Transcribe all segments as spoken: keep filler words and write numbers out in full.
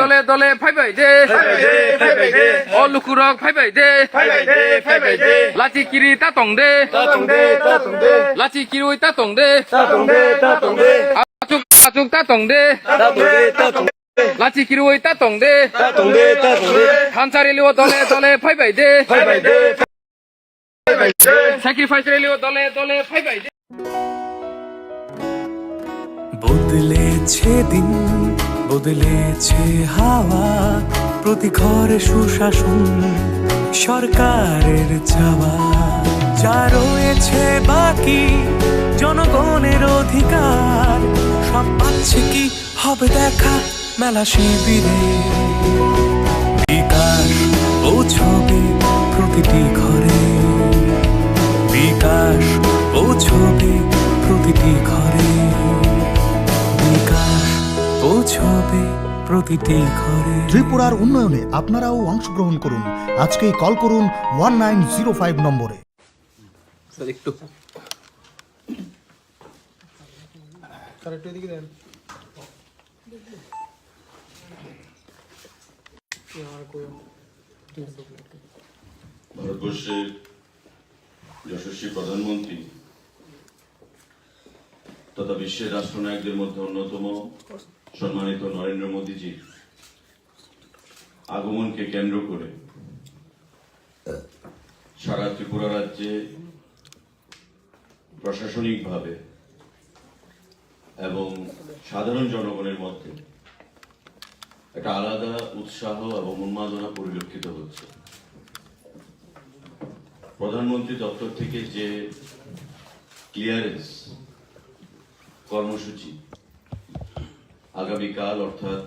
Dole dole phaibai de. Phaibai de, phaibai de. O lukurok phaibai de. Phaibai de, phaibai de. Lachi kiri ta tong de. Ta tong de, ta tong de. Lachi kirui ta tong de. Ta tong de, ta tong de. Achuk achuk ta tong de. Ta tong de, ta tong de. Lachi kirui ta tong de. Ta tong de, ta tong de. Thansa rally o dole dole phaibai de. Phaibai de. Sacrifice rally o dole dole phaibai de. বদলেছে দিন, বদলেছে হাওয়া, প্রতি ঘরে সুশাসন, সরকারের চাওয়া। যা রয়েছে বাকি, জনগণের অধিকার, সব পাচ্ছে কি হবে দেখা মেলা শিবিরে। বিকাশ পৌঁছবে প্রতিটি ঘরে, বিকাশ পৌঁছবে প্রতিটি ঘরে, বিকাশ পৌঁছবে প্রতিটি ঘরে। ত্রিপুরার উন্নয়নে আপনারাও অংশগ্রহণ করুন। আজকেই কল করুন ওয়ান নাইন জিরো ফাইভ নম্বরে। স্যার, একটু স্যার, একটু এদিকে দেন। ভারতবর্ষের যশস্বী প্রধানমন্ত্রী তথা বিশ্বের রাষ্ট্রনায়কদের মধ্যে অন্যতম সম্মানিত নরেন্দ্র মোদীজির আগমনকে কেন্দ্র করে সারা ত্রিপুরা রাজ্যে প্রশাসনিকভাবে এবং সাধারণ জনগণের মধ্যে একটা আলাদা উৎসাহ এবং উন্মাদনা পরিলক্ষিত হচ্ছে। প্রধানমন্ত্রী দপ্তর থেকে যে ক্লিয়ারেন্স কর্মসূচি আগামীকাল অর্থাৎ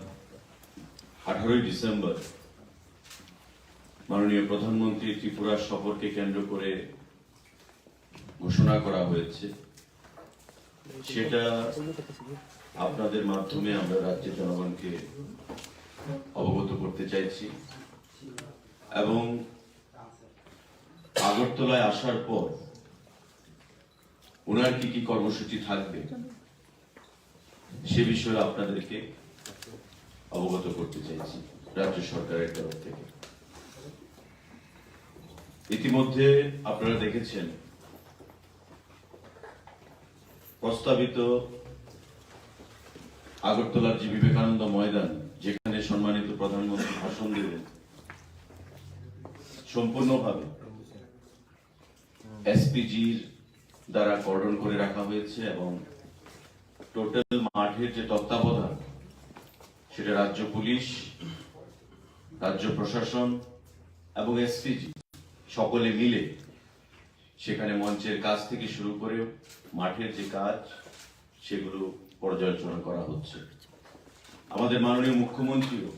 আঠারোই ডিসেম্বর মাননীয় প্রধানমন্ত্রী ত্রিপুরা সফরকে কেন্দ্র করে ঘোষণা করা হয়েছে, সেটা আপনাদের মাধ্যমে আমরা রাজ্যের জনগণকে অবগত করতে চাইছি এবং আগরতলায় আসার পর ওনার কি কি কর্মসূচি থাকবে সে বিষয়ে আপনাদেরকে অবগত করতে চাইছি রাজ্য সরকারের তরফ থেকে। ইতিমধ্যে আপনারা দেখেছেন প্রস্তাবিত আগরতলার যে বিবেকানন্দ ময়দান, যেখানে সম্মানিত প্রধানমন্ত্রী ভাষণ দেবেন, সম্পূর্ণভাবে এসপিজির দ্বারা কর্ডন করে রাখা হয়েছে এবং টোটাল মাঠের যে তত্ত্বাবধান, সেটা রাজ্য পুলিশ, রাজ্য প্রশাসন এবং এসপিজি সকলে মিলে সেখানে মঞ্চের কাজ থেকে শুরু করে মাঠের যে কাজ, সেগুলো পর্যালোচনা করা হচ্ছে। আমাদের মাননীয় মুখ্যমন্ত্রীও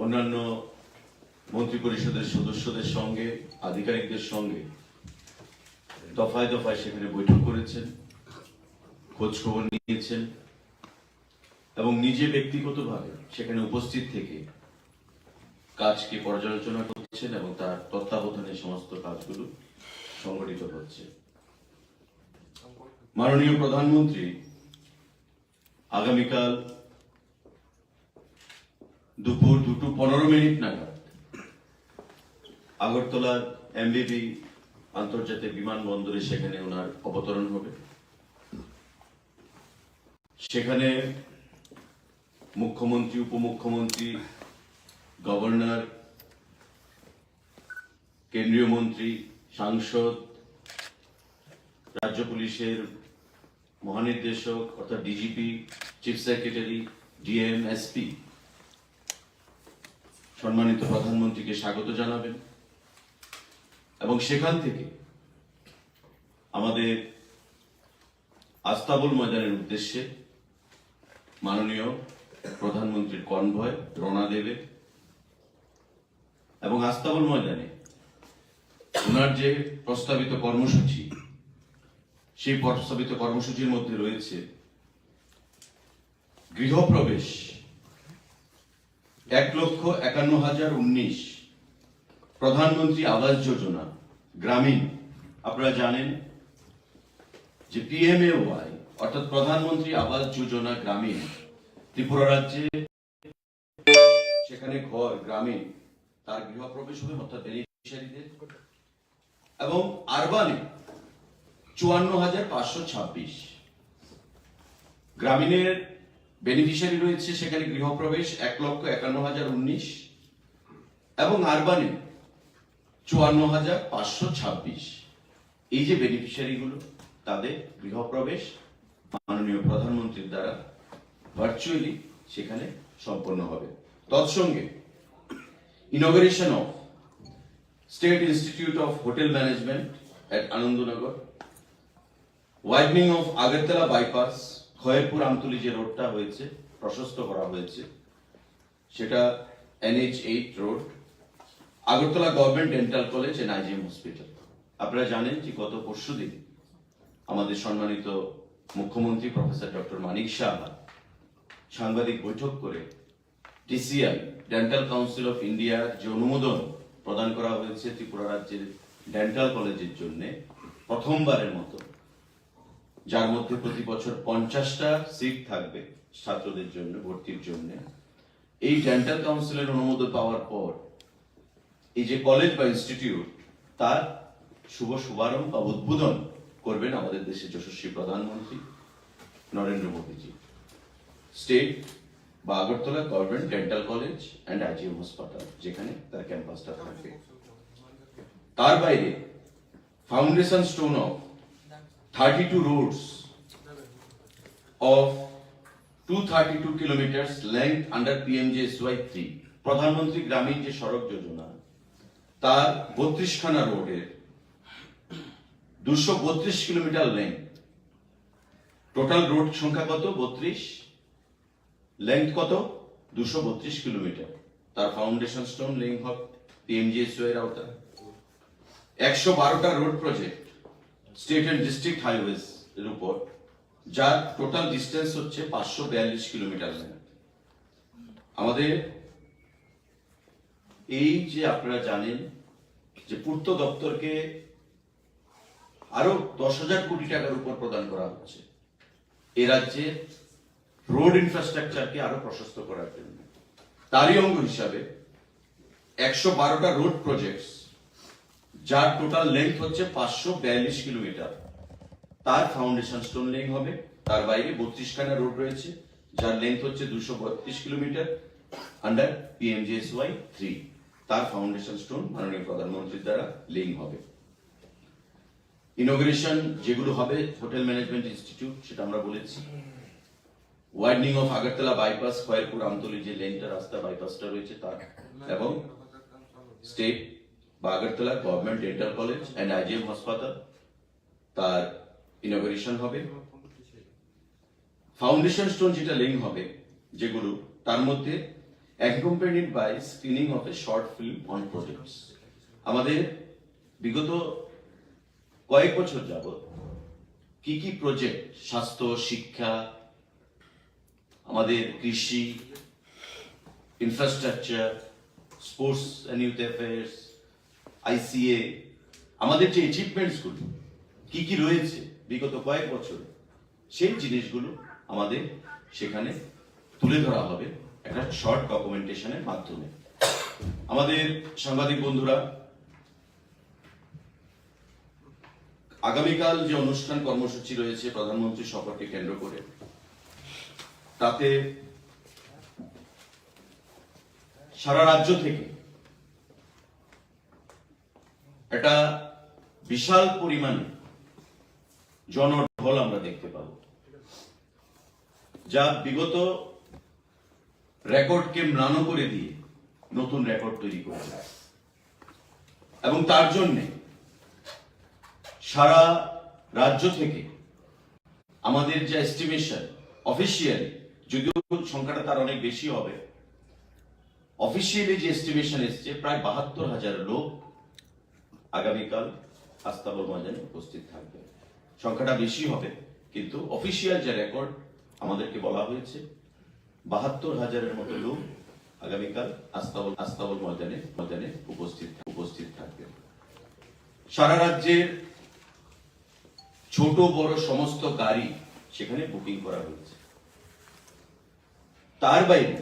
অন্যান্য মন্ত্রিপরিষদের সদস্যদের সঙ্গে, আধিকারিকদের সঙ্গে দফায় দফায় সেখানে বৈঠক করেছেন, খোঁজ খবর নিয়েছেন এবং নিজে ব্যক্তিগতভাবে সেখানে উপস্থিত থেকে কাজকে পর্যালোচনা করছেন এবং তার তত্ত্বাবধানে সমস্ত কাজগুলো সংগঠিত হচ্ছে। মাননীয় প্রধানমন্ত্রী আগামীকাল দুপুর দুটো পনেরো মিনিট নাগাদ আগরতলার এমবিবি আন্তর্জাতিক বিমানবন্দরে সেখানে ওনার অবতরণ হবে। সেখানে মুখ্যমন্ত্রী, উপমুখ্যমন্ত্রী, গভর্নর, কেন্দ্রীয় মন্ত্রী, সাংসদ, রাজ্য পুলিশের মহানির্দেশক অর্থাৎ DGP, chief secretary, DM, SP সম্মানিত প্রধানমন্ত্রীকে স্বাগত জানাবেন এবং সেখান থেকে আমাদের আস্তাবল ময়দানের উদ্দেশ্যে মাননীয় প্রধানমন্ত্রীর কনভয় রওনা দেবে এবং আস্তাবল ময়দানে ওনার যে প্রস্তাবিত কর্মসূচি, সেই প্রস্তাবিত কর্মসূচির মধ্যে রয়েছে গৃহপ্রবেশ এক লক্ষ একান্ন হাজার উনিশ, প্রধানমন্ত্রী আবাস যোজনা গ্রামীণ। আপনারা জানেন যে পিএমএওয়াই অর্থাৎ প্রধানমন্ত্রী আবাস যোজনা গ্রামীণ ত্রিপুরা রাজ্যে সেখানে ঘর গ্রামীণ তার গৃহপ্রবেশ হবে, অর্থাৎ বেনিফিশিয়ারিদের, এবং আরবানে চুয়ান্ন হাজার পাঁচশো ছাব্বিশ। গ্রামীণের বেনিফিশিয়ারি রয়েছে সেখানে গৃহপ্রবেশ এক লক্ষ একান্ন হাজার উনিশ এবং আরবানে চুয়ান্ন হাজার পাঁচশো ছাব্বিশ। এই যে বেনিফিশিয়ারিগুলো, তাদের গৃহপ্রবেশ মাননীয় প্রধানমন্ত্রীর দ্বারা ভার্চুয়ালি সেখানে সম্পন্ন হবে। তৎসঙ্গে inauguration of State Institute of Hotel Management at Anandanagar, widening of Agartala bypass, Khayerpur আমতলী যে রোডটা হয়েছে, প্রশস্ত করা হয়েছে, সেটা NH eight road, Agartala government dental college and IGM hospital. আপনারা জানেন যে গত পরশুদিন আমাদের সম্মানিত মুখ্যমন্ত্রী প্রফেসর ডক্টর মানিক সাহা সাংবাদিক বৈঠক করে ডিসিআই, ডেন্টাল কাউন্সিল অফ ইন্ডিয়ার যে অনুমোদন প্রদান করা হয়েছে ত্রিপুরা রাজ্যের ডেন্টাল কলেজের জন্য প্রথমবারের মতো, যার মধ্যে প্রতি বছর পঞ্চাশটা সিট থাকবে ছাত্রদের জন্য, ভর্তির জন্য। এই ডেন্টাল কাউন্সিলের অনুমোদন পাওয়ার পর এই যে কলেজ বা ইনস্টিটিউট, তার শুভ শুভারম্ভ বা উদ্বোধন করবেন আমাদের দেশের যশস্বী প্রধানমন্ত্রী নরেন্দ্র মোদীজি। স্টেট বা Agartala government dental college and IgM হাসপাতাল, যেখানে তার ক্যাম্পাসটা থাকবে। তার বাইরে foundation stone of thirty-two roads of two thirty-two kilometers length under PMGSY three, Pradhan Mantri গ্রামীণ যে সড়ক যোজনা, তার বত্রিশখানা রোডের দুশো বত্রিশ কিলোমিটার লেন্থ। টোটাল রোড সংখ্যা কত? বত্রিশ। লেন্থ কত? দুশো বত্রিশ কিলোমিটার। তার ফাউন্ডেশন স্টোন লেইং হবে পিএমজিএসওয়াই এর আওতায়। একশো বারোটা road project, state and district highways এর উপর, যার টোটাল ডিস্টেন্স হচ্ছে পাঁচশো বিয়াল্লিশ কিলোমিটার লেন্থ। আমাদের এই যে, আপনারা জানেন যে পূর্ত দপ্তরকে আরো দশ হাজার কোটি টাকার উপর প্রদান করা হচ্ছে এ রাজ্যে রোড ইনফ্রাস্ট্রাকচারকে আরো প্রশস্ত করার জন্য। তারই অঙ্গ হিসাবে একশো বারোটা রোড প্রজেক্টস, যার টোটাল লেন্থ হচ্ছে পাঁচশো বিয়াল্লিশ কিলোমিটার, তার ফাউন্ডেশন স্টোন লেইং হবে। তার বাইরে বত্রিশখানা রোড রয়েছে, যার লেন্থ হচ্ছে দুশো বত্রিশ কিলোমিটার, আন্ডার পিএমজিএসওয়াই থ্রি। তার ফাউন্ডেশন স্টোন মাননীয় প্রধানমন্ত্রীর দ্বারা লেইং হবে। ইনোগ্রেশন যেগুলো হবে, হোটেল ম্যানেজমেন্ট ইনস্টিটিউট, সেটা আমরা বলেছি। ওয়াইডনিং অফ আগরতলা বাইপাস, খয়েরপুর আমতলী যে লেনটা, রাস্তা, বাইপাসটা রয়েছে, তার এবং স্টেট বা Agartala government dental college and IgM হাসপাতাল, তার ইনোগ্রেশন হবে। ফাউন্ডেশন স্টোন যেটা লেইং হবে, যেগুলো, তার মধ্যে accompanied by screening of a short film on projects। আমাদের বিগত কয়েক বছর যাবত কি কি প্রজেক্ট, স্বাস্থ্য, শিক্ষা, আমাদের কৃষি, infrastructure, sports and youth affairs, আইসিএ, আমাদের যে অ্যাচিভমেন্টসগুলো কি কি রয়েছে বিগত কয়েক বছর, সেই জিনিসগুলো আমাদের সেখানে তুলে ধরা হবে একটা শর্ট ডকুমেন্টেশনের মাধ্যমে। আমাদের সাংবাদিক বন্ধুরা, আগামীকাল যে অনুষ্ঠান কর্মসূচি রয়েছে প্রধানমন্ত্রী সফরকে কেন্দ্র করে, তাতে সারা রাজ্য থেকে একটা বিশাল পরিমাণে জনঢল আমরা দেখতে পাবো, যা বিগত রেকর্ডকে ম্লান করে দিয়ে নতুন রেকর্ড তৈরি করবে। এবং তার জন্যে সারা রাজ্য থেকে আমাদের যে এস্টিমেশন, অফিসিয়ালি, যদিও সংখ্যাটা তার অনেক বেশি হবে, অফিসিয়ালি যে এস্টিমেশন এসছে, প্রায় বাহাত্তর হাজার লোক আগামীকাল আস্তাবল ময়দানে উপস্থিত থাকবে। সংখ্যাটা বেশি হবে, কিন্তু অফিসিয়াল যে রেকর্ড আমাদেরকে বলা হয়েছে, বাহাত্তর হাজারের মতো লোক আগামীকাল আস্তাবল আস্তাবল ময়দানে ময়দানে উপস্থিত উপস্থিত থাকবে। সারা রাজ্যের ছোট বড় সমস্ত গাড়ি সেখানে বুকিং করা হয়েছে। তার বাইরে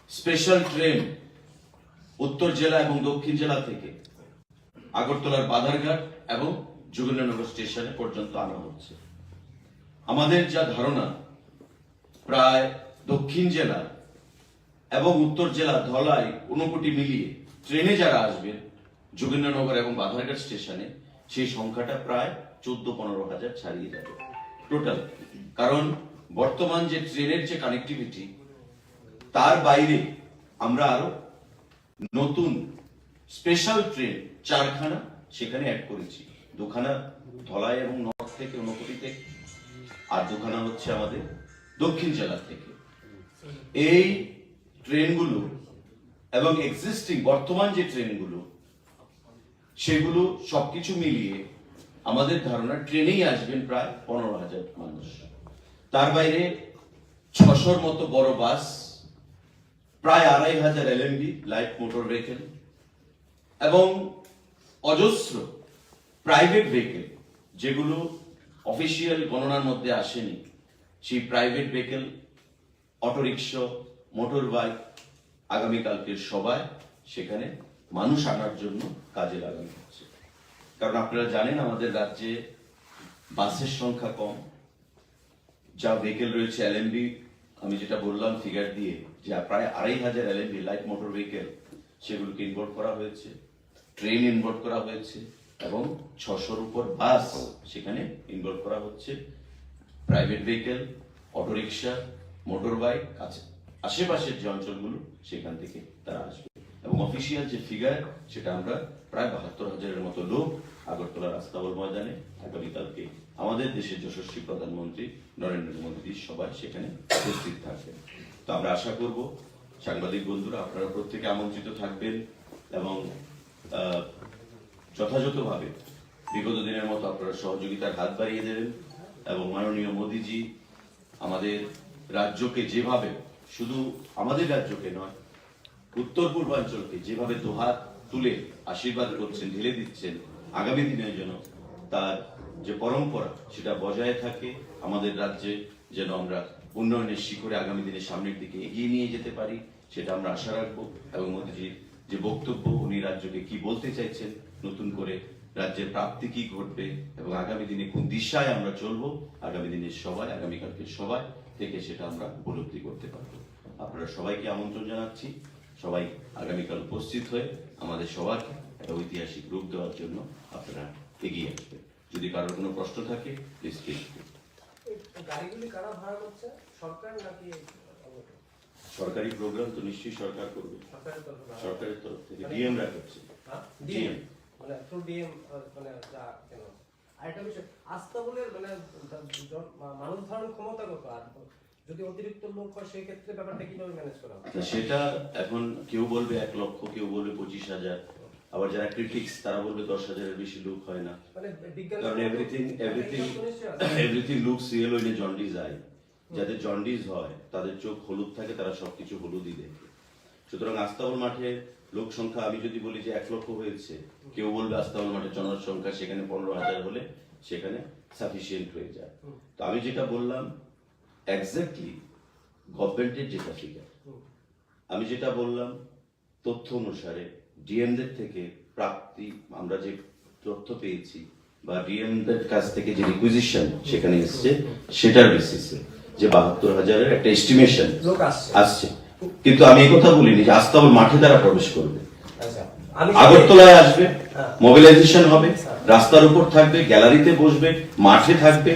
স্পেশাল ট্রেন উত্তর জেলা এবং দক্ষিণ জেলা থেকে আগরতলার বাধারঘাট এবং যোগেন্দ্রনগর স্টেশনে পর্যন্ত আনা হচ্ছে। আমাদের যা ধারণা, প্রায় দক্ষিণ জেলা এবং উত্তর জেলা, ধলাই, ঊনকোটি মিলিয়ে ট্রেনে যারা আসবেন যোগেন্দ্রনগর এবং বাধারঘাট স্টেশনে, সেই সংখ্যাটা প্রায় চোদ্দ পনেরো হাজার ছাড়িয়ে যাবে টোটাল। কারণ বর্তমান যে ট্রেনের যে কানেক্টিভিটি, তার বাইরে আমরা আরো নতুন স্পেশাল ট্রেন চারখানা সেখানে অ্যাড করেছি। দুখানা ধলাই এবং নর্থ থেকে, ঊনকোটি থেকে, আর দুখানা হচ্ছে আমাদের দক্ষিণ জেলা থেকে। এই ট্রেনগুলো এবং এক্সিস্টিং বর্তমান যে ট্রেনগুলো, সেগুলো সবকিছু মিলিয়ে আমাদের ধারণা ট্রেনেই আসবেন প্রায় পনেরো হাজার মানুষ। তার বাইরে ছশোর মতো বড় বাস, প্রায় আড়াই হাজার এলএমবি, লাইট মোটর ভেহিকেল, এবং অজস্র প্রাইভেট ভেহিকেল, যেগুলো অফিসিয়াল গণনার মধ্যে আসেনি, সেই private vehicle, autorickshaw, motor bike আগামীকালকের সভায় সেখানে মানুষ আনার জন্য কাজে লাগানো হচ্ছে। কারণ আপনারা জানেন, আমাদের রাজ্যে বাসের সংখ্যা কম, যা ভেহিকেল রয়েছে এলএমবি, আমি যেটা বললাম ফিগার দিয়ে, যে প্রায় আড়াই হাজার এলএমবি, লাইট মোটর ভেহিকেল, সেগুলোকে ইনভলভ করা হয়েছে, ট্রেন ইনভলভ করা হয়েছে এবং ছশোর উপর বাস সেখানে ইনভলভ করা হচ্ছে। Private vehicle, autorickshaw, motor bike, আশেপাশের যে অঞ্চলগুলো, সেখান থেকে তারা আসবে। এবং অফিসিয়াল যে ফিগার, সেটা আমরা প্রায় বাহাত্তর হাজারের মতো লোক আগরতলার আস্তাবল ময়দানে আগামীকালকে আমাদের দেশের যশস্বী প্রধানমন্ত্রী নরেন্দ্র মোদীজির সভায় সেখানে উপস্থিত থাকবেন। তো আমরা আশা করব সাংবাদিক বন্ধুরা, আপনারা প্রত্যেকে আমন্ত্রিত থাকবেন এবং আহ, যথাযথভাবে বিগত দিনের মতো আপনারা সহযোগিতার হাত বাড়িয়ে দেবেন এবং মাননীয় মোদীজি আমাদের রাজ্যকে যেভাবে, শুধু আমাদের রাজ্যকে নয়, উত্তর পূর্বাঞ্চলকে যেভাবে দুহাত তুলে আশীর্বাদ করছেন, ঢেলে দিচ্ছেন, আগামী দিনে যেন তার যে পরম্পরা, সেটা বজায় থাকে, আমাদের রাজ্যে যেন আমরা উন্নয়নের শিখরে আগামী দিনে সামনের দিকে এগিয়ে নিয়ে যেতে পারি, সেটা আমরা আশা রাখবো। এবং মোদীজির যে বক্তব্য, উনি রাজ্যকে কি বলতে চাইছেন, নতুন করে রাজ্যের প্রাপ্তি কি ঘটবে এবং আগামী দিনে কোন দিশায় আমরা চলবো, আগামী দিনের সভায়, আগামীকালকের সভায় থেকে সেটা আমরা উপলব্ধি করতে পারবো। আপনারা সবাইকে আমন্ত্রণ জানাচ্ছি, সবাই আগামীকাল উপস্থিত হয়ে আমাদের সভাকে একটা ঐতিহাসিক রূপ দেওয়ার জন্য আপনারা এগিয়ে আসবেন। যদি কারোর কোনো প্রশ্ন থাকে, প্লিজ প্লিজ। এই গাড়িগুলি কারা ভাড়া করছে, সরকার নাকি? সরকারি প্রোগ্রাম তো নিশ্চয়ই সরকার করবে। সরকারের তরফে ভাড়া? সরকারের তরফ থেকে মানে ডিএম রা করছে। হ্যাঁ? ডিএম। ডিএম। মানে থ্রু ডিএম, আহ, মানে যা কেন? আরেকটা বিষয়, আস্তাবলের মানে জ-, জ-, মা-, মানুষ ধারণ ক্ষমতা কত? আর যদি অতিরিক্ত লোক হয়, সেই ক্ষেত্রে ব্যাপারটা কিভাবে ম্যানেজ করা হবে? তো সেটা এখন কেউ বলবে এক লক্ষ, কেউ বলবে পঁচিশ হাজার, আবার যারা ক্রিটিক্স তারা বলবে দশ হাজারের বেশি লোক হয় না। মানে বিজ্ঞান কারণ সম্মত, এভরিথিং, এভরিথিং, বিজ্ঞান তো নিশ্চয়ই আছে। Everything looks yellow in a jaundice I. যাদের জন্ডিস হয়, তাদের চোখ হলুদ থাকে, তারা সবকিছু হলুদই দেখে। সুতরাং আস্তাবল মাঠে লোক সংখ্যা আমি যদি বলি যে এক লক্ষ হয়েছে, কেউ বলবে আস্তাবল মাঠে জনসংখ্যা সেখানে পনেরো হাজার হলে সেখানে সাফিসিয়েন্ট হয়ে যায়। হুম। তো আমি যেটা বললাম, এক্স্যাক্টলি গভর্নমেন্টের যেটা ফিগার, হুম। আমি যেটা বললাম, তথ্য অনুসারে ডিএমদের থেকে প্রাপ্তি, আমরা যে তথ্য পেয়েছি বা ডিএমদের কাছ থেকে যে রিকুইজিশন সেখানে এসছে, সেটার বেসিসে যে বাহাত্তর হাজারের একটা এস্টিমেশন লোক আসছে। আসছে। কিন্তু আমি এই কথা বলিনি যে আস্তাবল মাঠে তারা প্রবেশ করবে। আচ্ছা, আমি আগরতলায় আসবে, হ্যাঁ। মোবিলাইজেশন হবে, হ্যাঁ। রাস্তার উপর থাকবে, গ্যালারিতে বসবে, মাঠে থাকবে।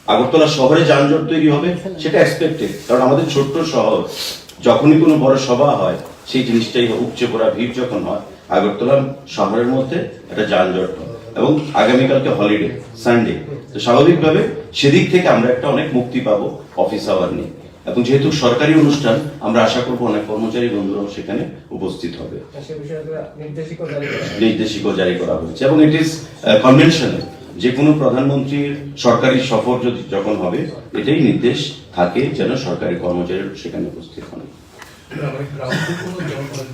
আগরতলা শহরে যানজট তৈরি হবে, সেটা এক্সপেক্টেড, কারণ আমাদের ছোট্ট শহর, যখনই কোনো বড় সভা হয়, সেই জিনিসটাই হয়, উপচে পড়া ভিড় যখন হয়, আগরতলা শহরের মধ্যে একটা যানজট হয়। এবং আগামীকালকে হলিডে, সানডে, তো স্বাভাবিকভাবে সেদিক থেকে আমরা একটা অনেক মুক্তি পাবো অফিস আওয়ার নিয়ে। এবং যেহেতু সরকারি অনুষ্ঠান, আমরা আশা করবো অনেক কর্মচারী বন্ধুরাও সেখানে উপস্থিত হবে। তা সে বিষয়ে তো নির্দেশিকা জারি করা হয়েছে। নির্দেশিকা জারি করা হয়েছে এবং ইট ইজ কনভেনশনাল। যে কোনো প্রধানমন্ত্রীর সরকারি সফর যদি, যখন হবে, এটাই নির্দেশ থাকে যেন সরকারি কর্মচারীরা সেখানে উপস্থিত হন। না, মানে, গ্রাউন্ডে কোনো জন-, মানে,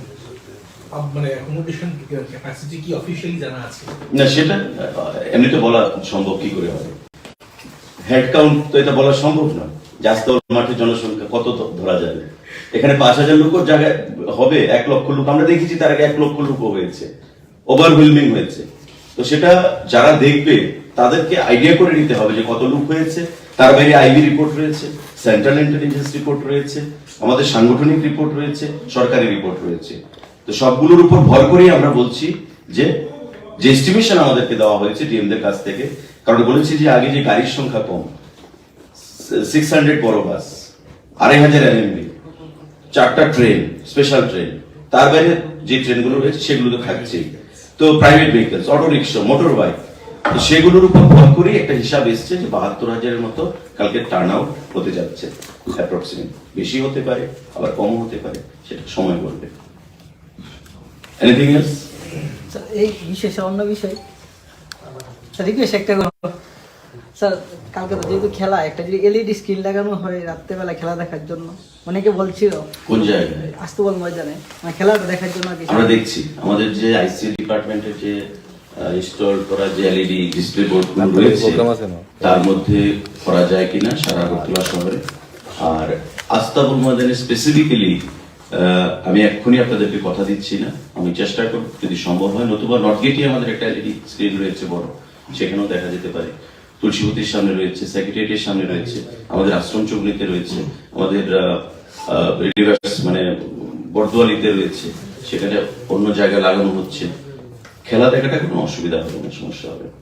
আম-, মানে, অ্যাকোমোডেশন ক্যাপাসিটি কি অফিসিয়ালি জানা আছে? না, সেটা, আহ, এমনিতে বলা সম্ভব কি করে হবে? হেড কাউন্ট তো এটা বলা সম্ভব নয়। জাস্তল মাঠে জনসংখ্যা কত ধ-, ধরা যাবে? এখানে পাঁচ হাজার লোকও জায়গায় হবে, এক লক্ষ লোক। আমরা দেখেছি তার আগে এক লক্ষ লোকও হয়েছে, ওভারওয়েলমিং হয়েছে। তো সেটা যারা দেখবে, তাদেরকে আইডিয়া করে নিতে হবে যে কত লোক হয়েছে। তার বাইরে আইবি রিপোর্ট রয়েছে, সেন্ট্রাল ইন্টেলিজেন্স রিপোর্ট রয়েছে, আমাদের সাংগঠনিক রিপোর্ট রয়েছে, সরকারি রিপোর্ট রয়েছে। তো সবগুলোর উপর ভর করেই আমরা বলছি যে, যে এস্টিমেশন আমাদেরকে দেওয়া হয়েছে ডিএমদের কাছ থেকে, কারণ বলেছি যে আগে যে গাড়ির সংখ্যা কম, সিক্স হান্ড্রেড বড় বাস, আড়াই হাজার এলএমবি, চারটা ট্রেন, স্পেশাল ট্রেন, তার বাইরে যে ট্রেনগুলো রয়েছে সেগুলো তো থাকছেই। তো private vehicles, auto rickshaw, motor bike, তো সেগুলোর উপর ভর করেই একটা হিসাব এসছে যে বাহাত্তর হাজারের মতো কালকে টার্ন আউট হতে যাচ্ছে অ্যাপ্রক্সিমেট। বেশি হতে পারে, আবার কমও হতে পারে, সেটা সময় বলবে। Anything else? স্যার, এই বিশেষ অন্য বিষয়, স্যার, রিকোয়েস্ট একটা করবো। স্যার, কালকে তো যেহেতু খেলা, একটা যদি এলইডি স্ক্রিন লাগানো হয় রাত্রেবেলা খেলা দেখার জন্য, অনেকে বলছিল। কোন জায়গায়? আস্তাবল ময়দানে, মানে, খেলাটা দেখার জন্য আর কি। আমরা দেখছি, আমাদের যে আইসি ডিপার্টমেন্টের যে, আহ, ইনস্টল করা যে এলইডি ডিসপ্লে বোর্ডগুলো রয়েছে, প্রোগ্রাম আছে না? তার মধ্যে করা যায় কিনা সারা আগরতলা শহরে। আর আস্তাবল ময়দানে স্পেসিফিক্যালি, আহ, আমি এক্ষুনি আপনাদেরকে কথা দিচ্ছি না, আমি চেষ্টা করব যদি সম্ভব হয়, নতুবা নর্থ গেটে আমাদের একটা এলইডি স্ক্রিন রয়েছে বড়, সেখানেও দেখা যেতে পারে। তুলসীবতীর সামনে রয়েছে, সেক্রেটারিয়েটের সামনে রয়েছে, আমাদের আশ্রম চৌমুহনীতে রয়েছে, আমাদের, আহ, আহ, রিভার্স মানে বর্দোয়ালিতে রয়েছে, সেখানে অন্য জায়গায় লাগানো হচ্ছে। খেলা দেখাটা কোনো অসুবিধা হবে না, সমস্যা হবে না।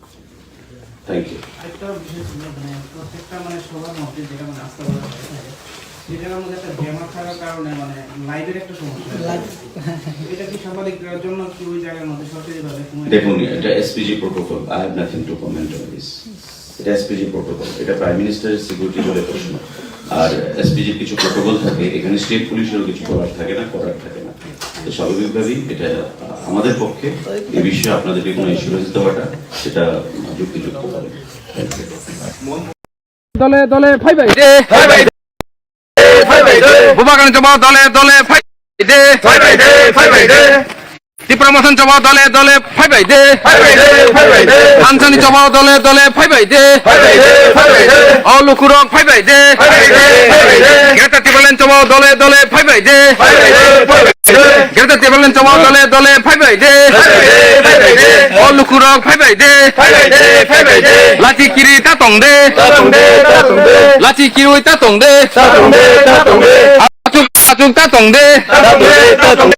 Thank you. একটা বিষয় ছিল, মানে, প্রত্যেকটা, মানে, সভার মধ্যে যেটা, মানে, আস্তাবল হয়ে থাকে, সেটার মধ্যে একটা ব্যানার থাকার কারণে, মানে, লাইভের একটা সমস্যা হয়। এটা কি সাংবাদিকদের জন্য কি ওই জায়গার মধ্যে সরকারিভাবে কোনো দেখুন, এটা SPG protocol, I have nothing to comment on this। এটা এসপিজি প্রোটোকল, এটা প্রাইম মিনিস্টারের সিকিউরিটি বলে প্রশ্ন। আর এসপিজির কিছু প্রোটোকল থাকে, এখানে স্টেট পুলিশেরও কিছু বলার থাকে না, করার থাকে না। তো স্বাভাবিকভাবেই এটা, আহ, আমাদের পক্ষে এই বিষয়ে আপনাদেরকে কোনো ইন্স্যুরেন্স দেওয়াটা সেটা যুক্তিযুক্ত হবে। দলে দলে ফাইবাই দে, ফাইবাই দে, ফাইবাই দে। বুবাকান জমা দলে দলে ফাইবাই দে, ফাইবাই দে, ফাইবাই দে। ত্রিপুরা মথন জমা দলে দলে ফাইবাই দে, ফাইবাই দে, ফাইবাই দে। হানসানি জমা দলে দলে ফাইবাই দে, ফাইবাই দে, ফাইবাই দে। অ লুকুরক ফাইবাই দে, ফাইবাই দে, ফাইবাই দে। গ্রেটার টিবালেন জমা দলে দলে ফাইবাই দে, ফাইবাই দে, ফাইবাই দে। গ্রেটার টিবালেন জমা দলে দলে ফাইবাই দে, ফাইবাই দে, ফাইবাই দে। অ লুকুরক ফাইবাই দে, ফাইবাই দে, ফাইবাই দে। লাচি কিরি তা tong de, তা tong de, তা tong de। লাচি কিরুই তা tong de, তা tong de, তা tong de। আচুক আচুক তা tong de, তা tong de, তা tong de।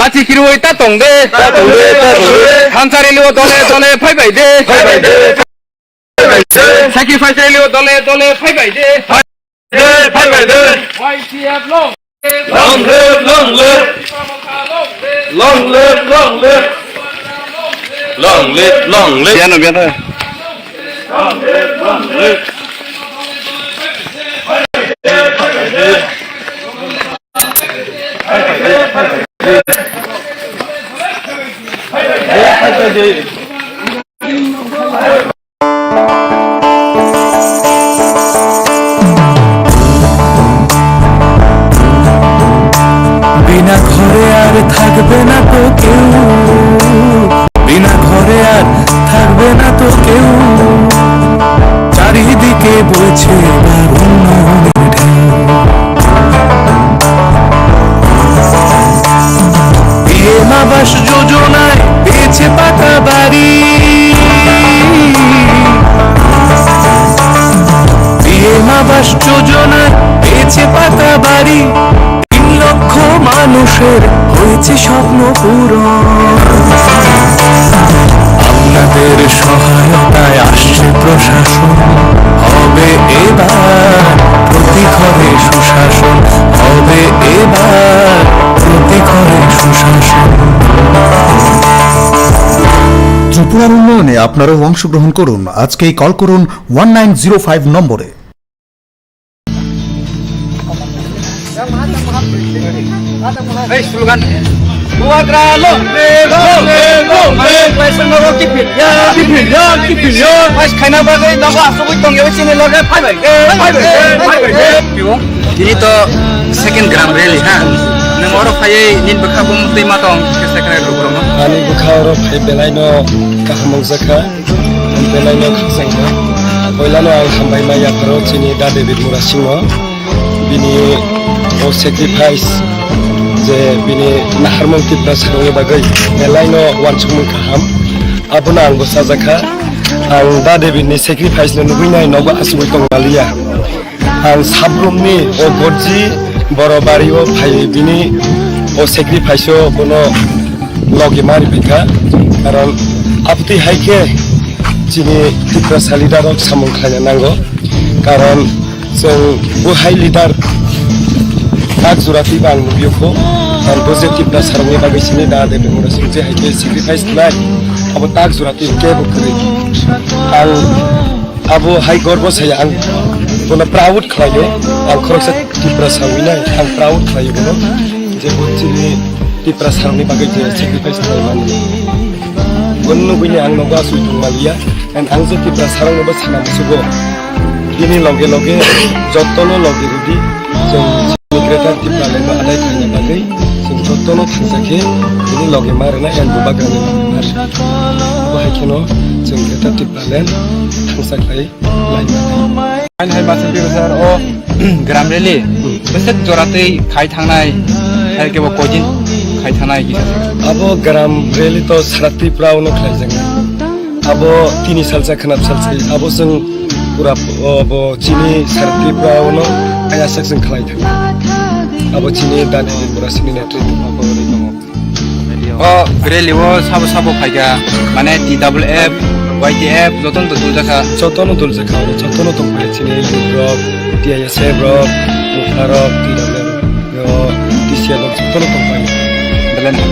Lachi kirui ta tong de. Ta tong de, ta tong de. Thansa rally o dole dole phaibai de. Phaibai de, phaibai de. Sacrifice rally o dole dole phaibai de. Phaibai de, phaibai de. Y C F long. Long live, long live. Long live, long live. Long live, long live. Biano, biano. Long live, long live. বিনা ঘরে আর থাকবে না তো কেউ, বিনা ঘরে আর থাকবে না তো কেউ, চারিদিকে বইছে এবার উন্নয়নের ঢেউ। পিএম আবাস যোজনায় পেয়েছে পাকা বাড়ি, পিএম আবাস যোজনায় পেয়েছে পাকা বাড়ি। তিন লক্ষ মানুষের হয়েছে স্বপ্ন পূরণ। আপনাদের সহায়তায় আসছে প্রশাসন, হবে এবার প্রতি ঘরে সুশাসন, হবে এবার প্রতি ঘরে সুশাসন। ত্রিপুরার উন্নয়নে আপনারাও অংশগ্রহণ করুন। আজকেই কল করুন ওয়ান নাইন জিরো ফাইভ নম্বরে। Hey, slogan. Bubagra long live, long live, long live. Paisano ki philya, ki philya, ki philya. Pais khaina bagwi nogo asugwi tongya chini loge phaibai, phaibai, phaibai. Tini to second gram rally ha. Nwng oro phaiwi nini bwkha bumung twi ma tong khe second rally rwma. Ani bwkha oro phai belai no kaham wngjakha, belai no khakchangkha. Poilano ang hambai ma yapharo chini Da David Murasingno, bini o sacrifice je bini naharmung Tiprasarokni bagwi belaino uansukmung kaham, abono ang bo sajakha. Ang Da Davidni sacrifice no nugwi nai nogo asugwi tongmaliya. Ang sabrumni o gorji boro bario phai bini o sacrifice o bono logi mari phaikha. Karon abtwi hai khe chini Tiprasa leader rok samung khlaina nango. Karon chwng bo hai leader tak jora twiba ang nugwi kho. Karon bo je Tiprasarokni bagwi chini Da David Murasing je hai khe sacrifice khlai, abo tak jora twi kebo kwrwi. Ang Abo hai gorbo saya ang bono proud khlaio, ang khoroksa Tiprasa winai ang proud khlaio bono, je bo chini Tiprasarokni bagwi je sacrifice khlaimani. Bono nugwini ang nogo aswk tongmaliya, and ang je Tiprasarokno bo sana musugo, bini loge loge jotono loge rwdi, chwng Greater Tipraland no adai khlaina bagwi chwng jotono thangsa khe bini loge ma rwna and bubagrani loge ma rwna. Bo hai kheno chwng Greater Tipraland thangsa khlai lai mano. Ani hai masa biro sir o gram rally besek jora tei khai thangnai, hai kebo kojin khai thangnai kisa. Abo gram rally to sara Tripura o no khlai jang. Abo tini salsa khnap salsa abo chwng pura, o, bo chini sara Tripura o no ayasak chwng khlai thang. Abo chini dani pura sini netri. O rally o sabo sabo phaikha, mane T W F, Y T F, jotono to duljakha. Jotono duljakha, jotono tongphai chini youth rok, T I S F rok, mukha rok, T W F rok, yo, T C F rok jotono tongphai. Belai no.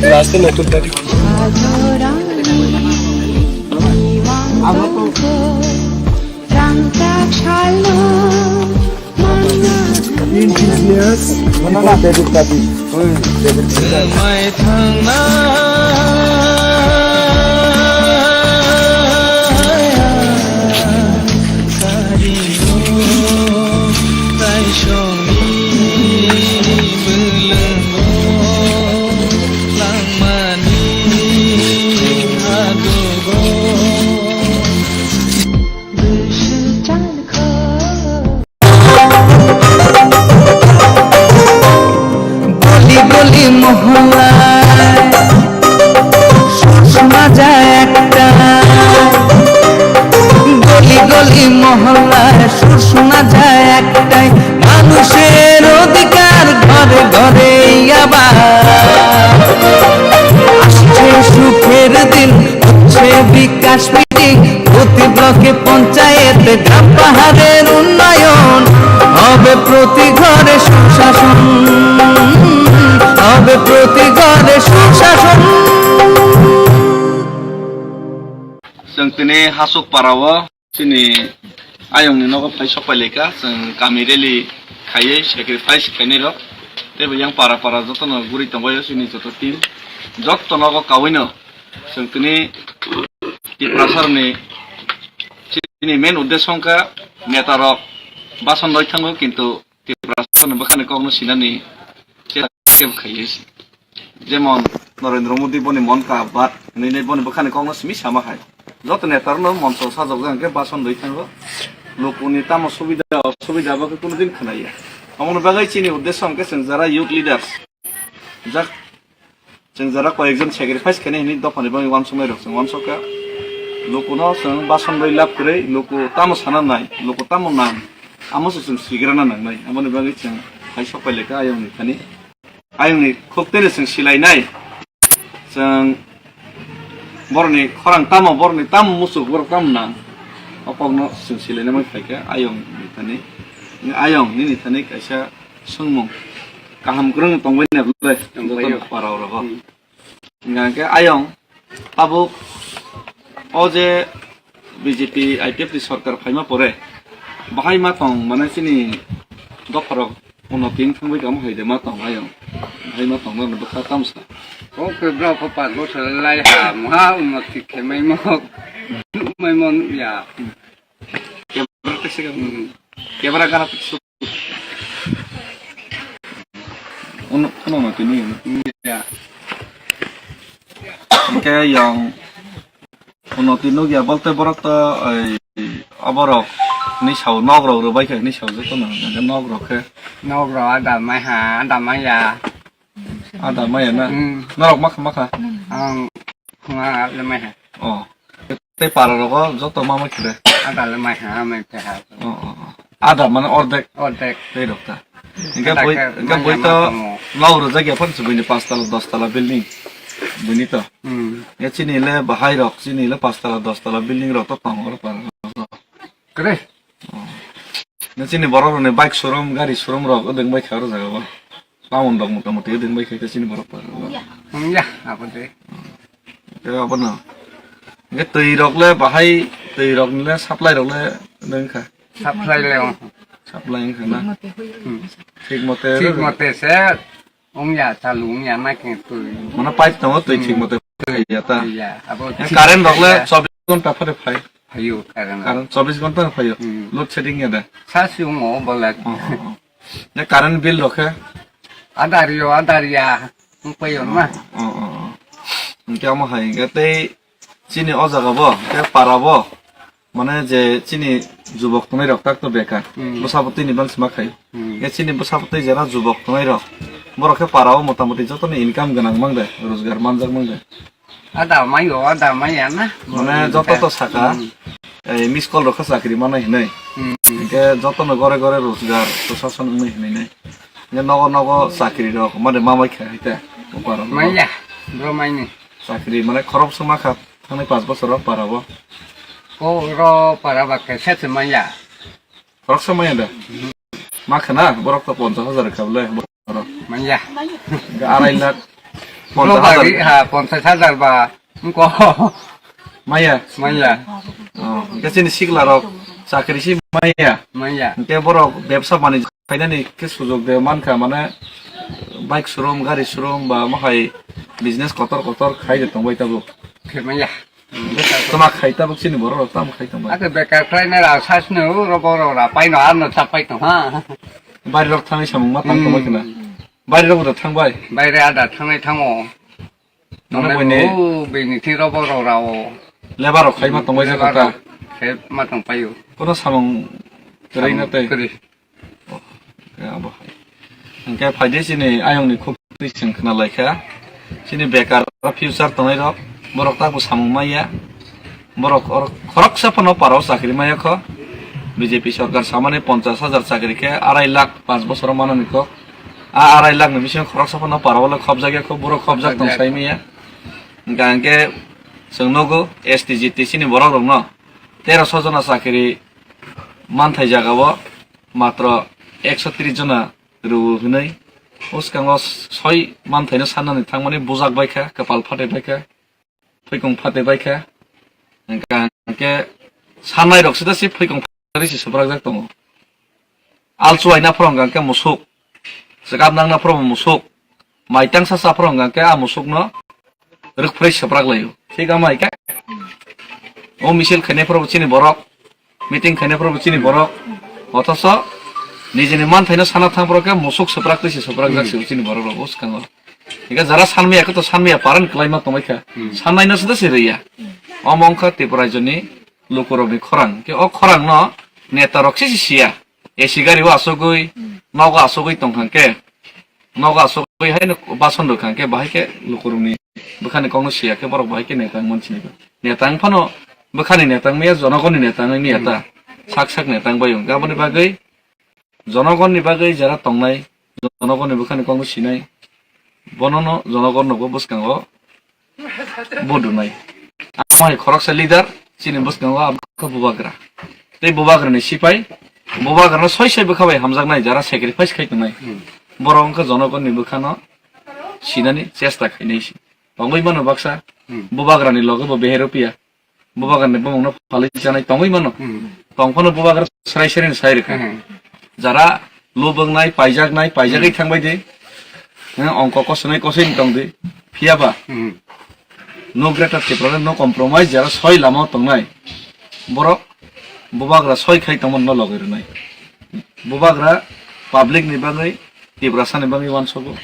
Last notun tadi. Indigenous. Mana na David Kati? Oi, David Kati. গলি গলি মহল্লায় সুর শোনা যায় একটাই, গলি গলি মহল্লায় সুর শোনা যায় একটাই, মানুষের অধিকার ঘরে ঘরে আবার। আসছে সুখের দিন, হচ্ছে বিকাশ মিটিং, প্রতি ব্লকে পঞ্চায়েতে গ্রাম পাহাড়ের উন্নয়ন, হবে প্রতি ঘরে সুশাসন, হবে প্রতি ঘরে সুশাসন। Chwng tini Hasuk para o chini ayong ni nogo phai sok pai lai kha, chwng kami rally khaiwi sacrifice khainai rok, tei bo yang para para joto no guri tongbai o chini joto team, joto nogo kaui no. Chwng tini Tiprasa rokni chini main uddesho wngkha neta rok bason rwi thango, kintu Tiprasa rokni bwkhani kokno sinani chesta kebo khaiwi se. Jemon Narendra Modi boni Mann Ki Baat hinwi boni bwkhani kokno simi sama hai. Joto neta rokno moncho sajokjak hwnkhe bason rwi thango. Lukuni tamo subida osubida abo khe kunudin khwnaya. Omoni bagwi chini uddesho hwnkhe chwng jara youth leaders, jak Chwng jora koyekjon sacrifice khainai hinwi dophani bagwi uansuknai rok chwng uansukha. Lukuno chwng bason bai lab kwrwi, luku tamo sana nai, luku tamo nang, amo se chwng sigrana nangnai. Aboni bagwi chwng Hai sok pai lekha ayong ni thani. Ayong ni khuk tene chwng silainai. Chwng borok ni khorang tamo, borok ni tamo muchuk, borok tamo nang. O kok no chwng silainai man khaikha ayong ni thani. Ayong nini thani kaisa swngmung kaham kwrwng tongbai na bwle? Tongbai joto o. Para o rogo. Hmm. Hingkha khe ayong tabuk o je B J P I P F ni sorkar phaima pore bahai ma tong mane chini dopharok unnoti wng thangbai kamo hai de ma tong ayong bahai ma tong mane bwkha tamsa. O khe bwrok kho panch bochor lai ha muha unnoti khe mai mo nukmai mo nukya. Camera tekse ka. Hmm. Camera kana tekse. Ono, ono na tini. Hmm, ya. Hingke yang ono tini ya bolte borok to, ai, aborok ni sao nok rok rwbai khe ni sao joto no, hingke nok rok khe. Nok rok ada mai ha, ada mai ya. Ada maya na? Hmm. Norok makha makha? Ang khunga le mai ha. Oh. Tei para rogo joto ma mai khide? Ada le mai ha, mai phe ha. Oh, oh, oh. Ada mane ordek? Ordek. Tei rok ta. Ada hingke boi, ke hingke mai boi ma to tongo. Nok rwjak ya phan se buini paanch tala, dos tala building. Buini to. Hmm. Ya chini le bahai rok, chini le paanch tala, dos tala building rok to tongo para rogo. Kre? Oh. Na chini borok rokni bike showroom, gari showroom rok wdwng bai kha oro jaga o. Tamon rok mota moti wdwng bai kha chini borok rok. Hmm, ya, abo de. Tei abo no. Hingke twi rok le bahai, twi rok ni le supply rok le wdwng kha. Supply le, oh. Supply wngkha na. Hmm. Thik mote. Thik mote se. Wngya, chalu wngya, ma khe twi. Mane pipe tongo, twi thik mote ya ta. Ya, abo. Ya, current rok le chobbish ghonta phare phai. Phaio, current rok. Current chobbish ghonta phai. Hmm. Load shedding ya da. Sa si wng o bolak. Oh, oh, oh. Ya, current bill rok khe? Adar yo, adar ya. Wng phaio ma. Oh, oh, oh. Hingke amo hai, hingke tei chini o jaga bo, tei para bo. Mane je chini jubok tongnai rok tak to bekar. Hmm. Bwsa bwtwi ni bangsi ma khai. Hmm. Ye chini bwsa bwtwi jera jubok tongnai rok. Borok khe para o mota moti joto ni income gwnang mang de, rojgar manjak mang de. Ada mai o, ada mai ya na. Mane joto to saka, hmm, eh, miss call rok kha chakri manai hinai. Hmm. Hingke joto no gore gore rojgar, proshason wngnai hinai nai. Hingke nogo nogo chakri rok, mane ma mai kha hai te. Para o. Mai ya, bro mai ni. Chakri mane khorok se ma kha. Thangnai paanch bochor o para bo? O ro para ba kaisa se manya. Khoroksa manya da? Mhm. Ma khana borok to ponchas hajar kha bole borok. Manya. Ga arai lakh. Bro ponchas hajar. Bagi, ha, ponchas hajar ba. Mko. Maya. Manya. Oh, hingke chini sikla rok chakri si maya. Manya. Hingke borok bebsa bani khainani khe sujok de mankha, mane bike showroom, gari showroom ba mohai business kotor kotor khai de tongbai tabuk. Khe manya. Tama khai tabuk chini borok rok tamo khai tongbai. Ake bekar khlai na ra sas no ro borok ra pai no ar no cha pai tong ha. Bari rok thangwi samung ma tang tongbai khna. Hmm. Bari rok da thangbai. Bai re ada thangnai thango. Nang nang buini. O bini thi ro borok ra o. Lebar rok khai ma tongbai. Lebar jaka ta. Rok khai ma tong paio. Kono samung kwrwi na tei. Kwrwi. Ya, abo hai. Hingke phaidi chini ayongni khuk twi chwng khna laikha. Chini bekar future tongnai rok, borok tabuk samung maya. Borok or-, khoroksa phano para o chakri maya kho. B J P sorkar samani ponchas hajar chakri khe arai lakh paanch bochor o manani kok. A arai lakh ni bisingo khoroksa phano para o le khobjak ya kho, borok khobjak tong sai maya. Hingka hingke chwng nogo S T G T C ni borok rokno teroso jona chakri manthai jaga o. Matro ekso tris jona rw hwnwi. O swkango soi manthaino sannani thangmani bujak bai kha, kwpal phatwi bai kha, phuikung phatwi bai kha. Hwnkhe sannai rok sida se phuikung phatwi se swprakjak tongo. Alchuai na phoro hwnkhe musuk, chwkap nang na phoro musuk, maitang sa sa phoro hwnkhe a musukno rwkphrwi swprak laio. Thik ama hai khe o misil khainai phoro chini borok, meeting khainai phoro chini borok, othoso nijini manthaino sana thang phoro khe musuk swprak twi se swprak jak se chini borok rok o swkango. Hingke jara sanmaya khe to sanmaya paran kwlaima tongbai kha. Hmm. Sannaino se da se rwya. Omo wngkha Tripura rajyoni lukurokni khorang. Khe o khorangno netarok se se siya. A C gari o asugwi, nogo asugwi tongkha khe. Nogo asugwi haino bason rwkha khe bahai khe lukurokni bwkhani kokno siya khe borok bahai khe neta wngmani sinigo. Neta wng phano bwkhani neta wngmaya, jonogonni neta wngmaya ta. Hmm. Sak sak neta wngbai wng. Aboni bagwi jonogonni bagwi jara tongnai jonogorni bwkhani kokno sinai. Bonono jonogornobo bwskango vote rwnai. Amo hai khoroksa leader chini bwskango abo khe bubagra. Tei bubagrani sipai, bubagrano soi soi bwkha bai hamjaknai, jara sacrifice khai tongnai. Hmm. Borok wngkha jonogorni bwkhano sinani chesta khainai se. Tongwi mano baksa, hmm, bubagrani loge bo beher rw phiya. Bubagrani bumungno phalwi chanai tongwi mano. Hmm. Tong phano bubagra srai srai sai rwkha. Hmm. Jara lubungnai, paijaknai, paijagwi, hmm, thangbai di. Eh, ongko kosonai kosoi tong di. Phiya ba? Hmm. No greater Tripura, no compromise, jara soi lama o tongnai. Borok bubagra soi khai tongmano logwi rwnai. Bubagra public ni bagwi, Tiprasa ni bagwi uansukgo.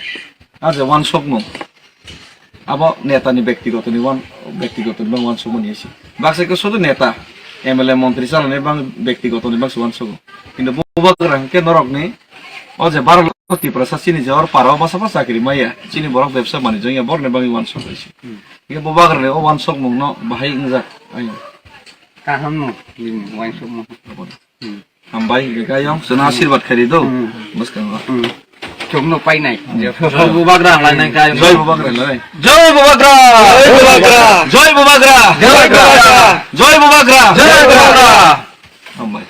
A je uansukmung. Abo neta ni bektigoto ni wan-, bektigoto ni bang uansukmani isi. Baksa khe sudu neta, M L A, montri chalani bang bektigoto ni bang se uansugo. Kintu bubagra hwnkhe norokni o je baro lokho Tiprasa chini je or para o basa basa chakri maya, chini borok bebsa manwi jongya borni bangwi uansuk isi. Hmm. Hwnkhe bubagrani o uansukmungno bahai wngjak. Ayung. Kaham no, hmm, uansukmung. Abo. Hmm. Hambai, hwnkhe khe ayong, chwngno asirwad khairi do. Hmm. Bwskango. Hmm. Chwngno painai. Hmm. Joy Bubagra hamlainai khe ayong. Joy Bubagra lai. Joy Bubagra! Joy Bubagra! Joy Bubagra! Joy Bubagra! Hambai.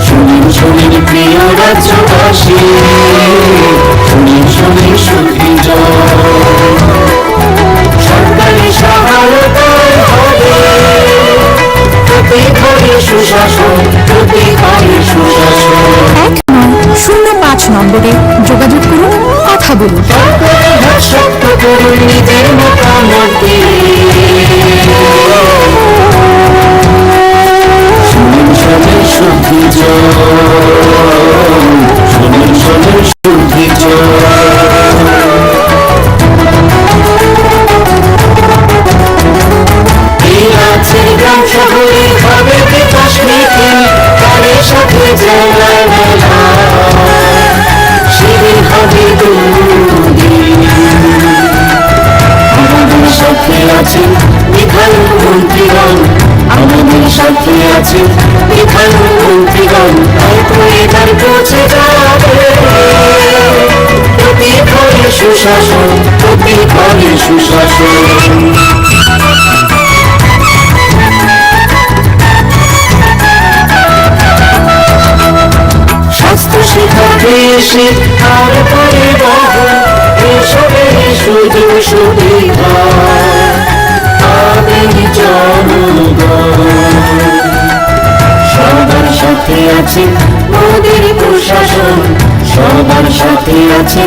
শুনিন, শুনিন প্রিয় রাজ্যবাসী, শুনিন, শুনিন সুখী জন। সরকারি সহায়তায় হবে প্রতি ঘরে সুশাসন, প্রতি ঘরে সুশাসন। এক নয় শূন্য পাঁচ নম্বরে যোগাযোগ করুন, কথা বলুন। সরকারি হাত শক্ত করুন নিজের মতামত দিয়ে। শুনুন সবাই শুদ্ধি জন, শুনুন সবাই শুদ্ধি জন। এই রাজ্যের গ্রাম শহরে হবে বিকাশ নীতি, তারই সাথে জেলায় মেলা। শিবির হবে দুদিন। আমাদের সাথে আছেন বিধায়ক মন্ত্রীগণ, আমাদের সাথে আছেন বিধায়ক মন্ত্রীগণ। তাই তো এবার পৌঁছে যাবে প্রতি ঘরে সুশাসন, প্রতি ঘরে সুশাসন। স্বাস্থ্য শিক্ষা কৃষি আর পরিবহন, এসবের সুযোগ সুবিধা পাবেন জনগণ। সবার সাথে আছে মোদির প্রশাসন, সবার সাথে আছে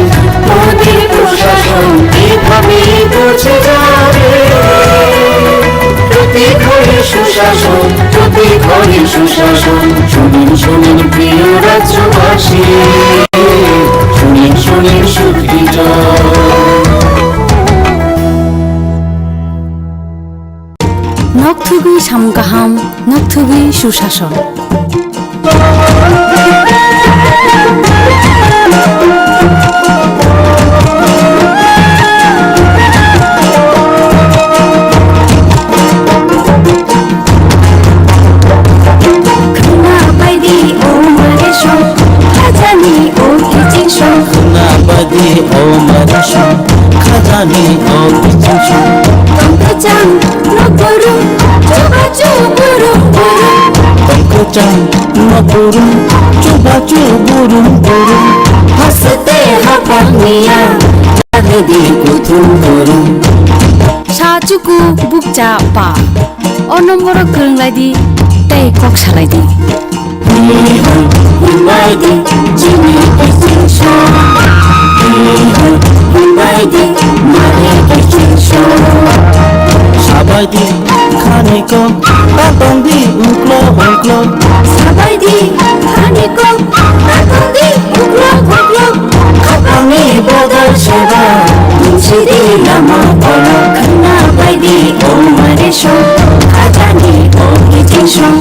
মোদির প্রশাসন। এভাবেই পৌঁছে যাবে প্রতি ঘরে সুশাসন, প্রতি ঘরে সুশাসন। শুনুন, শুনুন প্রিয় রাজ্যবাসী, শুনুন, শুনুন সুখী জন। Nokthugwi samung kaham, nokthugwi susason. Khwna bai di o mare song, khajani o kiching song. Khwna bai di o mare song, khajani o kiching song. Tongkha chang no guru, chuba chu guru guru. Tongkha chang no guru, chuba chu guru guru. Haste hapang niya, jagdi kuthum guru. Sa chuku bukcha pa. O nomboro kwrwng lai di, tei kok salai di. Hwnbai di, chini kiching song. Hwnbai di, mani kiching song. Sabai di, khani kok, ta tong di, uklo uklo. Sabai di, khani kok, ta tong di, uklo uklo. Khapangni bodol seba, nungsidi lama kolok. Khwna bai di, o mare song, khajani o kiching song.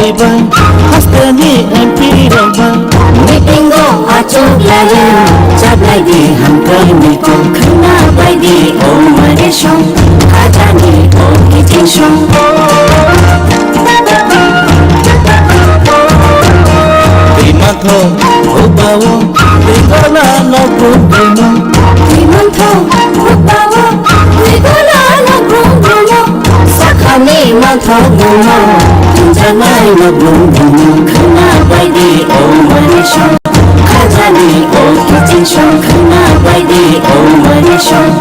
Hasteni M P rok ba meeting o achuk laio, chablai di hamkrai ni kok khna bai di o mare song, khajani o kiching song. Twi manthok hukbao, twi gola no brum brumo. Twi manthok hukbao, twi gola no brum brumo. Sakhani manthok bumo, tungjaknai no brum bumo. Khna bai di o mani song, khajani o kiching song. Khna bai di o mani song,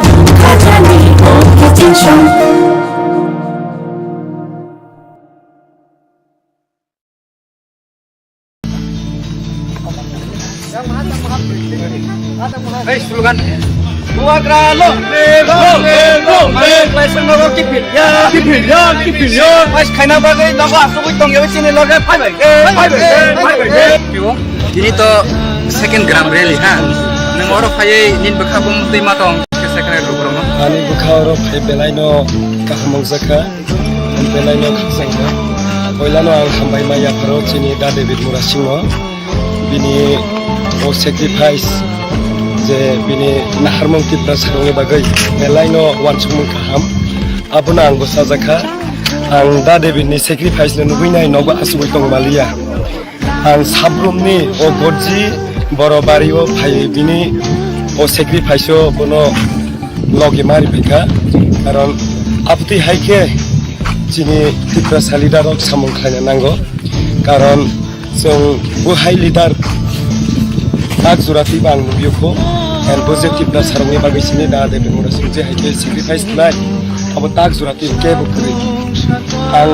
khajani o kiching song. Hei, slogan. Bubagra lo, lo, lo, lo, lo. Mane, kaisa nogo kiphilya, kiphilya, kiphilya. Pais khaina bagwi nogo asugwi tongya, chini loge phai bai, phai bai, phai bai. Tini to second gram rally ha. Nwng oro phaiwi nini bwkha bumtwi ma tong, second rally borokno. Ani bwkha oro phai belai no kaham wngjakha. Ang belai no khakchangkha. Poilano ang hambai ma yapharo chini Da David Murasingno. Bini o sacrifice je bini naharmung Tiprasarokni bagwi belai no uansukmung kaham. Abono ang bo sajakha. Ang Da David ni sacrifice no nugwi nai nogo asugwi tong maliya. Ang sabrumni o gorji boro bari o phai bini o sacrifice o bono logi mari phaikha, karon abtwi hai khe chini Tiprasa leader rok samung khlaina nango, karon chwng bo hai leader tak jora twi bang nugwi kho, and bo je Tiprasa rokni bagwi sini Da David Murasing je hai khe sacrifice khlai, abo tak jora twi kebo kwrwi. Ang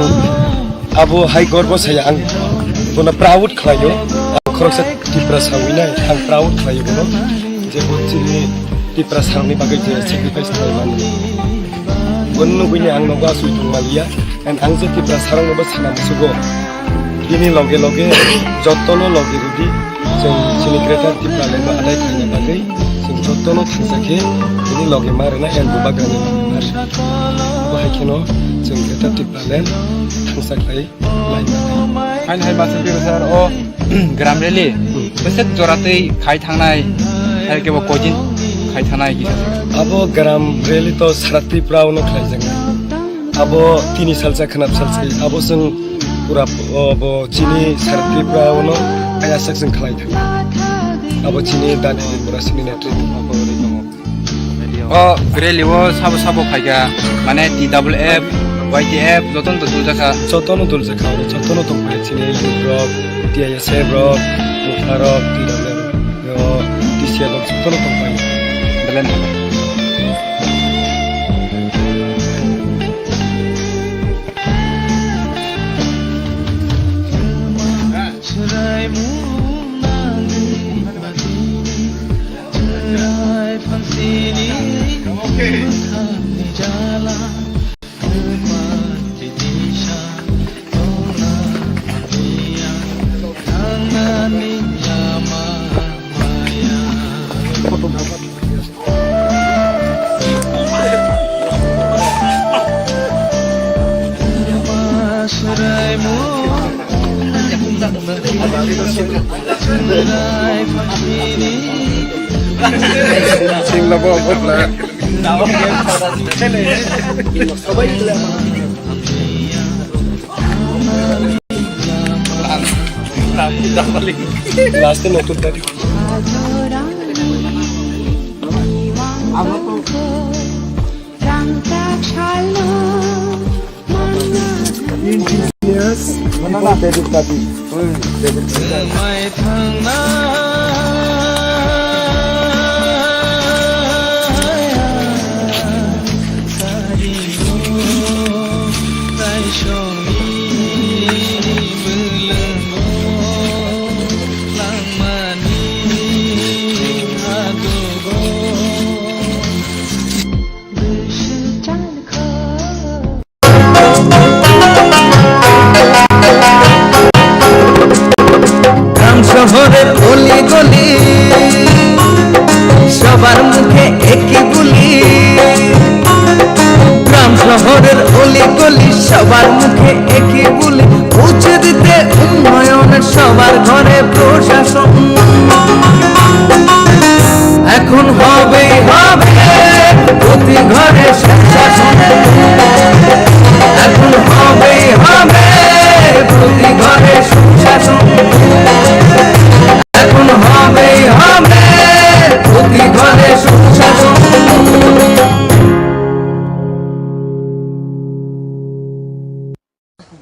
Abo hai gorbo saya ang bono proud khlaio. Ang khoroksa Tiprasa wngwi nai ang proud khlaio bono. Je bo chini Tiprasarokni bagwi je sacrifice khlai mani. Bono nugwini ang nogo asui tong maliya. And ang je Tiprasarokno bo sana musugo. Bini loge loge jottono loge rwdi. Chwng chini Greater Tipraland no adai khlaina bagwi chwng jottono thangsa khe bini loge ma rwna and bubagrani loge ma rwna. Bo hai kheno chwng Greater Tipraland thangsa khlai. Hain hai masa biro sir o gram rally. Hmm. Besek jora tei khai thangnai, hai kebo kojin khai thangnai kisa. Abo gram rally to sara Tripura ono khlai jang. Abo tini salsa khnap salsa abo sung pura o bo chini sara Tripura ono ayasak sung khlai thang. Abo chini dani pura sini netri. O rally o sabo sabo phaikha, mane T W F, Y T F, jotono to duljakha. Jotono duljakha, jotono tongphai chini youth rok, T I S F rok, Mukha rok, T W F rok, T C F rok jotono tongphai. Belai no. Last e notun tari. Engineers, mana na David Kati. David Kati. গ্রাম শহরের অলি গলি, সবার মুখে একই বুলি। গ্রাম শহরের অলি গলি, সবার মুখে একই বুলি। পৌঁছে দিতে উন্নয়ন সবার ঘরে প্রশাসন। এখন হবেই হবে প্রতি ঘরে সুশাসন। এখন হবেই হবে প্রতি ঘরে সুশাসন। এখন হবেই হবে প্রতি ঘরে সুশাসন।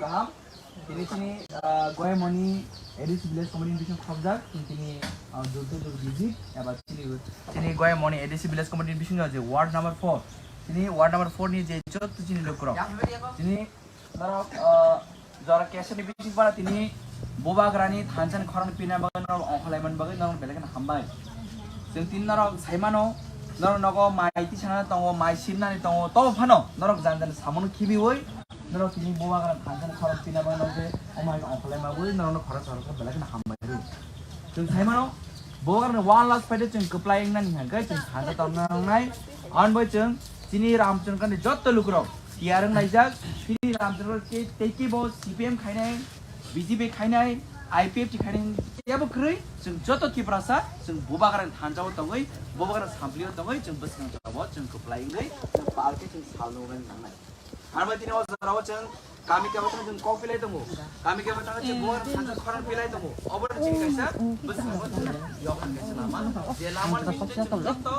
Kaham. Tini chini, ah, Goyamoni A D C Village Committee ni bising khobjak, tini, ah, Durga Durga Visit, eba chini, chini Goyamoni A D C Village Committee ni bising je ward number four. Tini ward number four ni je jotto chini lukurok. Tini norok, ah, jora kesar ni bising para tini Bubagrani thansa ni khorang pina bagwi norok ongkhorlai man bagwi norok belai kheno hambai. Chwng tini norok sai mano, norok nogo mai tisana tongo, mai simnani tongo, tobo phano norok jani jani samono khibiwi, norok tini Bubagrani thansa ni khorang pina bagwi norok je omo hai ongkhorlai ma bagwi norokno khoroksa khoroksa belai kheno hambai rw. Chwng sai mano, Bubagrani one last fight o chwng kwplai wngnani hwnkhe chwng thansa tongna nangnai. Aboni bagwi chwng chini Ramchandra ni jotto lukurok tiyar wnglaijak, chini Ramchandra tei, tei kibo C P M khainai, B J P khainai, I P F T khainai, teibo kwrwi chwng joto Tiprasa chwng Bubagrani thansa o tongwi, Bubagrani samplio tongwi chwng bwskango chwng kwplai wngwi chwng palkhe chwng salno nangnai. Aro bai tini o jorao chwng kami kami thang chwng kok pilai tongo. Kami kami thang chwng buar thang khorang pilai tongo. Obo chini kaisa bwskango chwng yokhan kaisa lama. Je lama ni bisingtwi chwng joto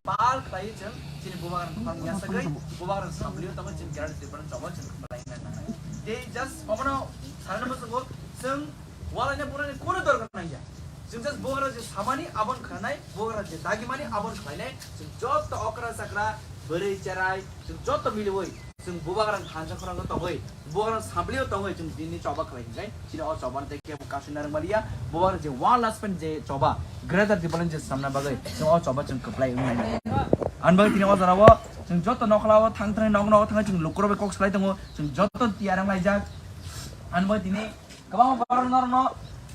pal khlai chwng chini Bubagrani khorang yasagwi Bubagrani samplio tongo chwng Kerala Tripura chobo chwng khlai nai. Tei just omono sarano bwskango chwng Walaina bunaini kunu dorkar nangya. Chwng just Bubagra je samani abon khanai, Bubagra je dagimani abon khlainai, chwng joto okra chakra, bwrwi cherai, chwng joto miliwi, chwng Bubagrani thansa khorang tongwi, Bubagrani samplio tongwi, chwng dinni choba khlai hinkai, chini o choba tei kebo kasui narwk maliya, Bubagra je one last pen je choba, Greater Tipraland je samna bagwi, chwng o choba chwng kwplai wngnai. Ani bagwi tini o jorao chwng joto nokhlao thang thang nok nok thang chwng lukurok bai kok salai tongo, chwng joto tiyar wnglaijak. Ani bagwi tini Kwbangma borok norokno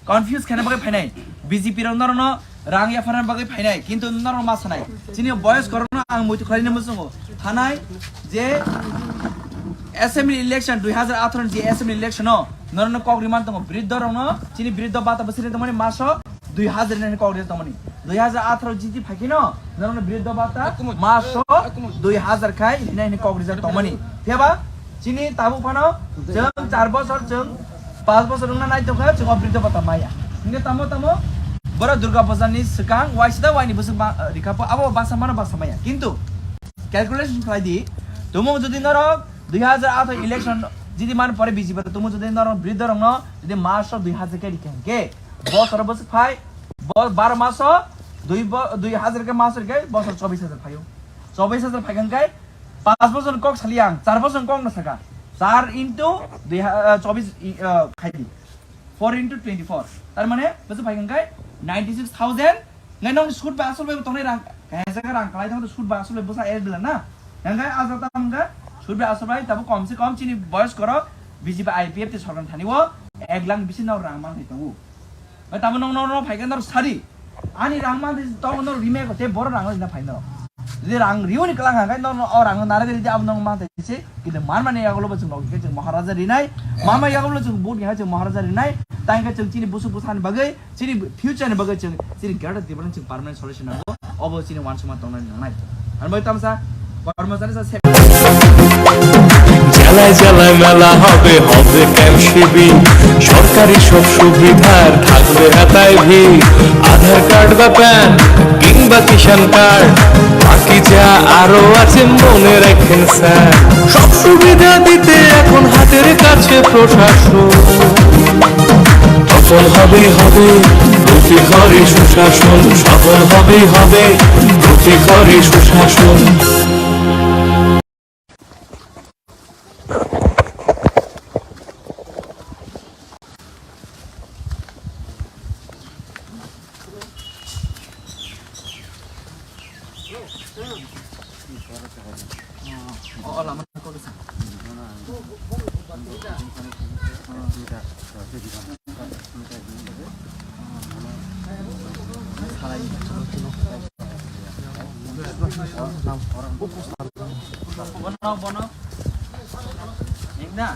confuse khaina bagwi phainai. B J P rok norokno rang yapharna bagwi phainai, kintu norok ma sanai. Chini boyos korokno ang muitu khlaina muchungo. Thanai je assembly election dui hazar atharo ni je assembly election o norokno kok riman tongo. Birodhi dol rokno chini birodhi dol bata bwswk tongmani maso dui hazar ni kok rijak tongmani. Dui hazar atharo jiti phaikhe no norokno birodhi dol bata maso dui hazar khai rinai hwnwi kok rijak tongmani. Phiya ba chini tabuk phano chwng char bosor chwng Pas bosor wngna naitokha, chwng o birodhi dol bata maya. Hingke tamo tamo, borok Durga Puja ni swkang, waisa da waini bwswk ba, rikha po, abo basa mano basa maya. Kintu, calculation khlai di, tumung jodi norok dui hazar atharo election jidi man pore B J P tumung jodi norok birodhi dol rokno jodi March o dui hazar khe rikha hingke, bosor bwswk phai, bo, baro maso dui bo, dui hazar khe maso rikhe, bosor chobis hazar phaio. Chobis hazar phaikha hingke, Pas bosor kok sali ang, char bosor kok no saka. Char into dui ha-, ah, chobis i, ah, khai di. Four into twenty-four. Tar mane, bwswk phai hwnkhai ninety-six thousand. Ngai nong sud bai asol bai tongnai rang, kaisa ka rang kalai thang sud bai asol bai bwsa air bila na. Ngai ajak ta hwnkhai sud bai asol bai tabo kom se kom chini boyos korok B J P I P F T sorkar thani o ek lakh bisi no rang man thai tongo. Bai tamo nong, nong, nong phai khe nor sadi. Ani rang man tong nor rime ko te bor rang rina phai nor. Jodi rang riu ni klang ha kai nor o rang nare jodi abo nong man te se kile man mane yagulo bo chwng log ke chwng Maharaja rinai. Mama yagulo chwng bud ya chwng Maharaja rinai. Tai ke chwng chini busu busan bagwi, chini future ni bagwi chwng chini Greater Tipraland chwng permanent solution nango. Obo chini wansukma tongnani nangnai. Ani bai tamsa, kormosari sa se- জ্বালায় জ্বালায় মেলা হবে, হবে ক্যাম্প শিবির। সরকারি সব সুবিধার থাকবে হাতায় ভিড়। আধার কার্ড বা প্যান কিংবা কিষাণ কার্ড, বাকি যা আরো আছে মনে রাখেন স্যার। সব সুবিধা দিতে এখন হাতের কাছে প্রশাসন। সফল হবেই হবে প্রতি ঘরে সুশাসন, সফল হবেই হবে প্রতি ঘরে সুশাসন। Bono, bono. Ning na.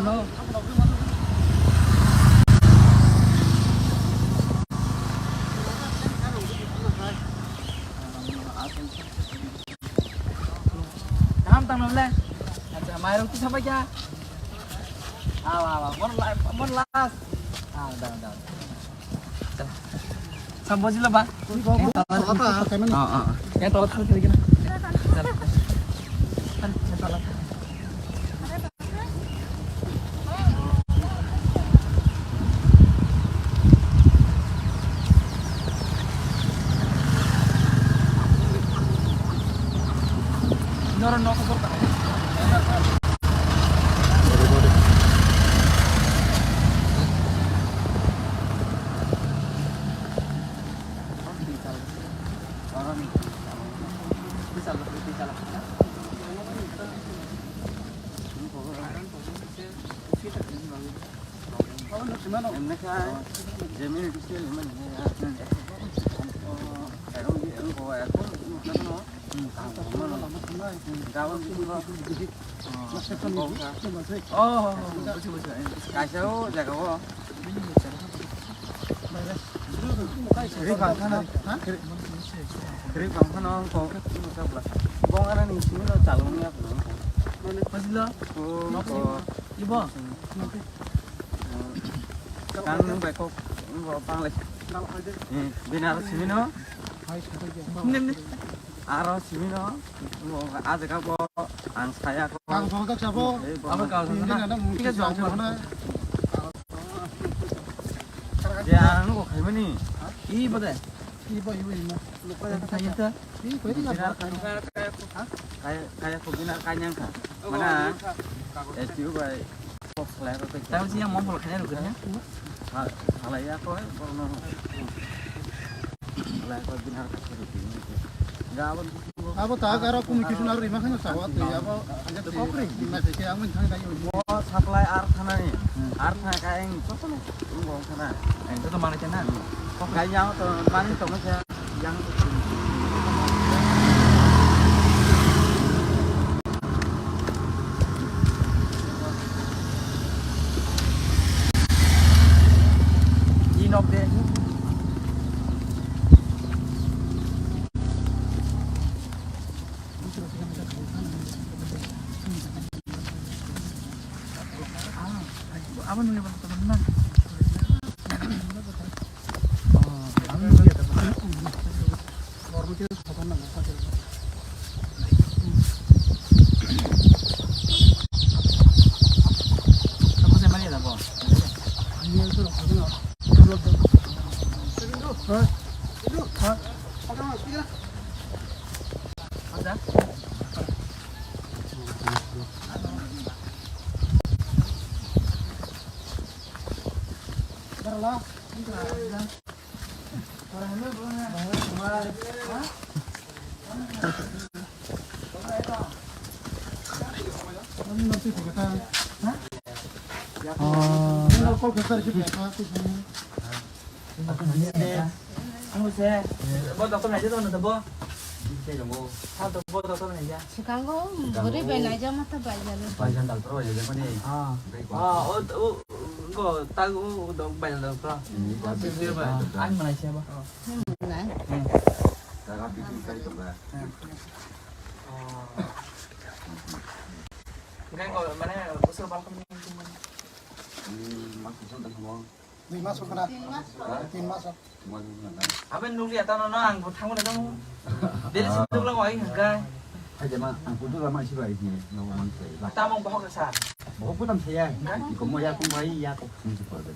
Kaham tang nang le? Acha, mairok tu sabai kya? Awa, awa, mon la-, mon last. Ah, da, da. Sab bojilo ba? Yang tola. Oh, oh. Yang tola thang kiri kena. Chal. Yang tola. Noro nokho borok. Oh, oh, oh, buji, buji. Kaisa o jaga o. Ri bangkhana, ha? Ri bangkhana ang kok. Bong ara ni simi no chalung ya. Pajila. Oh, nok ko. Ibo. Kang nung bai kok. Nung bo panglai. Hmm, bini aro simi no. Nim, nim. Aro simi no. Nung bo a jaga bo ang saya ko. Kang song tak sabo. Eh, bo. Abo kang song. Ini ada mungkin. Tiga jam mana? Ya, ang nung bo khaimani. Ibo de. Ibo, ibo, ibo. Kaya, kaya ko bini aro kanyang kha. Mana? S D O bai. Tamo sih yang mau kalau kena rukun ya? Salai ya koi, kalau mau. Salai koi bini aro kanyang. Gak apa. Abo ta aro communication aro rima khano sawa te abo anja te kokri na te ke ang thang dai. Bo supply ar thana ni. Ar thana ka eng to to. Ung bo thana. Eng to to mana chana. Kokri yang to mani to ma yang. Inok de. Ang se, bo doctor naijak tong nang bo. Bo doctor naijak. Swkango bwrwi bai naijak ma ta bai jalo. Bai jalo doctor bai jalo mani. Ah. Ah, o, o, go, ta, o, dok bai jalo doctor. Ani manai se ba. Nai. Enggak, enggak, mana usul balkon ni? Ini masuk sudah semua. Dui mas wngkha na? Tin mas. Tin mas. Aboni nukliya tamo no ang bo thangmani tamo. Beri se nukla wai hwnkha. Hai jema ang kudu lama isi bai ni no man se. Tamo bohok sa. Bohok putam se ya. Ko mo ya kung bai ya ko ni se por be.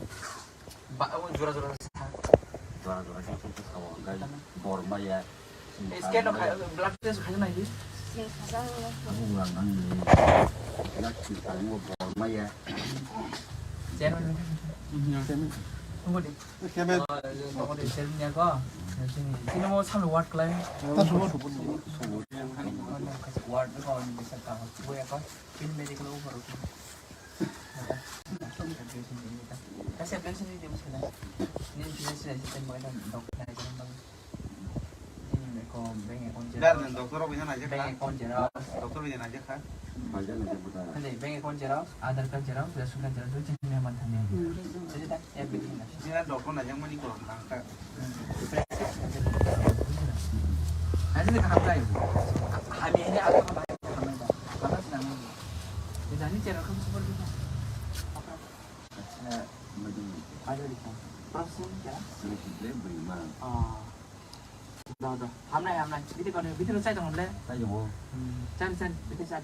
Ba o jora jora sa. Jora jora sa ko sa wa ga bor ma ya. Scan no khai, blood test khai nai di. Scan khajak. Ang ulang ang ni. Blood test khai mo bor ma ya. Chairman. Chairman. Tunggu di. Chairman. Oh, tunggu di, chairman ya ko. Sini, sini mo sambil ward kelai. Ward ko ni bisa tahu. Gue ya ko. Sini medical over. Kasi application ni dia mesti dah. Ni dia sudah sistem buat dah dok naik dalam bang. Ini ko bank account jelas. Dar dan doktor bisa naik Bank kan? Account jelas. Doktor bisa naik kan? Hande, bank account xerox, Aadhaar card xerox, ration card xerox, dui tin mehman thani. Jadi tak, ya, bikin lah. Ini kan dokter aja yang mani kurang langka. Nanti dia kaham kai. Kami ini apa apa apa apa sih namanya? Jadi ini xerox kan super gitu. Acha, madam. Ada di sana. Terus ini ya? Ini kita beri mana? Ah. Da, da. Hamnai, hamnai. Bini kono, bini rwchai tong hamle. Chai tongo. Hmm. Chan, chan, bini chan.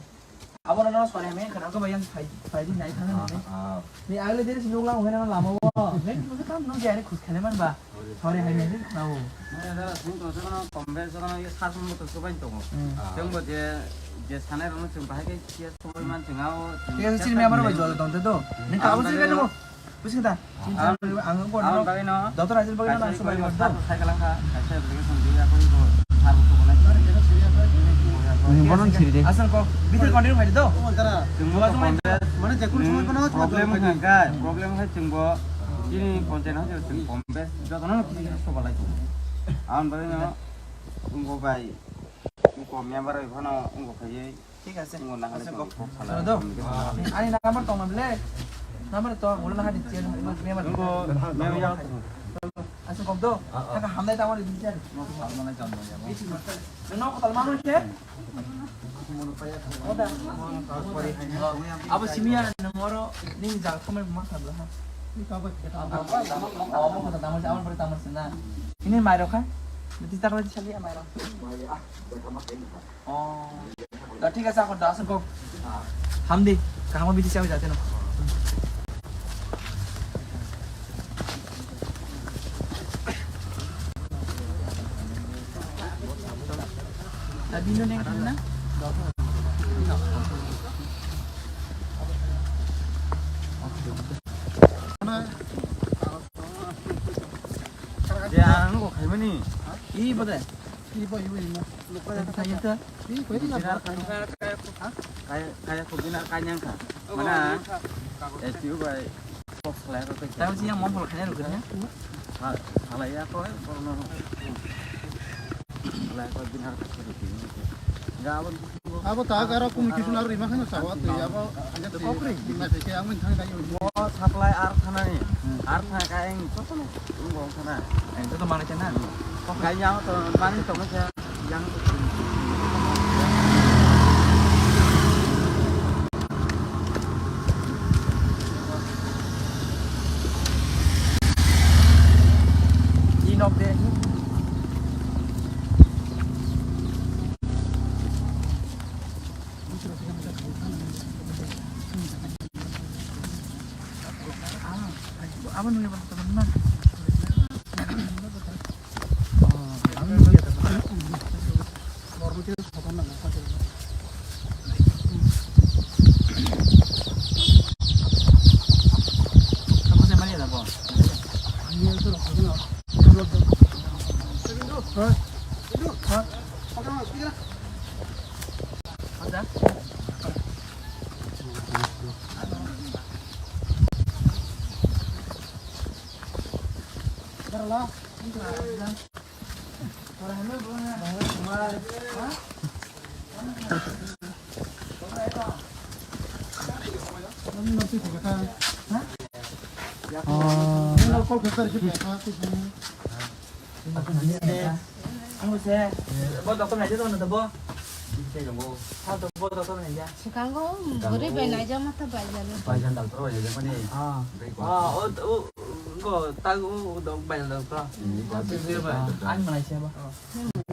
Abo no, no, sorry, hame khana ko bayang phai, phai di nai thang Ah, ni. Ah. Ni agle diri sinuk lang hena lama wo. Nek mo tam no jare khus khale man ba. Sorry, hai ni na wo. Mane da sing to se kono kombe se kono ye sar sum to subai tongo. Hmm. Ah. Jeng bo je, je sanai rano sing bahai ke ye subai man sing ao. Ye sini me amar bai jol don te do. Ni ka abo sini ka no. Busi ta. Ang, ang ko ang no. Bagwi no. Doctor Ajil bagwi no, kaisa ang subai ko doctor. Sar sai kalang kha, kaisa application di, ako ko sar ko ko nai. Ni bono siri de. Asal ko, bitir continue phai do. Chwng bo mane je kun somoy kono problem kha, problem kha chwng bo. Chini content ha chwng pom be joto no kisi kisi soba lai. Ang bagwi no. Ungko bai. Ungko member bai phano ungko khaiwi. Thik ase. Ungko nahale aswk kok. Chwng kok sala. Chwng do. Ani number tong na bile. Number to ulo nahadi tiyan member. Ungko member ya. Aswk kok do. Thaka hamnai tamo di tiyan. Hamnai tamo ya. Nino kotal mano se. Abo simiya nangoro nini jaga thamai ma sabla ha. Abo kota tamo se, abo pore tamo se na. Ini mai rokha. Beti takla di sali mai rok. Oh. Da thik ase, akhor da aswk kok. Hamdi, kaham bidi chawi jate no. Da bino neng na? Ya, ang ko khaimani. I bade. Kaya, kaya ko bina kanyang ka. Mana? S P U bai. Box khlai rw tei. Tamo sini yang mongkol kanya rw kanya. Salai ya ko, borno. Salai ko bina rw kanya rw kanya. Ga abon. Abo ta aro kum kisu na rw ima khanya sawa te abo. Kokri. Ima te ke ang thang dai. Bo supply ar thana ni. Ar thana ka eng. Ung bong thana. Eng to mani chana. Kok kai yang to mani to ma yang. Inok de. Abo nungya ba teman na. Ang se, bo doctor naijak tongno da bo. Ang to bo doctor naijak. Swkango bwrwi bai naijak ma ta bai jalo. Bai jalo doctor bai jalo mani. Ah. Ah, o, o, go, ta, o, o, dok bai jalo doctor. Hmm, bai jalo. Ani manai se bo.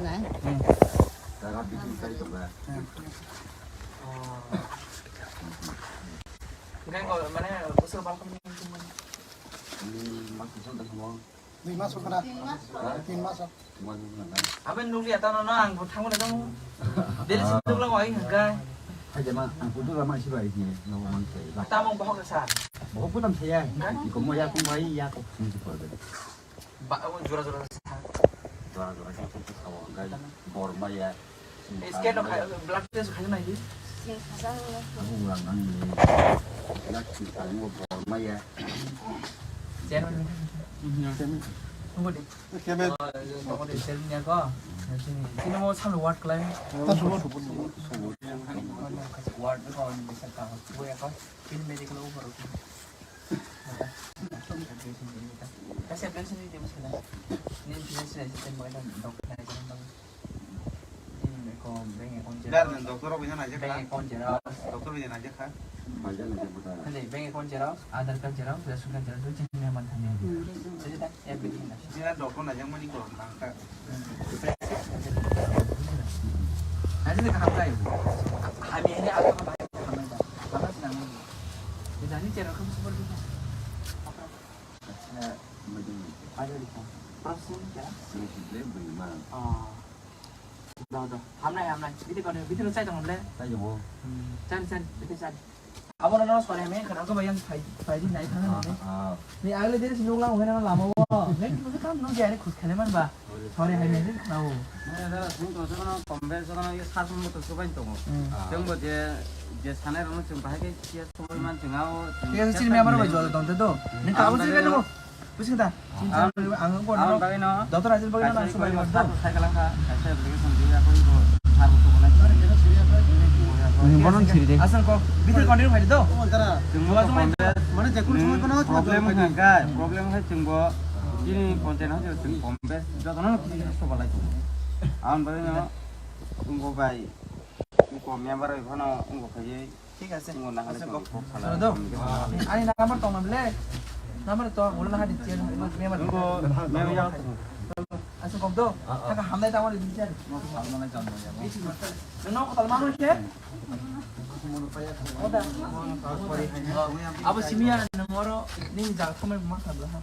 Nai. Hmm. Daga bikin kai to ba. Hmm. Oh. Ngai ko mane usur balkon ni. Ni mas usur da mo. Dui mas wngkha na? Tin mas. Tin mas. Aboni nukliya tano no, ang bo thangmani tamo. Deli se nukla wai hwnkha. Hai jama, ang kudu lama si bai ni, no man sai. Tamo bohok sa. Bohok kutam saya. Iko mo ya kung bai ya ko sini ko. Ba, o jora jora sa. Jora jora sa ko sa wang gai. Borma ya. Scan rok khai, blood test khai nai di. Scan khajak nai. Ang ulang nang ni. Blood test khai mo bor maya. Chairman. Mhm, chairman. Tunggu di. Chairman. Oh, tunggu di, chairman ya ko. Sini, sini mo samlo ward klai. Ta subo. Subo. Ward ko bisa ka ko ya ko. Pin medical over ko. Kasi application ni mas kana. Ni application ni sistem mo ito doctor na ito bang. Hmm, ko bank account Dar jerox. Doctor ko bisa na Bank account jerox. Doctor ko bisa na kha. Hande, bank account jerox, Aadhaar card jerox, ration card jerox, dui chinni man thani. Jadi tak, everything na. Sila doctor na jang mani ko nang ka. Aji de kaham kai. Hami ini apa apa kaham kai. Apa sih namun? Jadi ini jerox kamu super gitu. Apa? Acha, mujhe Aadhaar card. Processing kya? Sila sila bima. Ah. Da da. Hamnai hamnai. Bidi kone, bidi lo chai tong le. Chai tong. Hmm. Chai chai, bidi chai. Abo no sore me khana ko bayang phai phai di nai khana ne. Ni agle dere sinung lang hena lama wo. Ne ki kam no jare khus khale man ba. Sore hai ne khana wo. Sung to sono kombe sono ye sar mo to sobai to. Sung bo je je sanai ro sung bahai ke sia sobai man sung ao. Ye sin me amar ba jol tong te do. Ne ka abo sin ke no. Busi kata, ang ang bagwi no, Doctor Rajil bagwi no, kaisa nang bagwi no, sar sai kalang kha, kaisa application di, aku ibo sar buku bolai. Bono siri de. Asal ko, bitir continue phai do. Chwng bo mane je kun somoy kono problem wngkha, problem hai chwng bo, chini content hai chwng kome jotono kisa sobalai. Ang bagwi no, chwng bo bai, ko member bai phano wngkha phai. Thik ase. Asa kok. Soro do. Ani number tong na bele. Number to ulo na hadi chen member. Asa kok do. Taka hamdai tamo di chen. No kotal mano che. Abo simia numero ni jaga kome ma khabla ha.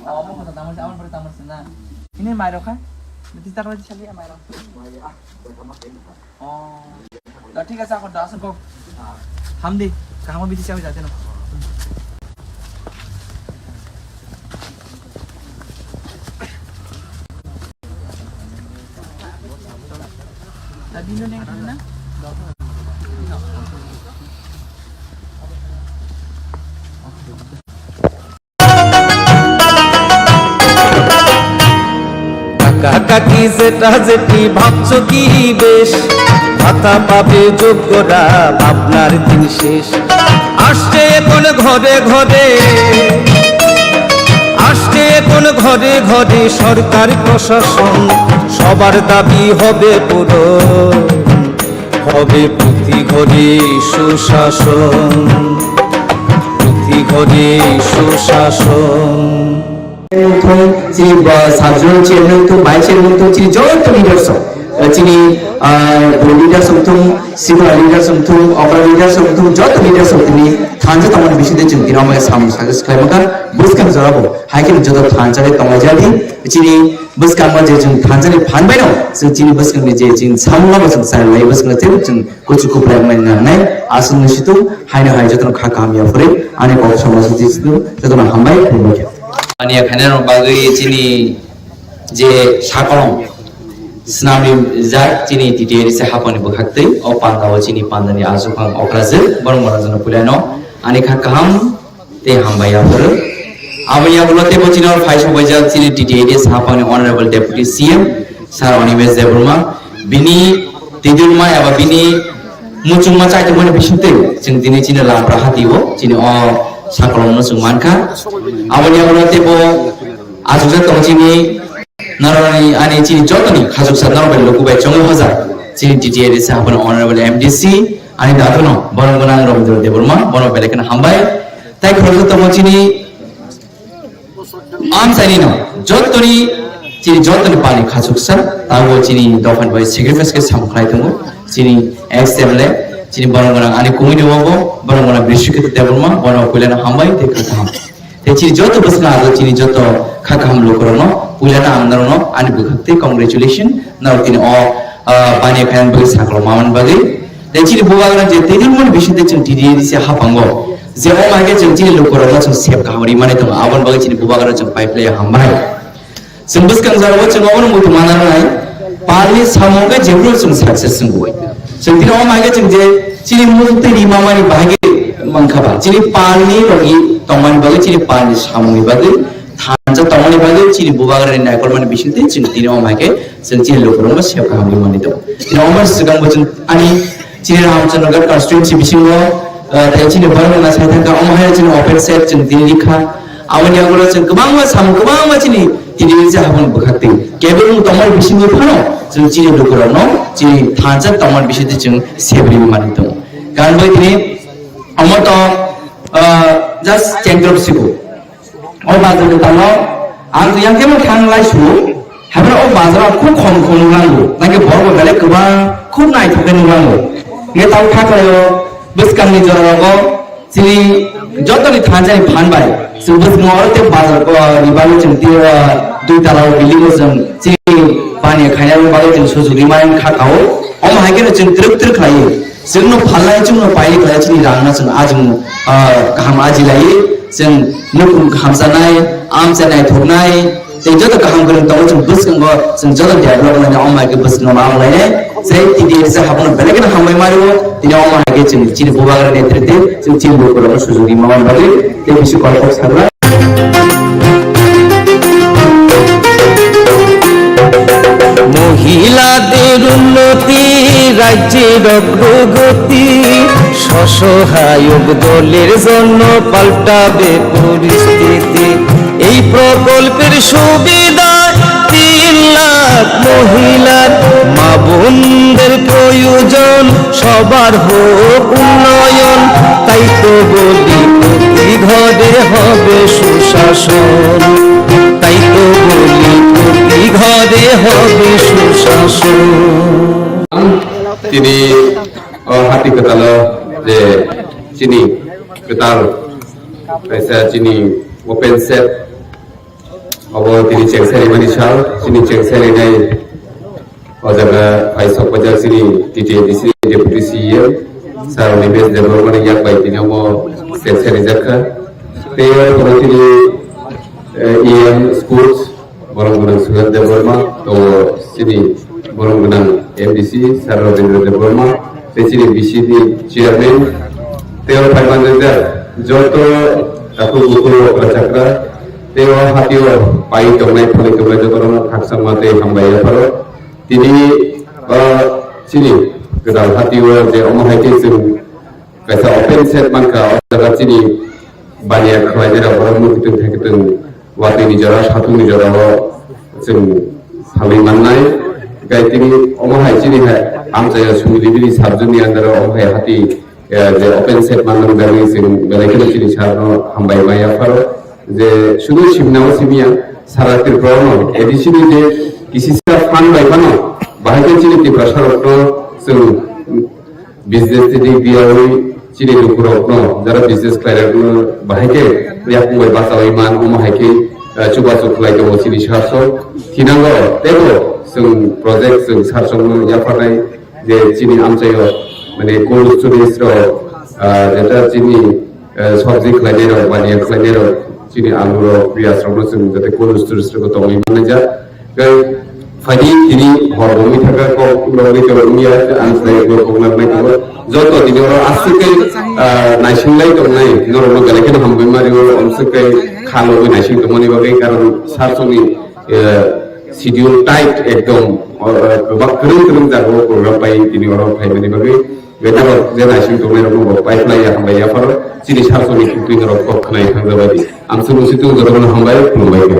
Amo kota tamar se, amo pore tamar se na. Ini mairo kha. Beti takla di sali mairo. Oh. Da, thik ase, akhor da, aswk kok. Hamdi, kaham bidi chawi jate no. Da, bino neng na? কাকা কাকি জেঠা জেঠি ভাবছো কি বেশ, ভাতা পাবে যোগ্যরা, ভাবনার দিন শেষ। আসছে এখন ঘরে ঘরে, আসছে এখন ঘরে ঘরে সরকার প্রশাসন, সবার দাবি হবে পূরণ। হবে প্রতি ঘরে সুশাসন, প্রতি ঘরে সুশাসন। Chini, ah, sub zonal chairman tong, vice chairman tong, chini joto leaders rok, ah, chini, ah, leaders rok tong, senior leaders rok tong, okra leaders rok tong, joto leaders rok tini thansa tongmani bisingtwi chwng tini omo samung sakhe swkhlai mankha, bwskang jorabo hai kheno joto thansa khe tonglaijadi, chini bwskango je chwng thansa ni phan baino, chwng chini bwskangni je chini samung lama chwng chai lai bwskango tei chwng Kuchu kuprai wngmani nangnai, aswkni situng haino hai jotono kha kaham ya phuri, ani kok samajwk situng jotono hambai khulumkha. Ani ya khainai rok bagwi chini je sakolom swnamni jak chini T T A D C hapani bwkhaktwi, o pandao chini pandani achukhang okrajwk, borok mora jono puilano ani kha kaham tei hambai yaphuru. Aboni yagulo teibo chini oro phai sobaijak chini T T A D C hapani Honorable Deputy C M Sir Animesh Debbarma, bini twijlma eba bini muchungma chaitokmani bisingtwi chwng tini chini Lampra hatio chini o sakolomno chwng mankha. Aboni yagulo teibo achukjak tongo chini Narwani ani chini jotoni khachuksa Narwani lukubai chongo hajar chini T T A D C hapani Honorable M D C ani dadono borok gwnang Rabindra Debbarma, bono belai kheno hambai. Tai khoroksa tongo chini amchaini no jotoni chini jotoni pali khachuksa tabo chini dophani bai sacrifice khe samung khlai tongo chini ex M L A chini borok gwnang ani kumui ni obo borok gwnang Brishrikhetra Debbarma bono puilano hambai tei kha kaham. Tei chini joto bwskango abo chini joto kha kaham lukurokno puilano ang norokno ani bwkhak tei congratulation norok tini o, ah, baniya khaina bagwi saklo mamani bagwi. Tei chini bubagra je tei mani bising tei chwng T T A D C hapango je o maikhe chwng chini lukurokno chwng sep kaham rimani tongo aboni bagwi chini bubagra chwng pai phlai hambai. Chwng bwskang jora o chwng obono muitu mana rwnai, palni samung khe jephru chwng success wngwi. Chwng tini o maikhe chwng je chini muitu twi rimamani bahai khe mankha ba, chini palni rogwi tongmani bagwi, chini palni samungni bagwi thansa tongmani bagwi chini bubagrani naikolmani bisingtwi chwng tini omo hai khe chwng chini lukurokno sep kaham wngwi manwi tongo. Tini omo swkang bo chwng ani chini Ramchandragarh constituency bisingo, ah, tei chini borok rwna sai thangkha, omo hai chini open set chwng tini rikha. Aboni yagulo chwng kwbangma samung, kwbangma chini tini je haboni bwkhaktwi kebeng tongmani bisingo phano chwng chini lukurokno chini thansa tongmani bisingtwi chwng sep rwwi manwi tongo. Karon bai tini omo to, ah, just chengkrop sibo. O bazar ni tamo ang yang kemo thang lai su. Habar o bazar o khub khom khom nang bo. Nang ke borok belai kwbang khub naithok khe nang bo. Nge tamo kha khlaio bwskang ni jora rogo chini joto ni thansa ni phan bai. Chwng bwskango oro tei bazar ko ni bagwi chwng tei, ah, dui tala o building o chwng chini baniya khaina bagwi chwng sujuk ri mani kha kao. Omo hai khe no chwng twrwk twrwk khlaiwi. Chwngno phalnai, chwngno pailai khlai chini rangno chwng ajung, ah, kaham aji lai. Chwng nukhung khamsanai, amchai naithoknai, tei joto kaham kwrwng tongo chwng bwskango, chwng joto develop wnglainai, omo hai khe bwskango ma wnglainai. Jai T D F C habuno belai kheno hambai mario, tini omo hai khe chwng chini bubagra netrite, chwng chini lukurokno sujuk ri ma bagwi, tei bisi kok kok sakla. মহিলাদের উন্নতি, রাজ্যের অগ্রগতি, স্বসহায়ক দলের জন্য পাল্টাবে পরিস্থিতি। এই প্রকল্পের সুবিধায় তিন লাখ মহিলার, মা বোনদের প্রয়োজন সবার হোক উন্নয়ন। তাই তো বলি প্রতি ঘরে হবে সুশাসন। তাই তো বলি প্রতি ঘরে হবে সুশাসন। Tini o hati kwtalo je chini kwtal kaisa chini open set obo tini chengsa rimani sal, chini chengsa rinai o jaga phai sok bajak chini T T A D C ni Deputy C E M Sir Nimesh Debbarma ni yak bai tini omo chengsa rijak kha. Tei o tini, eh, E M Sports, borok gwnang Suhel Debbarma, to chini borok gwnang M D C Sir Rabindra Debbarma, tei chini B C ni chairman, tei o phai manjak joto takhuk bukhuk okra chakra, tei o hatio pai tongnai, phalwi tongnai joto rokno khakchangma tei hambai yapharo. Tini, ah, chini kwtal hatio je omo hai khe chwng kaisa open set mankha, o jaga chini baniya khlainai rok oro muikwtwng thaikwtwng watwi ni jora, satung ni jora o chwng phalwi mannai. Gai tini omo hai chini hai amchai o sumili bini sub zone ni under o omo hai hati, eh, je open set manna bagwi chwng belai kheno chini sir no hambai ma yapharo. Je sudu simna o simiya sara Tripura no A D C ni je kisisa fund bai phano bahai khe chini Tiprasa rok no chwng business ni dik diyawi chini lukurokno, jara business khlairokno bahai khe yakung bai bachawi man, omo hai khe, eh, chubachu khlai tongo chini sasok. Thinango teibo chwng project chwng sarsokno yapharnai je chini amchaio, mane, cold storage rok, ah, jeta chini, eh, sabji khlainai rok, baniya khlainai rok, chini alu rok, piyaj rokno chwng jate cold storage rok tongwi manjak. Tei phaidi tini hor bo wngwi thangkha, kok rok wngwi tongo wngya, ang sai bo kok nang nai tongo. Joto tini oro aswk khe, ah, naising lai tongnai, norokno belai kheno hambai ma rio, omswk khe kha logwi naising tongmani bagwi, karon sar songni, eh, schedule tight ekdom, o, o, kwbak kwrwng kwrwng jagao program bai tini oro phaimani bagwi. Betarok je naising tongnai rokno bo pai khlai ya hambai yapharo chini sar songni kukri norok kok khnai thangjabai di. Amswk musi tung jorokno hambai khulumbai khe.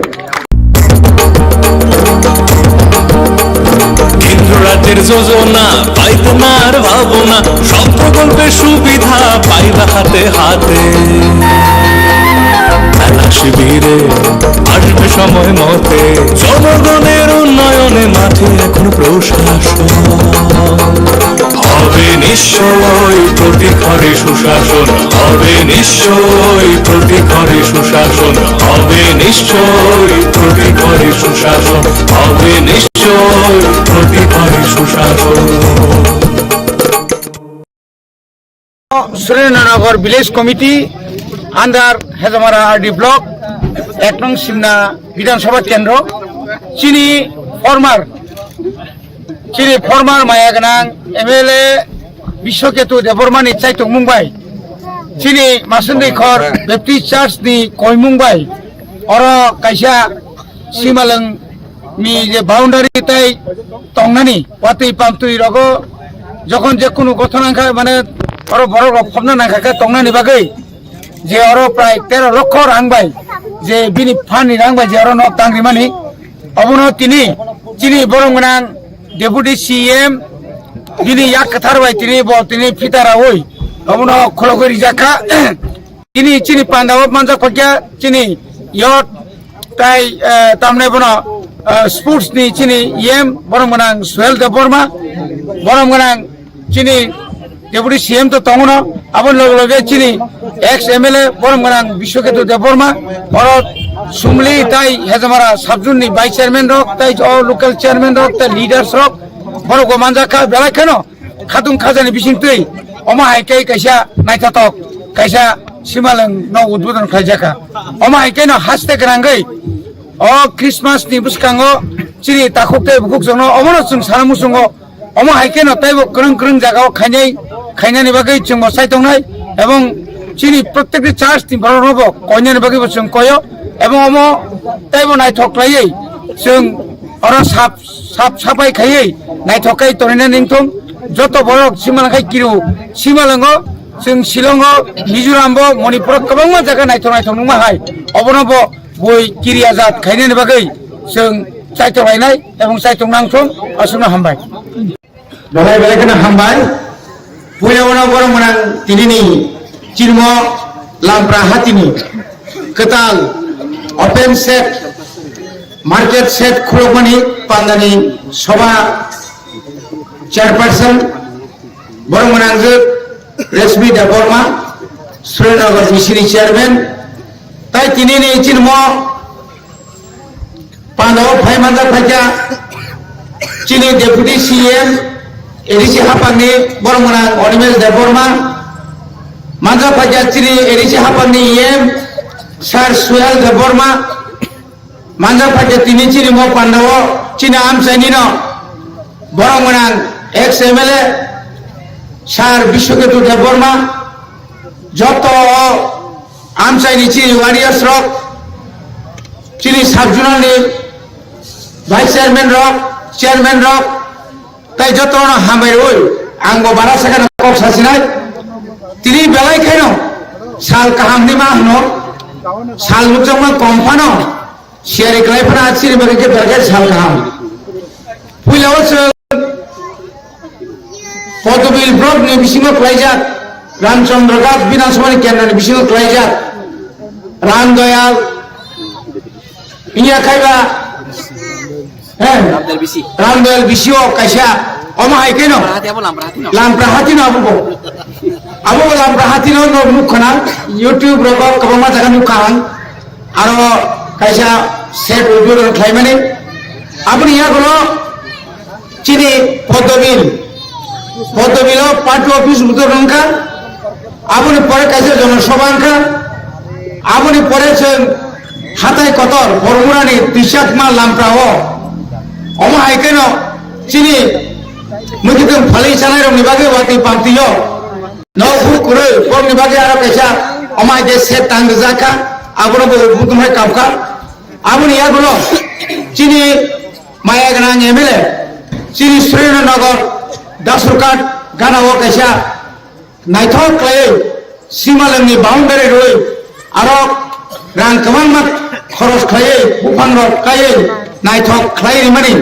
কেন্দ্র রাজ্যের যোজনা, পাইতনার ভাবনা, সব প্রকল্পের সুবিধা পাইবা হাতে হাতে। মেলা শিবিরে আসবে সময় মতে, জনগণের উন্নয়নে মাঠে এখন প্রশাসন। হবে নিশ্চয় প্রতি ঘরে সুশাসন, হবে নিশ্চয় প্রতি ঘরে সুশাসন, হবে নিশ্চয় প্রতি ঘরে সুশাসন, হবে নিশ্চয় প্রতি ঘরে সুশাসন। Surendranagor Village Committee under Hejamara R D Block, ek nong Simna Bidhan Sabha Kendro, chini former, chini former maya gwnang M L A Biswaketu Debbarma ni chaitokmung bai, chini Masundwi Khor Baptist Church ni koimung bai, oro kaisa Simalwng ni je boundary tai tongnani watwi pamtwi rogo jokon je kunu gothon nangkha mane oro borok rok phobna nangkha khe tongnani bagwi je oro prai tero lokho rang bai je bini phan ni rang bai je oro nok tang rimani obono tini chini borok gwnang Deputy C M bini yak kwthar bai tini bo tini phita rawi obono khulogwi rijak kha. Tini chini panda o manjak phakya chini yot tai, eh, tamne bono, eh, sports ni chini E M borom gwnang Suhel Debbarma, borom gwnang chini Deputy C M to tongono, aboni loge loge chini ex M L A borom gwnang Biswaketu Debbarma, oro Sumli tai Hejamara subzone ni vice chairman rok tai o local chairman rok tai leaders rok borok bo manjak kha belai kheno khatung khajani bisingtwi omo hai khe kaisa naithotok kaisa simalwng no udbodon khlaijak kha. Omo hai kheno haste gwnangwi o Christmas ni bwskango chini takhuk tei bukhuk chwngno omono chwng sana muchungo omo hai kheno teibo kwrwng kwrwng jagao khainai khainani bagwi chwngbo sai tongnai ebong chini protekti church ni borok rokbo koinani bagwi bo chwng koyo ebong omo teibo naithok khlaiwi chwng oro sap sap sapai khaiwi naithok khe tonina ningthung joto borok simalwng khai kiru simalwngo chwng Shillongo Mizorambo Manipuro kwbangma jaga naithok naithok nungma hai obono bo bui kiriya jat khainani bagwi chwng chaitok lainai ebong chaitok nangthung aswkno hambai. Belai belai kheno hambai. Puila uno borok gwnang tinini chirmo Lampra hatini kwtal open shed, market shed khulukmani pandani soba chairperson borok gwnang je Reshmi Debbarma, Surendra Nagar B C ni chairman, tai tinini chirmo Pandao phai manjak phaikha chini Deputy C M, A D C hapangni borok gwnang Animesh Debbarma, manjak phaikha chini A D C hapangni E M Sir Suhel Debbarma, manjak phaikha tini chini mo pandao chini amchaini no borok gwnang ex M L A Sir Biswaketu Debbarma, joto amchaini chini warriors rok, chini subzonal ni vice chairman rok, chairman rok, tai joto no hambai rwi ang bo bara sakha kok sasinai. Tini belai khaino sal kaham ni ma hwno, sal nukjakma kom phano, siyari kwlai phano, a chini bagwi khe belai khe sal kaham. Puila o chwng Podobil block ni bisingo kwlaijak, Ramchandra Das Bidhan Sabha ni kendra ni bisingo kwlaijak, Ram Doyal, iya khaiba, eh, Ram Doyal bisi. Ram Doyal bisi o kaisa, omo hai keno. Lampra hati abo Lampra hati no. Lampra hati no abo bo. Abo bo Lampra hati no no nukkha, YouTube rogo kwbangma jaga nukkha ang. Aro kaisa set uddhodon khlaimani. Aboni yagulo chini Podobil, Podobilo party office uddhodon wngkha. Aboni pore kaisa jonosabha wngkha. Aboni pore chwng hatai kotor Bormurani Twisakma Lampra o. Omo hai kheno chini mwkhitwng phalwi sanai rokni bagwi watwi pamtwi o. Nok huk kwrwi, borokni bagwi aro kaisa omo hai khe set tang rijak kha, abono bo buthum hai kap kha. Aboni yagulo chini maya gwnang M L A, chini Surendra Nagar, Dasarghat gana o kaisa naithok khlaiwi simalwngni boundary rwi aro rang kwbangma khoros khlaiwi buphang rok kaiwi naithok khlai rimani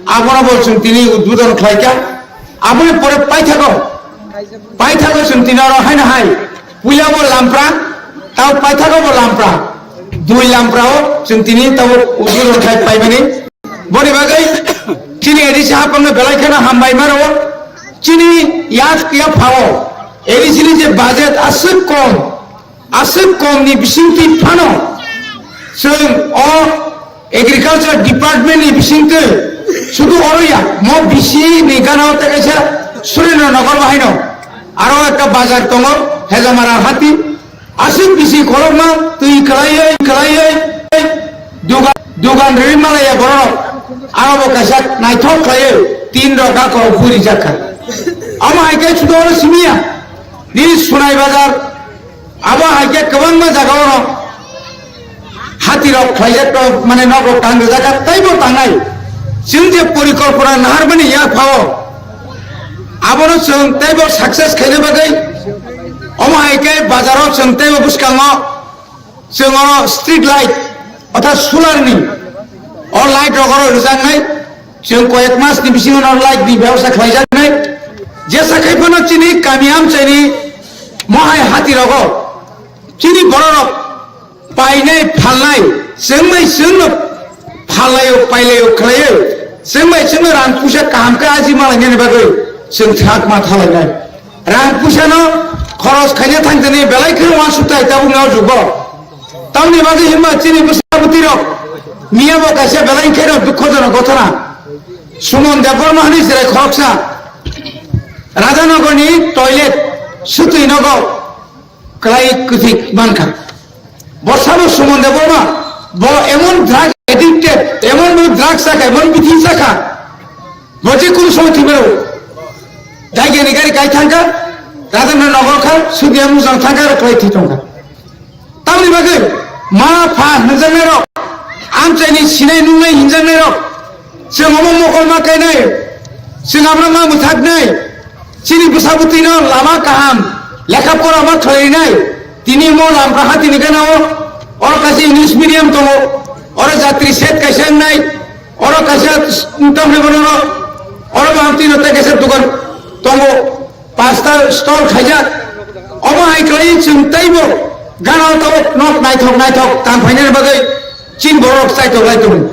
abono bo chwng tini udbodon khlai kha. Aboni pore paithago, paithago chwng tini oro haino hai, puila bo Lampra, tao paithago bo Lampra, dui Lampra o chwng tini tao udu rwthai paimani. Boni bagwi chini A D C hapangno belai kheno hambai maro, chini yak ya phao A D C ni je budget aswk kom, aswk kom ni bisingtwi phano chwng o agriculture department ni bisingtwi sudu oro ya, mo bisi ni gana o tei kaisa Surendra Nagar bahaino aro ekta bazar tongo, Hejamara hati, aswk bisi khorokma twi kwlaiwi kwlaiwi dugan, dugan rwi malaya borok, aro bo kaisa naithok khlaiwi tin rok a korok puri jakha. Amo hai khe sudu oro simiya, ni Sunai Bazar, abo hai khe kwbangma jaga oro hati rok khlaijak rok, mane nok rok tang rijak kha, teibo tangnai. Chwng je porikolpona naharmani ya phao, abono chwng teibo success khaina bagwi, omo hai khe bazaro chwng teibo bwskango chwng oro street light, orthat solar ni o light rok oro rwjaknai. Chwng koyek mas ni bisingo no light ni bebosta khlaijaknai. Jesa khai phano chini kami amchaini mohai hati rogo chini bororok painai phalnai, chwng bai chwngno phallaio, pailaio khlaiwi, chwng bai chwngno rang puisa kaham khe aji malainani bagwi chwng thak ma thalainai. Rang puisano khoros khaina thangtani belai kheno uansukthai tabukni o jugo. Tamni bagwi himba chini bwsa bwtwirok miyabo kaisa belai kheno dukhojonok gothona. Suman Debbarma hwnwi chwrai khoroksa Rajanogorni toilet swtwi nogo kwlai kwthwi mankha. Bosabo Suman Debbarma, bo emon drug addicted, emon bo drug chakha, emon bithi chakha, bo je kunu somoy thwi mano. Daigani gari kai thangkha, Rajanogor nogor kha, Sudiya mujang thangkha, aro kwlai thwi tongkha. Tamni bagwi ma pha hwnjaknairok, amchaini sinai nungnai hinjaknairok, chwng omo mokol ma kainai, chwng abono ma mwthaknai, chini bwsa bwtwino lama kaham lekha pora ma khlainai, tini omo Lamka hatini gana o, oro kaisa English medium tongo, oro jatri set kaisa wngnai, oro kaisa tamni bono oro bangtwi no tei kaisa dukan tongo. Pasta stall khaijak. Omo hai khlai chwng teibo gana o tabuk nok naithok naithok tang phainani bagwi chini borok chaitok lai tongo.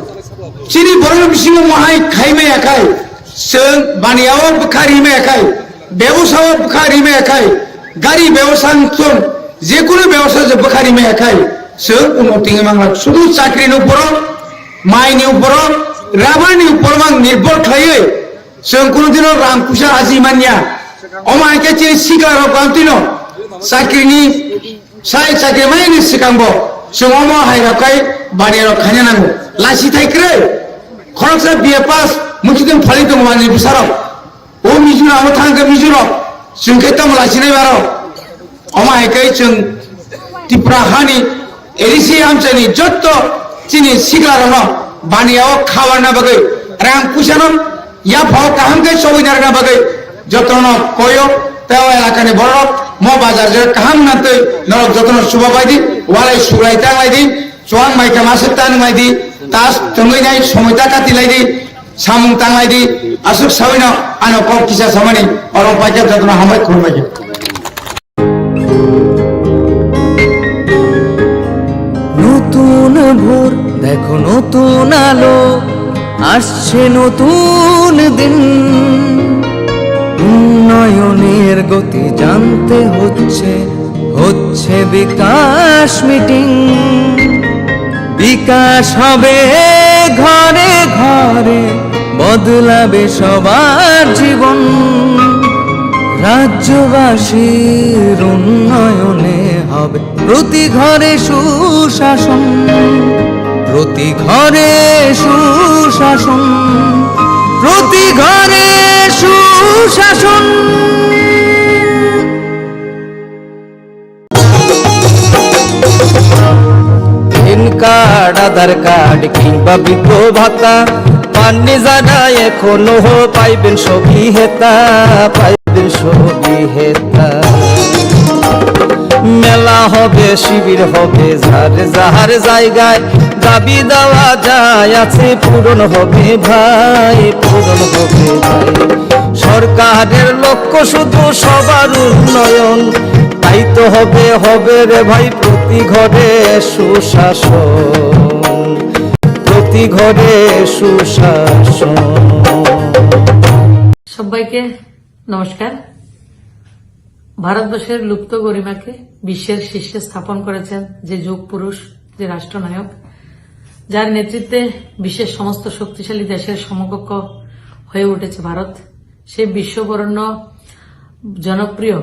Chini borok bisingo omo hai khai maya khai, chwng baniya o bwkha ri maya khai, bebosa o bwkha ri maya khai, gari bebosa wng thung, jekunu bebosa je bwkha ri maya khai, chwng unnoti wngwi manglak. Sudu chakri ni uporo, mai ni uporo, rubber ni uporo mang nirbhor khlaiwi, chwng kunu dino rang puisa aji manya. Omo hai khe chini sikla rok bantino chakri ni sai chakri mai ni sikang bo chwng omo hai rok khai bani rok khaina nango. Lachi thai kwrwi. Khoroksa B A pass muchidin phali tongo ani bwsarok. O Mizoram o thang khe Mizoram. Chwng khe tamo lachi nai baro. Omo hai khe chwng Tripura hani A D C amchaini jotto chini siklarokno baniya o khabarna bagwi rang puisano yaphao kaham khe chobwi narwkna bagwi jotono koyo tei o elakani bororok mo bazar je kaham nantwi norok jotono chubabai di, walai suglai tanglai di, chuang mai khe masuk tanglai di, tas tongwi nai somoi ta kati lai di. Samung tanglai di, aswk sawino ano kok kisa samani oro paikha jotono hambai khulumbai kha. নতুন ভোর, দেখো নতুন আলো, আসছে নতুন দিন। উন্নয়নের গতি জানতে হচ্ছে, হচ্ছে বিকাশ মিটিং। বিকাশ হবে ঘরে ঘরে, বদলাবে সবার জীবন। রাজ্যবাসীর উন্নয়নে হবে প্রতি ঘরে সুশাসন, প্রতি ঘরে সুশাসন, প্রতি ঘরে সুশাসন। প্যান কার্ড, আধার কার্ড কিংবা বৃদ্ধ ভাতা পাননি যারা এখনো, পাইবেন সবই হেতা, পাইবেন সবই হেতা। মেলা হবে, শিবির হবে, যার যার জায়গায় দাবি দেওয়া যায় আছে, পূরণ হবে ভাই, পূরণ হবে ভাই। সরকারের লক্ষ্য শুধু সবার উন্নয়ন, তাই তো হবে, হবে রে ভাই প্রতি ঘরে সুশাসন, প্রতি ঘরে সুশাসন। সবাইকে নমস্কার। ভারতবর্ষের লুপ্ত গরিমাকে বিশ্বের শীর্ষে স্থাপন করেছেন যে যোগ পুরুষ, যে রাষ্ট্রনায়ক, যার নেতৃত্বে বিশ্বের সমস্ত শক্তিশালী দেশের সমকক্ষ হয়ে উঠেছে ভারত, সেই বিশ্ববরেণ্য জনপ্রিয়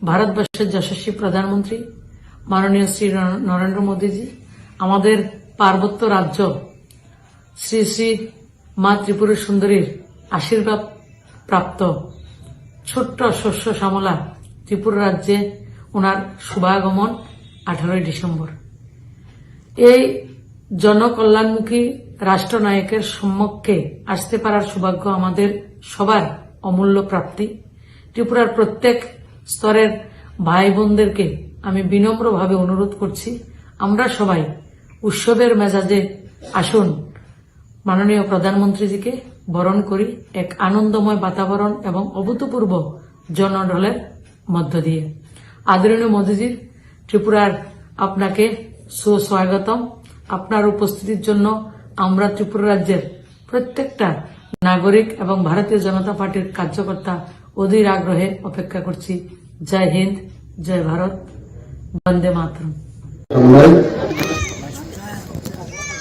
ভারতবর্ষের যশস্বী প্রধানমন্ত্রী মাননীয় শ্রী নর-, নরেন্দ্র মোদীজি আমাদের পার্বত্য রাজ্য শ্রী শ্রী মা ত্রিপুরা সুন্দরীর আশীর্বাদ প্রাপ্ত ছোট্ট শস্য শ্যামলা ত্রিপুরা রাজ্যে ওনার শুভাগমন আঠারোই ডিসেম্বর। এই জনকল্যাণমুখী রাষ্ট্রনায়কের সম্মুখে আসতে পারার সৌভাগ্য আমাদের সবার অমূল্য প্রাপ্তি। ত্রিপুরার প্রত্যেক স্তরের ভাই বোনদেরকে আমি বিনম্রভাবে অনুরোধ করছি, আমরা সবাই উৎসবের মেজাজে আসুন, মাননীয় প্রধানমন্ত্রীজিকে বরণ করি এক আনন্দময় বাতাবরণ এবং অভূতপূর্ব জনঢলের মধ্য দিয়ে। আদরণীয় মোদীজির ত্রিপুরার আপনাকে সুস্বাগতম। আপনার উপস্থিতির জন্য আমরা ত্রিপুরা রাজ্যের প্রত্যেকটা নাগরিক এবং ভারতীয় জনতা পার্টির কার্যকর্তা অধীর আগ্রহে অপেক্ষা করছি। জয় হিন্দ, জয় ভারত, বন্দে মাতরম।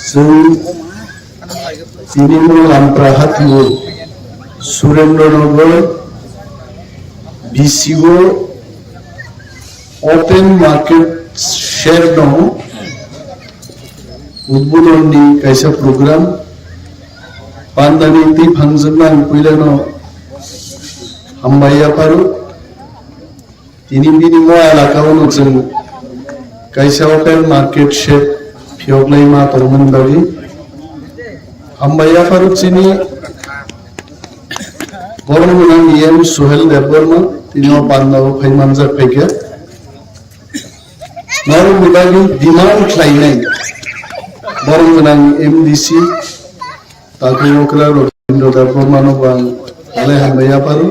Chwng tini no Lampraha Thwng Surendra Nagar B C O open market shed no udbodon ni kaisa program pandani twi phangjak nang puila no hambai yapharo. Tini bini mo elaka o no chwng kaisa open market shed phiyok lai ma tongmani bagwi. Hambai yapharo chini borok gwnang E M Suhel Debbarma tini o panda o phai manjak phaikha. Norok ni bagwi demand khlainai borok gwnang M D C Takhuk okra Rotindra Debbarmano bo ang belai hambai yapharo.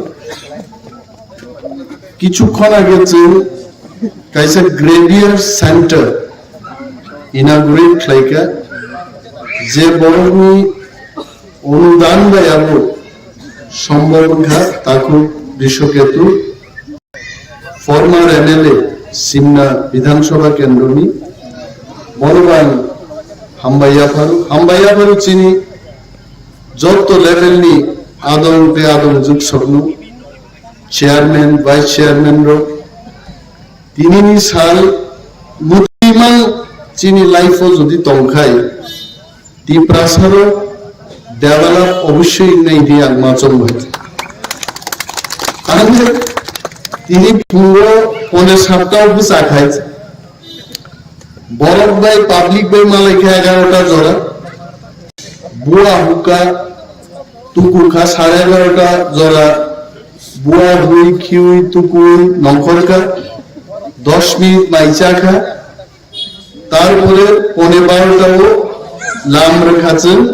Kichukkon age chwng kaisa Graveyard Center inaugurate khlaikha, je borokni onudan bai abo sombhob wngkha Takhuk Brishoketu. Former M L A Simna Bidhan Sabha Kendroni, bono bo ang hambai yapharo, hambai yapharo chini jotto level ni adong tei adong juksokno, chairman, vice chairman rok, tinini sal mutimang chini life o jodi tongkhai, Tiprasarok develop obossoi wngnai hwnwi ang ma chong bai. Ang tini phungo pone satta o bwsa khai borok bai public bai malai khe egarota jora. Bua hukha, tuku kha sare egarota jora. Bua hui khiui tukui nongkhor kha. Dos minute mai cha kha. Tarpore pone barota o lam rwkha chwng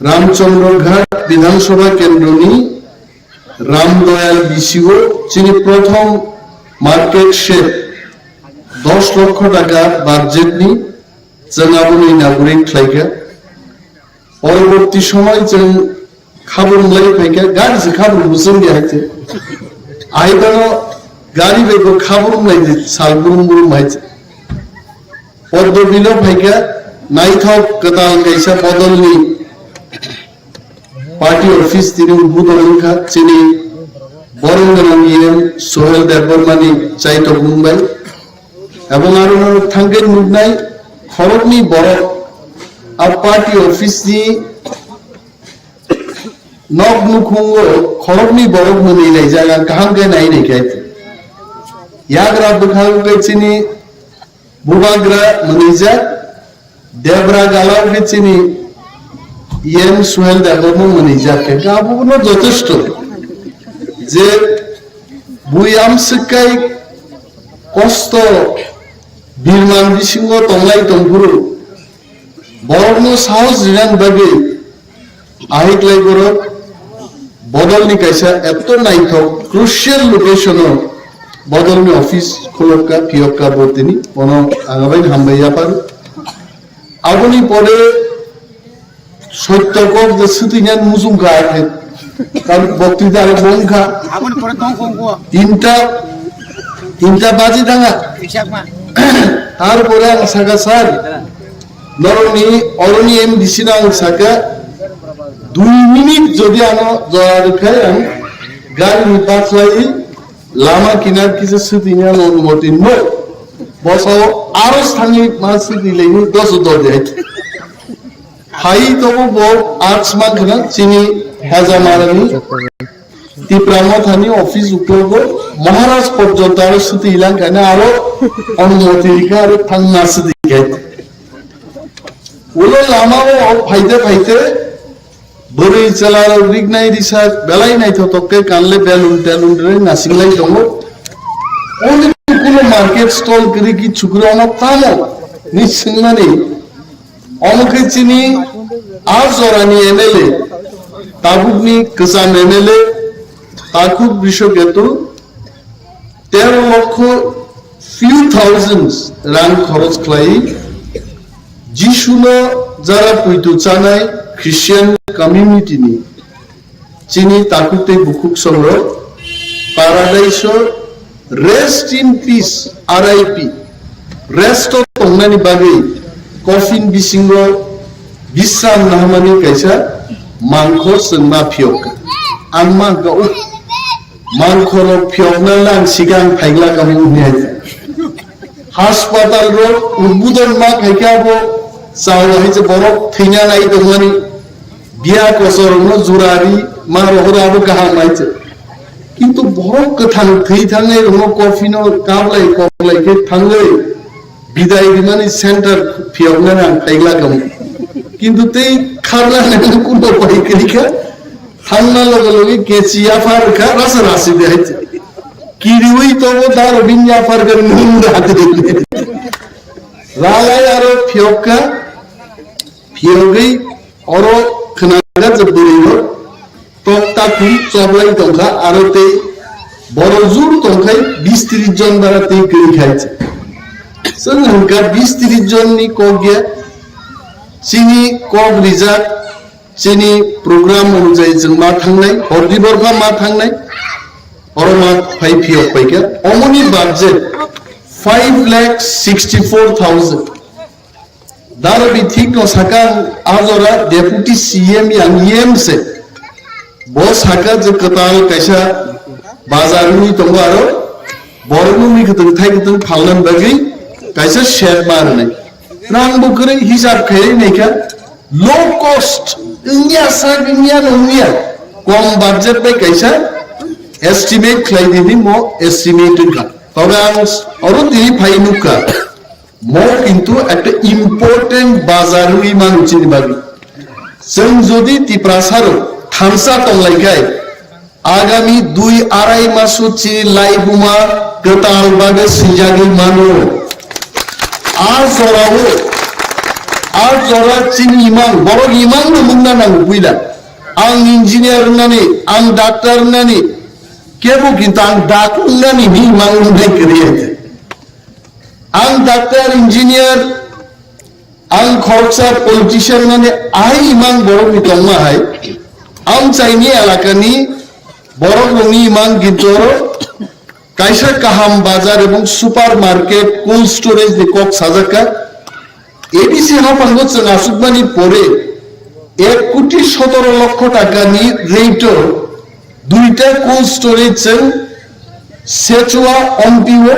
Ramchandra Ghat Bidhan Sabha Kendroni Ram Doyal B C O chini prothom market shed dos lokho taka budget ni chwng abono inaugurate khlaikha. Poroborti somoi chwng khabrum lai phaikha, gari se khabrum bwswng di hai se. Ahai phano gari bai bo khabrum lai di sal brum brum hai se. Poddo bilo phaikha, naithok kwtal kaisa bodolni party office tini udbodon wngkha chini borom gwnang E M Sohel Debbarmani chaitok mungbai. Ebong aro thangkhe nuknai khoroknwi borok a party office ni nok nukhungo khoroknwi borok mwnwi laijak, ang kaham khe nai naikhe. Yagra bwkhao khe chini bubagra mwnwijak, debra galao khe chini E M Suhel Debbarma mwnwijak khe, khe abono jotesto je bui amswk kai kosto birman bisingo tonglai tongphuru. Borokno sahos rinani bagwi ahai kwlai borok bodolni kaisa eto naithok crucial location-o bodolni office khulokka, phiyokka bo tini bono ang abai hambai yaphar. Aboni pore soitto kok je swtwinani muchungkha, tar boktwita aro bo wngkha. Aboni pore tong kong ko. Tinta, tinta baji thanga. Rijak ma. Tarpore ang saka, sir, norokni oroni M D C no ang saka, dui minute jodi ano jora rwkha ang gari ni bakhlai lama kinar kisa swtwini ano onumoti no. Bosao aro sani ma swtwi laini doso dodi hai. Hai tobo bo arts man khna chini Heja Marani Tipra Mothani office uklogo Maharaj porjonto aro swtwi langkha na aro onumoti rikha aro thangna swtwi khe. Ulo lama o phaite phaite bwrwi chwla rok riknai risa belai naithotok khe kanle belun telun rwi nasinglai tongo. Oni kuno market stall kwrwi ki chukri ono tamo ni swngmani. Omo khe chini a jorani M L A, tabukni kwcham M L A, Takhuk Brishoketu, tero lokho few thousands rang khoroch khlai Jisuno jara puitu chanai Christian community ni chini takhuk tei bukhuk songrok Paradise o rest in peace, R I P, rest o tongnani bagwi coffin bisingo bisram nahamani kaisa mangkhor chwng ma phiyok kha. Ang ma hwnkha, "Oh, mangkhorrok phiyokna lang sigang phaigla kamo," hwnwi hai. Hospital rok udbudon ma khaikhe abo chao hai je borok thwina nai tongmani biya kosorokno jurari ma rohoro abo kaham hai je. Kintu borok kwthang thwi thangnai rokno coffin o kablai koblai khe thangwi bidai rimani center phiyoknani ang phaigla kamo. Kintu tei kharna nang kuno pai kwrwi kha. Thangna loge loge kechi yaphar kha, rasa rasi de hai. Kiriwi tobo daro bin yaphar kha, nung da de. Ralai aro phiyok kha, phiyogwi oro khwnaga je bwrwi rok tokta khum choblai tongkha, aro tei boro jur tongkhai bis tris jon bara tei kwrwi khai. Chwng hwnkha bis tris jon ni kok ya, chini kok rijak, chini program onujai chwng ma thangnai, hordi borpha ma thangnai, oro ma phai phiyok paikha. Omoni budget five lakh sixty four thousand. Daro bi thik no saka ang a jora deputy C M yang E M se. Bo saka je kwtal kaisa bazar wngwi tongo aro borok wngwi kwtwng thai kwtwng phalna bagwi kaisa shed ma rwnai. Rang bo kwrwi hisab khairwi naikha. Low cost, wngya sak, wngya no wngya, kom budget bai kaisa estimate khlai di hinwi mo estimate wngkha. Tobe ang oro tini phai nukha, mo kintu ekta important bazar wngwi mano chini bagwi. Chwng jodi Tiprasa rok thansa tonglaikhai, agami dui arai maso chini laibuma kwtal bagwi swijagwi mano. A jorao, a jora chini imang, borok imang no mungna nango puila. Ang engineer wngnani, ang doctor wngnani, kebo kintu ang dak wngnani ni imang wngnai kwrwi hai. Ang doctor, engineer, ang khoroksa politician mane ai imang borok ni tongma hai. Ang chaini elaka ni borok rok ni imang kintu oro kaisa kaham bazar ebong supermarket, cold storage ni kok sajak kha. A D C haphango chwng asukmani pore ek koti sotoro lokho taka ni rate o duita cold storage chwng Sechua Ompi o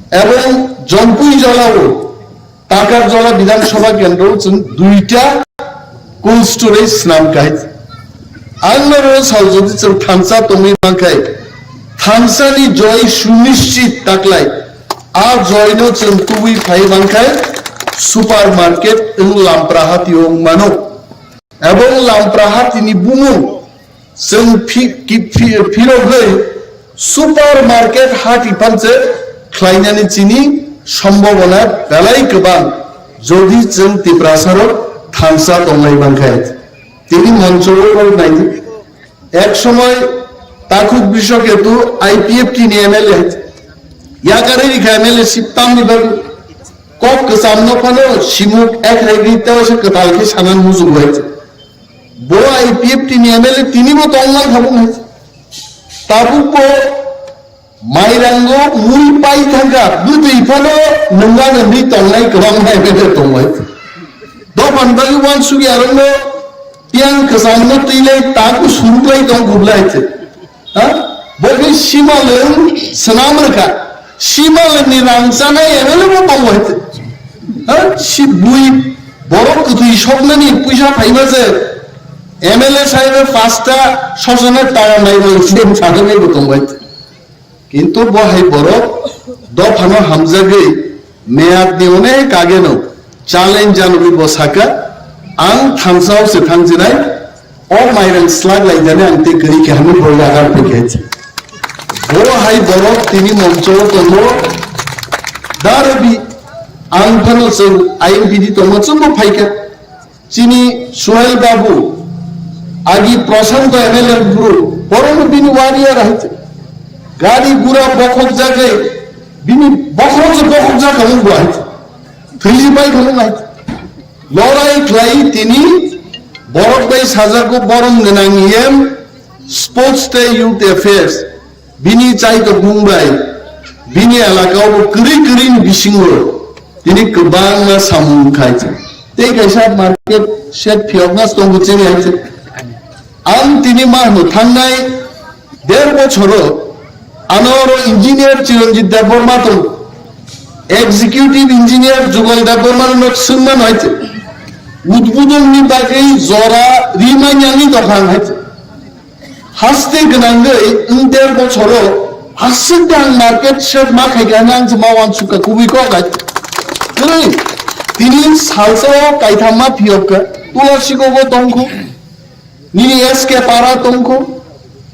ebong Jompui Jola o Takarjola Bidhan Sabha Kendro chwng duita cold storage swnam kha. Ang norok sao jodi chwng thansa tongwi mankhai, thansani joy sunischit taklai, a joy no chwng tubui phai mankhai supermarket wng Lamprahati o wng mano. Ebong Lamprahati ni bumung chwng phi-, ki-, phi-, phirogwi supermarket hati phanse khlainani chini sombobona belai kwbang, jodi chwng Tiprasarok thansa tonglai mankhai. Tini moncho o naidi. Ek somoy Takhuk Brishoketu I P F T ni M L A yakarwi rikha M L A sip tamni bagwi. Kok kwcham no phano simuk ek regi tei se kwtal khe sanan muchung bai. Bo I P F T ni M L A tini bo tongmang kha bo hai. Tabuk bo mairango mui pai thangkha, bwtwi phano nungna nungwi tongnai kwbangma M L A tongbai. Dophan bagwi uansukya rokno tiyang kwchangno twilai tabu suruklai tong gublai se. Ha? Bo khe simalwng swnam rwkha. Simalwngni rang chanai M L A bo tongo hai. Ha? Si bui borok kwtwi soknani puisa phaiba je M L A sahibe pasta sosona tara naibo incident sajaknai bo tongo hai. Kintu bo hai borok dophano hamjagwi meyadni onek ageno Challenge janugwi bo saka, ang thansa o se thangsinai, o mairang slak laijani ang tei kwrwi khe hamwi bo yagar phaikhe. Bo hai borok tini moncho o tongo, darobi ang phano chwng I N P D tongo, chwngbo phaikha. Chini Suhail Babu, agi Prashanto M L A bru, borokno bini warrior hai se. Gari gura bokhok jagwi, bini bokhok se bokhok jakha wng bo hai se. Thwisi bai kha wng hai se. Lorai khlai tini borok bai sajagwi borom gwnang E M, Sports tei Youth Affairs. Bini chaitokmung bai bini elaka o kwrwi kwrwi ni bisingo tini kwbangma samung khai se. Tei kaisa market shed phiyokna tongo chini hai se. Ang tini ma hwno thangnai der bochoro ano oro engineer Chiranjit Debbarma tongo. Executive engineer Jugal Debbarma no swngma no hai se. Udbudon ni bagwi jora rimani ani dokhang hai se. Haste gwnangwi wng der bochoro aswk dang market shed ma khaikha hwnwi ang se ma uansukha kubui kok hai. Kwrwi, tini salsa o kaitham ma phiyok kha, Tulasikogo tongkhu, nini S K Para tongkhu,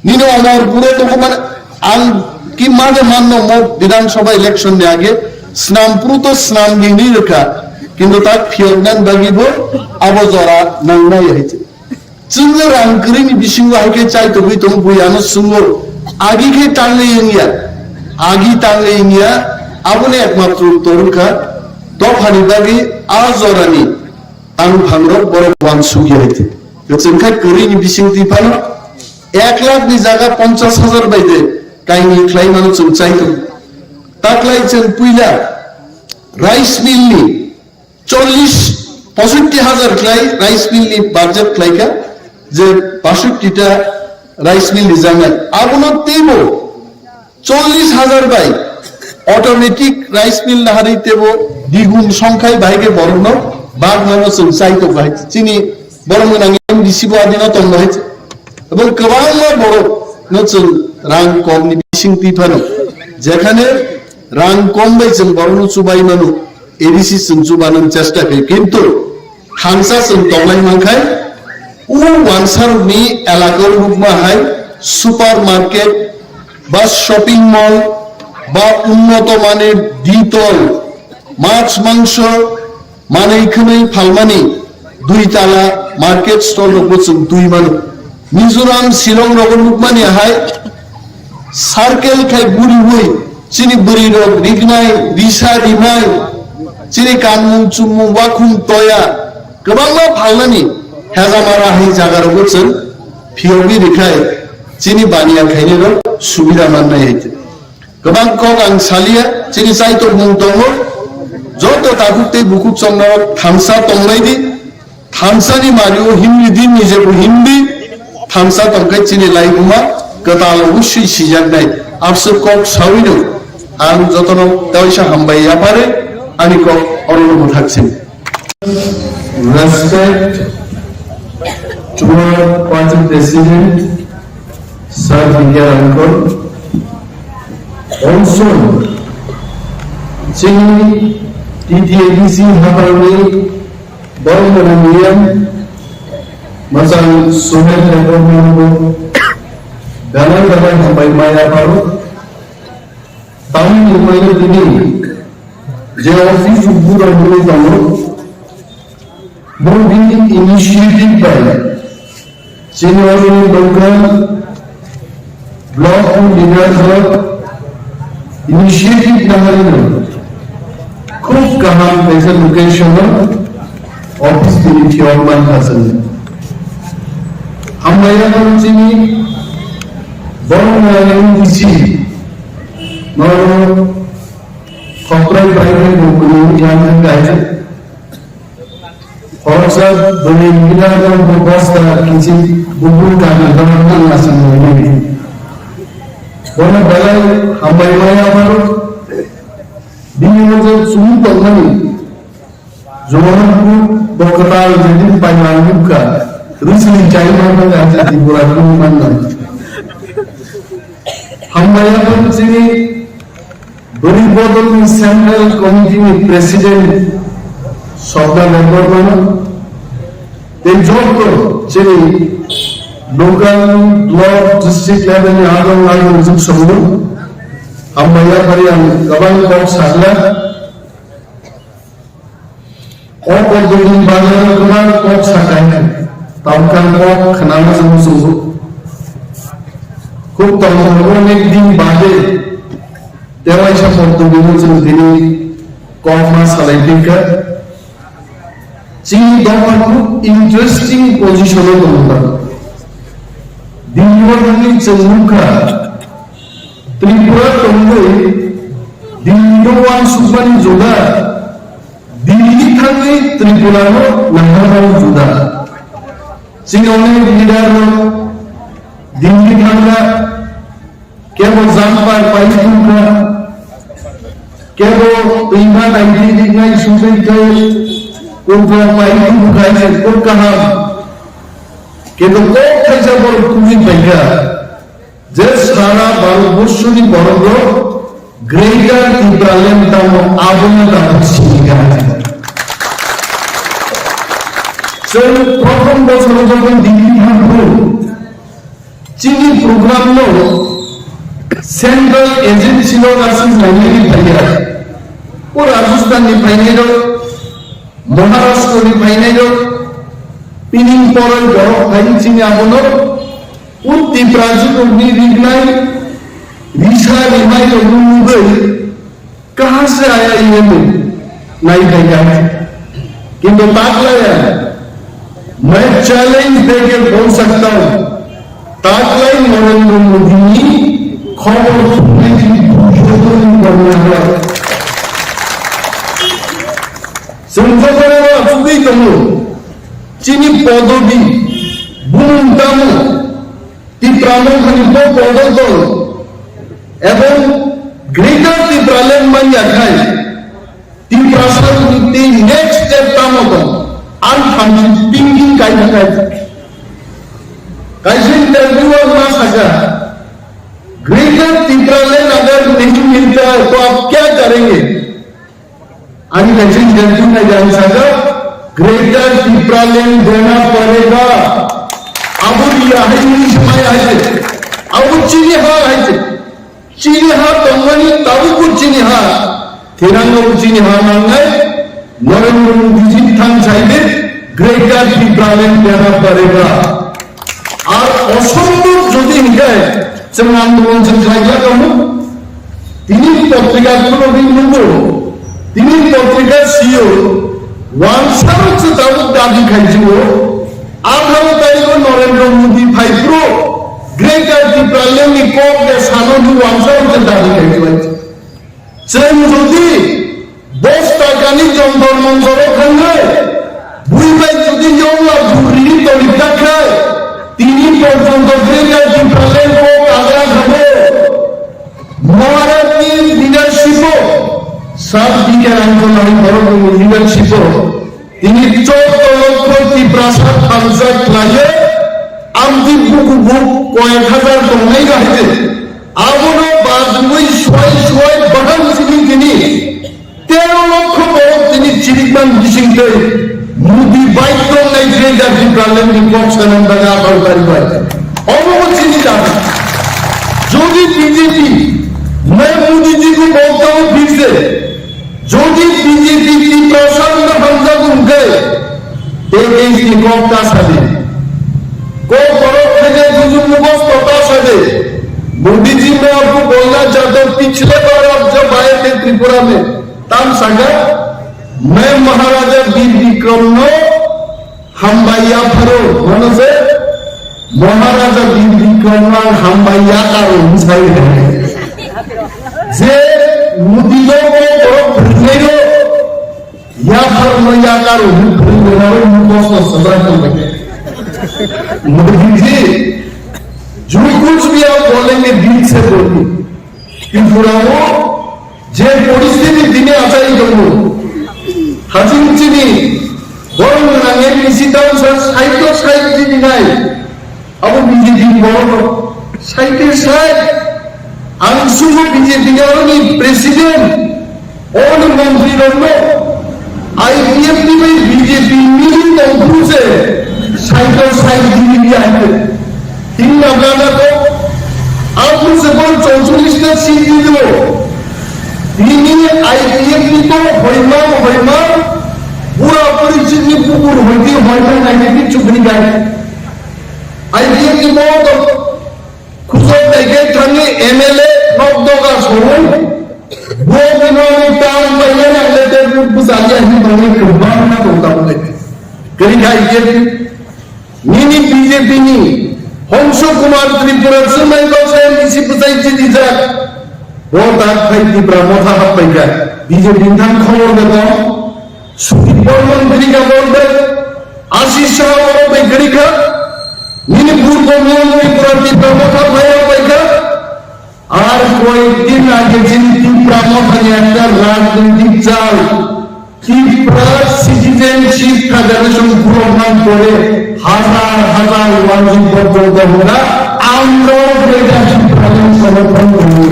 nini Omorpuro tongkhu, mane ang ki mane manno mo Bidhan Sabha election ni age snam pruto snam ni hinwi rwkha, kintu tak phiyoknani bagwi bo abo jora nangnai hai se. Chwngno rang kwrwini bisingo hai khe chaitogwi tongo, buiano swngno agi khe tangwi wngya, agi tangwi wngya, aboni ekmatro utor wngkha dophani bagwi a jorani tangphangrok borok uansukya hai khe. Kwchwng khe kwrwini bising twi phano ek lakh ni jaga ponchash hajar bai de kainwi khlai mano chwng chaitong. Taklai chwng puila rice mill ni chollish, posotti hajar khlai rice mill ni budget khlaikha, je basotti ta rice mill ni jangnai. Abono teibo chollish hajar bai automatic rice mill naharwi teibo digun songkhai bahai khe borokno bagmano chwng chaitok bahai. Chini borok gwnang M D C bo adino tong bahai. Abo kwbangma borokno chwng rang komni bising twi phano. Jekhane rang kom bai chwng borokno chubai mano. A D C chwng chubanani chesta khe, kintu thansa chwng tongnai mankhai, o wansarokni elakao nukma hai supermarket ba shopping mall ba unnoto manir ditol, mach mangso, manwi khwnwi phalmani dui tala market store rokbo chwng twi mano. Mizoram, Shillong rogo nukmani hai circle khai buriwi chini bwrwi rok rignai, risa rinai, chini kanmung chumung wakhung toya kwbangma phalnani hejamara hai jaga rogo chwng phiyogwi rikhai chini baniya khainai rok subida mannai hai. Kwbang kok ang salia, chini chaitokmung tongo, joto takhuk tei bukhuk chongnarok thansa tongnai di, thansani mari o himri di, nije bo himri, thansa tongkhe chini laibuma kwtal oboswi sijaknai. Abswk kok sawino ang jotono kaisa hambai yaphare ani kok orono mwthak sini. Respect toward party president, Sir B K Rangkol. Also, chini T T A D C habarni borok mwnang miyam mwchang Suhel Debbarma no belai belai hambai maya pharo. Tamni hwnmano tini je office o bura bwrwi tongo, bo bini initiative bai chini oro ni local block o leaders rok initiative naharino khub kaham kaisa location o office tini phiyok mankha chwng. Hambai ya chini borok ni M D C no khoprai bai bai bo kwrwi yang khe kaijak. Khoroksa bwrwi mila no bo bosta kichi bubur kami borok nang aswk nini. Bono belai hambai maya borok. Bini wngkha chumui tongmani. Jowonatpur bo kwtal jedin paimang nukha, rwchini chai manna kha Tripura kung manna. Hambai ya bo chini bwrwi bodolni Central Committee ni President Sokna member mano, tei joto chini local, block, district level ni adong adong juk songo, hambai yaphari ang kwbang kok sakla. O kok dogni bagwi kwbang kok sakai, tamkha kok khnana chwng chwngo. Khub tongthokno nek din bade tewaisa kok dogni chwng tini kok ma salai phinkha. Chini dopha khub interesting position o tongkha. Dini o thangwi chwng nukha, Tripura tongwi Delhi no uansukmani juda, Delhi thangwi Tripura no naharmani juda. Chini onek leader rok Delhi thangkha, kebo jumper pai thangkha, kebo twima naidi riknai sujui khai, kobra pai thangkha, kok kaham. Kebo kok thaisa borok tubui paikha. Je sara Bharatborsoni borokrok Greater Tipraland tamo abono tamo sini gana. Chwng prothom bochoro jokhon Delhi thangphuru, chini program no central agency no aswk nainani phaiya. O Rajasthan ni phainai rok, Maharashtra ni phainai rok, pining poroi borok phai chini abono. O Tiprajwk rokni riknai risa rimai rokno nugwi kaha se aya iye bo nai khaikha. Kintu taklaya, main challenge deke bol sakta hu. Taklai Narendra Modi ni khobor thumnai ni bujotoni borna hai. Chwng jotono achugwi tongo. Chini podobi, bumung tamo, Tipra Motha ni bo bodol dol ebong Greater Tipraland manya khai Tiprasa ni tei next step tamo tong ang thamchi thinking kai khai. Kaisa interview o ma sakha, Greater Tipraland agar nahi milta hai to aap kya karenge? Ani kaisa interview na jang saka, Greater Tipraland dena padega. Abo riya hai ni samai hai se. Abo chini ha hai se. Chini ha tongmani tabukbo chini ha. Thirang no chini ha nangnai. Narendra Modi ji thang sai de, Greater Tipraland dena padega. Ar osombhob jodi hinkhe chwng andolon chwng khlai ya tongmo. Tini potrika khulogwi nukgo, tini potrika sio, wansarok se tabuk dabi khaijio, atharo tarikho Narendra Modi phaiphuru Greater Tipraland ni kok de sano hwnwi wansarok se dabi khaijio. Chwng jodi dos takani Jantar Mantar o thangwi, bui bai jodi yongla buri toli takhai, tini porjonto Greater Tipraland kok agra thangwi, Maharaj ni leadership o, Sir B K Ranjan ni borok ni leadership o, tini chwddo lokho Tiprasa thansa khlaiwi, amtwi buku buk koyek hajar tongnai no hai de. Abono bajwngwi suai suai baham simi tini tero lokho borok tini chirikman bising tei Modi bai tongnai Greater Tipraland ni kok sanam daga abar kari bai. Omo chini dabi. Jodi B J P, main Modi ji ko bolta hu phir se, jodi B J P Tiprasa hamjak hwnkhe, tei tei ni kok ta sadi. Kok borok khaide buju mugosto ta sadi. Modi ji ne apu bolna jado pichhle bar aap jab aaye the Tripura mein, tam saka, main Maharaja Bir Bikram no hambai yapharo, mano se, Maharaja Bir Bikram no hambai yakaro, hwnsai. Je Modi no kok borok phwrwngnaino, yaphar no yakaro hwnwi phwrwngnaino mugosto sajak tongbaikha. Modi ji, jo kuch bhi aap bolenge dil se boliye. Tripura o je poristhiti tini achai tongo, haching chini borok nang M D C town sir side to side chini nai. Abo B J P ni borok rok. Side to side. Ang sugo B J P ni oroni president, oroni montri rok no. I P F T bai B J P mili tongphuru se cycle side dili ya hino. Tin na bla na to. Aphuru se bor chorchollish ta seat dilo. Bini I P F T to hoima hoima. Bura buri chini kukur hoiti hoima naini kichu bini gai. I P F T mo to. Khusok naikhe thangwi M L A nok doga songwi, bo bino ni tam paina nangle te bu bwsajya hin tongwi kwbangma tong tabuk lai. Kwrwi kha I P F T nini B J P ni Hongsu Kumar Tripura swmai kok sai M D C bwsai chini jak. Bo tak khai Tipra Motha hap paikha. B J P ni thang khobor de tong. Sudip Bormon kwrwi kha borok bai, Ashish Saha borok bai kwrwi kha, nini purbo miyang Tripura Tipra Motha phaiya bai kha, ar koyek din age chini Tipra Motha ni ekta rajnitik chal, Tipra Citizenship Federation gulok nang pore hazar hazar wanjik borok jogda hoga, amrok beta Tipra ni somorthon tongo.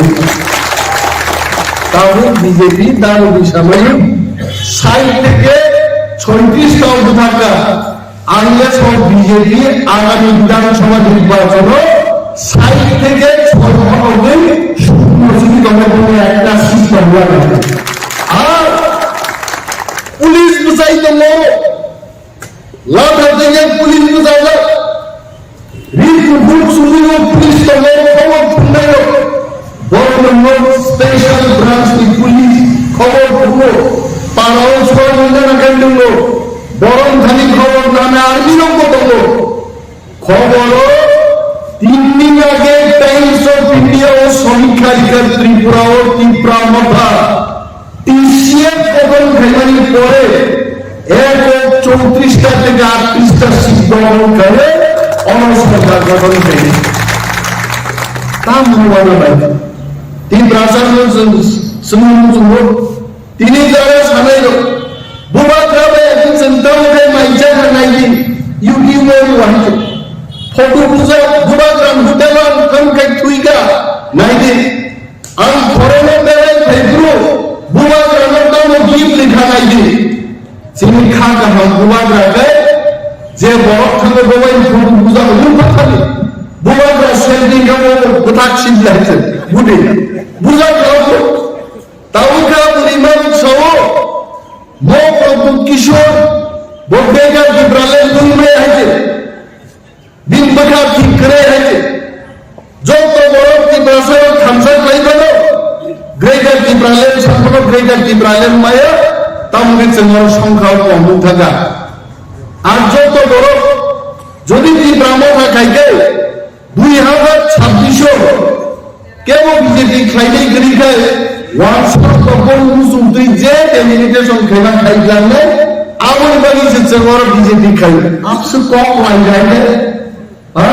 Tabuk B J P dano bisamani sait theke soitris ta bwthakha. Ang le sok B J P agami Bidhan Sabha nirbachono sait theke soi horogwi sukno sigi tongna bole ekta system lagai. Ar police bwsai tongo. Latha tengya police bwsajak. Ri kuphur chumui o police tongo, khobor thumnairok. Borok nokno special branch ni police khobor thumgo. Parao chuwa nungna nangkhe nungo. Borok thani khobor nana army rokbo tongo. Khoboro tin din age Times of India o somikha rikha Tripura o Tipra Motha T C F gothon khaimani pore ek chowtris ta theke aatris ta seat gothon khaile ono sorkar gothon khaini. Tamo wana bai. Tiprasa no chwng swngmung chwngo. Tini jora sanai rok. Bubagra bai ekdin chwng tamo khe maija kha nai di. YouTube o wahai. Photo bujak Bubagra hotel o ang thang khai thwi kha nai di. Ang foreign o berai phai phuru Bubagrano tamo gift rikha nai di. Chini kha kaham Bubagra khe je borok thango bo bai photo bujak nung pathani. Bubagra selfie khe bo bwthak sijlai se budi. Bujak kha bo. Tabuk kha budi mabuk sao. Mo Pradut Kishore bo bega Tipraland twi maya hai se. Bini bwkha thik kwrwi hai se. Joto borok Tiprasa rok thamsa khlai phano, Greater Tipraland saphano Greater Tipraland maya, tamni chwng oro songkha o kom wng thangkha. Ar joto borok jodi Tipra Motha khai khe dui hazar chabbish o kebo B J P khlainai kwrwi khai, wansuk tokol muchung twi je delimitation khaima khai glangnai, aboni bagwi se chwng oro B J P khai. Abse kok lai gai khe, ha?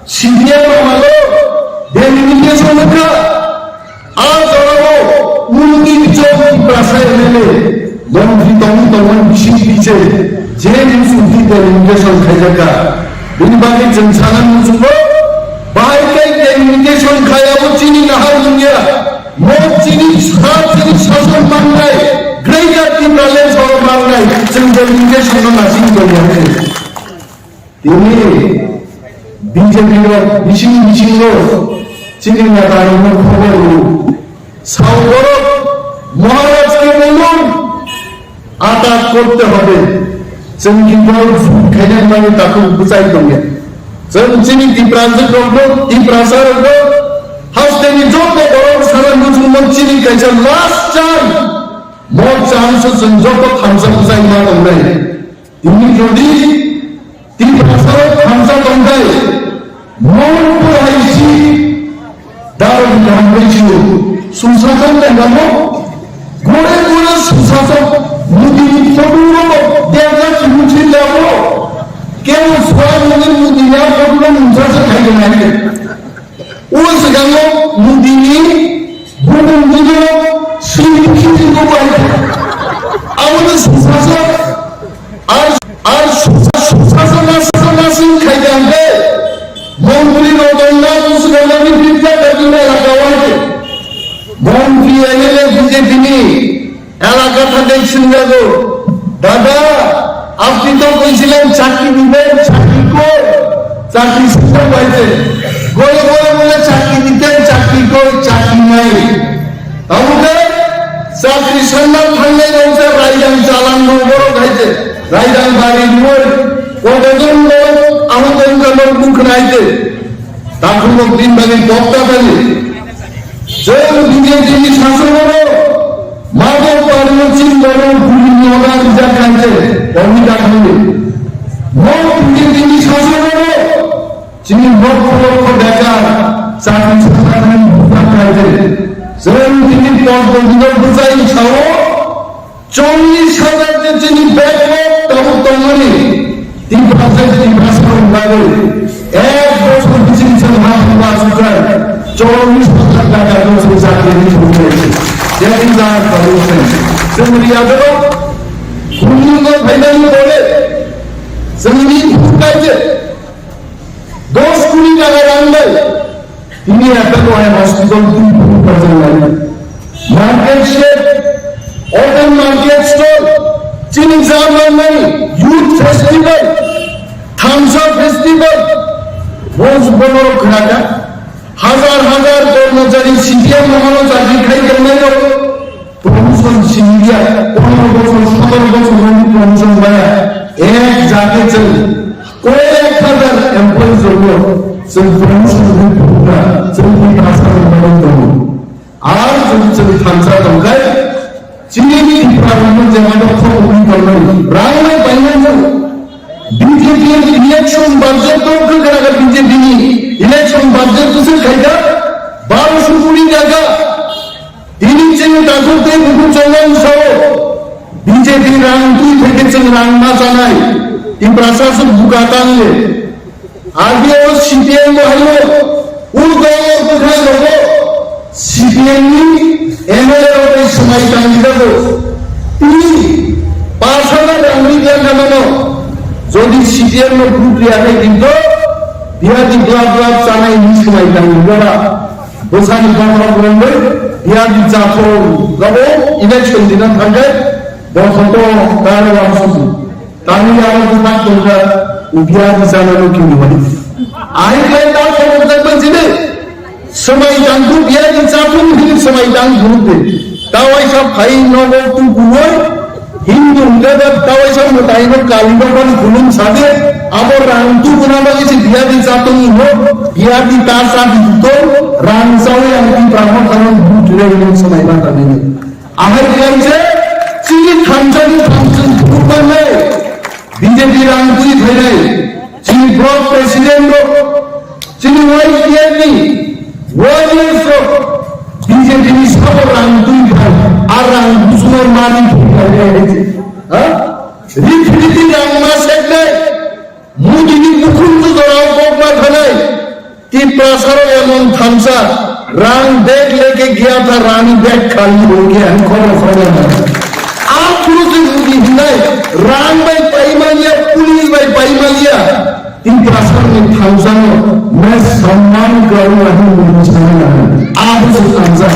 C P M amalo delimitation wngkha. A jorao undi chok Tiprasa M L A, montri tongwi tongmani bising twi se je muchung twi delimitation khaijakha. Bini bagwi chwng sana muchungo, bahai khe delimitation khai abo chini nahar wngya, mo chini sa chini sason mangnai, Greater Tipraland soro mangnai, chwng delimitation no nasing tongya khe. Tini B J P rok bising bisingo chini neta rokno khobor rw. Sao borok Maharaj ke bolon atak korte hobe. Chwng ki bol jum khaina mani takhuk bwchai tongya. Chwng chini Tiprasa rokno, Tiprasa rokno hasteni joto borok sana muchungma chini kaisa last chance. Mo chance chwng joto thamsa bwchai ma tongnai. Tini jodi Tiprasa o thamsa tongthai, Mongpur hai si daro kaham bai sio. Sumsajak tongamo, gore gore sumsajak, Modi ni photo ro, dega si mukhi labo, kemo suai moni Modi ni photo ro mumsajak khai nai. O swkango Modi ni bumung ni sini sini ko bai. Abo ni sumsajak. Ar, ar susa, susa, susa, susa, susa, khai jangkhe. Montri rok tongna, busu gana ni pizza kati na lagawai. Montri M L A B J P ni elaka thangkhe singjago. দাদা, আপনি তো কইছিলেন চাকরি দিবেন, চাকরি কই? চাকরি সুযোগ পাইছে। গলে গলে বলে চাকরি দিতেন, চাকরি কই? চাকরি নাই। তাহলে চাকরি সন্ধান থাকলে বলছে রাইজাং চালান বড় খাইছে, রাইজাং বাড়ি দুয়ার, কতজন লোক আহত হইল, লোক মুখ নাইতে। Takhumrok tin bani bokta bani. Chwng B J P ni sasongo mabo parno chini borok bini noga rijak khainse, omi dakhangni. Mo B J P ni sasongo chini lokho lokho bekar chakri chakri rijak khainse. Chwng tini pok bokino bwchai sao, Chollish hajar je chini backlog tabuk tongmani, Tiprasa, Tiprasa rok bagwi ek bochor bising chwng ha thangma sukha chollish hajar taka rok se chakri ni thumwi. That is our solution. Chwng riyadoro khumjungo phainani pore chwngni phunuknai je dos kuri taka rang bai tini ekta dwai hospital twi phuru pajak lai. Market shed, open market stall, chini jamanmani youth festival, thamsa festival, bos bonoro khwlaka. Hazar hazar kormochari C P M mohano chakri khai tongnai rok. Promotion siniya, pondro bochor, sotoro bochor rokni promotion baya, ek jate chwng koyek hajar employees rokno chwng promotion rwi phunukna chwng Tiprasa rok bagwi tongo. Ar jodi chwng thansa tongkhai, chini Tripura rokno jemano khobokni tongmani rang nai paimani. B J P election budget to kwkhwrang B J P ni election budget to se khaida baro sho kuri taka. Tini chini takhuk tei bukhuk chongnani sao B J P rang twi theke chwng rang ma chanai. Tiprasa se buka tangye. Ageo C P M bo hayo. Ur dolo kwthang rogo C P M ni M L A rok tei swmai tangwi jago. Tini pash hajar rang ri kha mano. Jodi C P M no vote riya khe kinto biya di glap glap chanai ni swmai tangwi jago. Bwsani bokhrok rwngwi biya di chathong rwbo election dina thangkhe bothoto kare wansukgo. Tamni aro kwbang tongkha biya di chanano kini hwnwi. Ahai khe ta khobok jakbai chini swmai tangkhu biya di chathong hwnwi swmai tang phunukdi. Ta waisa phai nogo tukuwi Hindu hwnkhe ba ta waisa mwtaino Kali Baba ni khulum sadi, abo rang tubuna bagwi se biya di chatong ino, biya di ta cha di tong, rang chawi ang di brahma khanang but le hwnwi swmai ma ta bini. Ahai khe ang se chini thansa ni thansa ni thubannai, B J P rang twi thainai, chini block president rok, chini Y T F ni warriors rok, B J P ni sabo rang twi thai, a rang busunar mani thwi thai, ha? Rithiriti rang ma seknai, Modi ni bukhung tu jorao kok ma thanai, Tiprasa rok emon thansa, rang bag leke gaya tha, rani bag khali ho gaya, ang khobor phai na. A phuru se Modi hinai, rang bai pai manya, police bai pai manya, Tiprasa ni thansa no, main samman karunga hi Modi sana. A bu se thansa.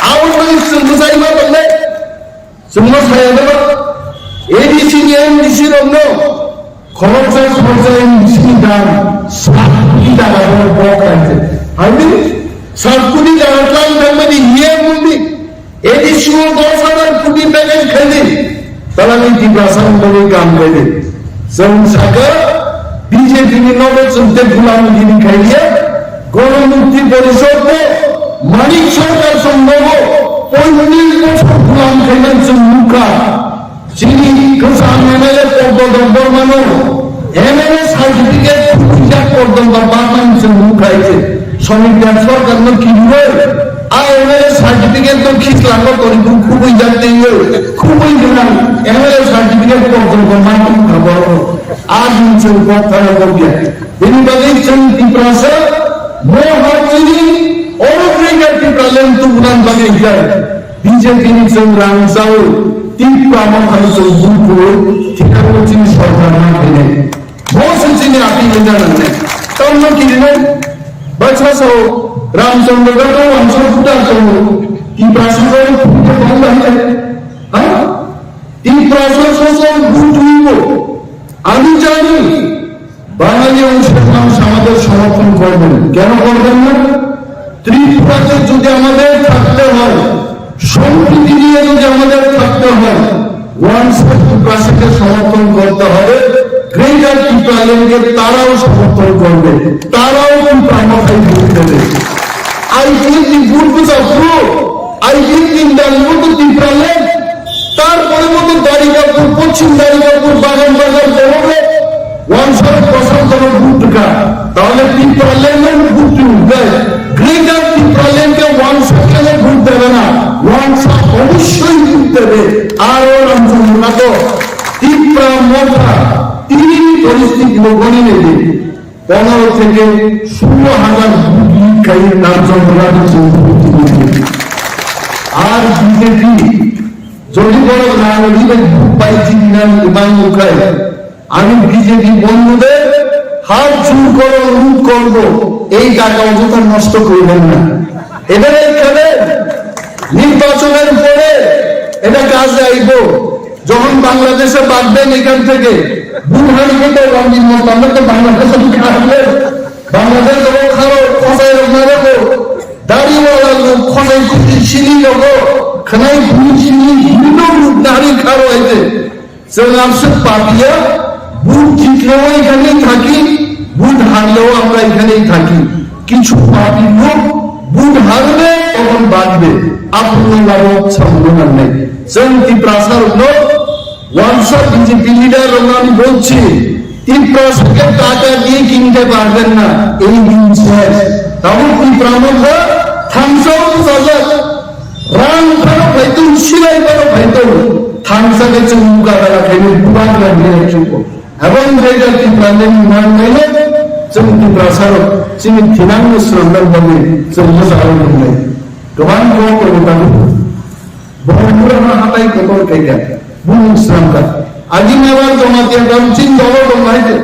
A bu se thansa ma tongnai. Chwngno saya deba, A D C ni M D C rokno khoroksa khoroksa M D C ni dam sat koti taka borok bok kaijak. Haini sat koti taka tlang thangmani hiya mungdi A D C o dos hajar koti package khaidi. Talani Tiprasa ni bagwi kam khaidi. Chwng sakha B J P ni nogo chwng tei gulam gini khailiya, Gono Mukti Porishod bo Manik Sarkar chwng nogo poitrish bochor gulam khainani chwng nukha. Chini kwcham M L A Poggo Debbarmano M L A certificate khubwijak Poggo Debbarmani chwng nukha. Somikya Sarkar no kiriwi a M L A certificate no khislangno toribu khubwijak teiwi khubwi gwnang M L A certificate Poggo Debbarmani nukha borok. A din chwng kok thana kok ya. Bini bagwi chwng Tiprasa, mo ha chini, oro Greater Tipraland tubunani bagwi hinkhe B J P ni chwng rang chawi, Tipra Motha ni chwng vote rwi, thikano chini sorkar ma khainai. Bo se chini appeal wngya nangnai. Tamno kirinai, bacha sao, Ramchandra Ghat o uansuk buta sao, Tiprasa sao, phunukhe tong bai khe. Ha? Tipra বছর বছর ভোট হইব। আমি জানি বাঙালি অংশের মানুষ আমাদের সমর্থন করবেন। কেন করবেন না? ত্রিপুরাতে যদি আমাদের থাকতে হয়, সম্প্রীতি নিয়ে যদি আমাদের থাকতে হয়, ওয়ানস অফ ত্রিপুরাকে সমর্থন করতে হবে, গ্রেটার ত্রিপুরাল্যান্ডকে তারাও সমর্থন করবে, তারাও ত্রিপুরা মাথায় ভোট দেবে। I think the vote was approved. I think in the vote of Tipraland. তারপরে মতো দারিকাপুর, পশ্চিম দারিকাপুর, বাগান বাজার, বড় ওয়ানস অফ প্রশান্ত ভোট কা, তাহলে ত্রিপুরাল্যান্ডের ভোট উঠবে। গ্রেটার ত্রিপুরাল্যান্ডকে ওয়ানস অফ কেন ভোট দেবে না? ওয়ানস অফ অবশ্যই ভোট দেবে। আর ওর অঞ্চল না তো ত্রিপুরা মোটা তিন পরিস্থিতি লোকনি নেবে। পনেরো থেকে ষোলো হাজার ভোট লিড খাইয়ে তার জন্য আর বিজেপি যদি বড় না হলে ভোট পাইছি কিনা এবং মুখায় আমি বিজেপি বন্ধুদের হাত জোর করে অনুরোধ করব, এই টাকা অযথা নষ্ট করবেন না। এবার এইখানে নির্বাচনের পরে এটা কাজে আইব। যখন বাংলাদেশে বাঁচবেন এখান থেকে, বুহারি কিন্তু রঞ্জিত মতো আমরা তো বাংলাদেশে থাকলে বাংলাদেশ যখন খারো খোঁজাই রোগ না রেখো, দাড়িওয়ালা লোক খোঁজাই খুঁজি চিনি লোক, খানাই ভুল চিনি বিভিন্ন লোক দাড়ি খারো হইতে। Chwng aswk papiya, vote jitleও এখানেই থাকি, vote হারলেও আমরা এখানেই থাকি। কিছু পাপী লোক vote হারবে, তখন বাঁচবে। আপনার লাভে সামনে আর নেই। Chwng Tiprasa rokno, ওয়ানসা বিজেপি লিডার রকম আমি বলছি, ত্রিপুরা সরকার টাকা দিয়ে কিনতে পারবেন না, এই দিন শেষ। তাহলে ত্রিপুরা মধ্যে থামসাও বোঝা যাক, রাং ফারো ফাইতো, সিলাই ফারো ফাইতো, থামসা কে চুমুকা দালা খাইলে বুবান রাখলে চুমুক। এবং যেটা ত্রিপুরা নির্মাণ খাইলে চুমুক ত্রিপুরা সারো চিনি থিনাং মুসলমান ভাবে চুমুক সারো খাইলে। Goban ko ko ta Bormura ma hatai kotor kaiga, bumung sramka. Agi mebar joma tiya dam chin dolo dong hai te.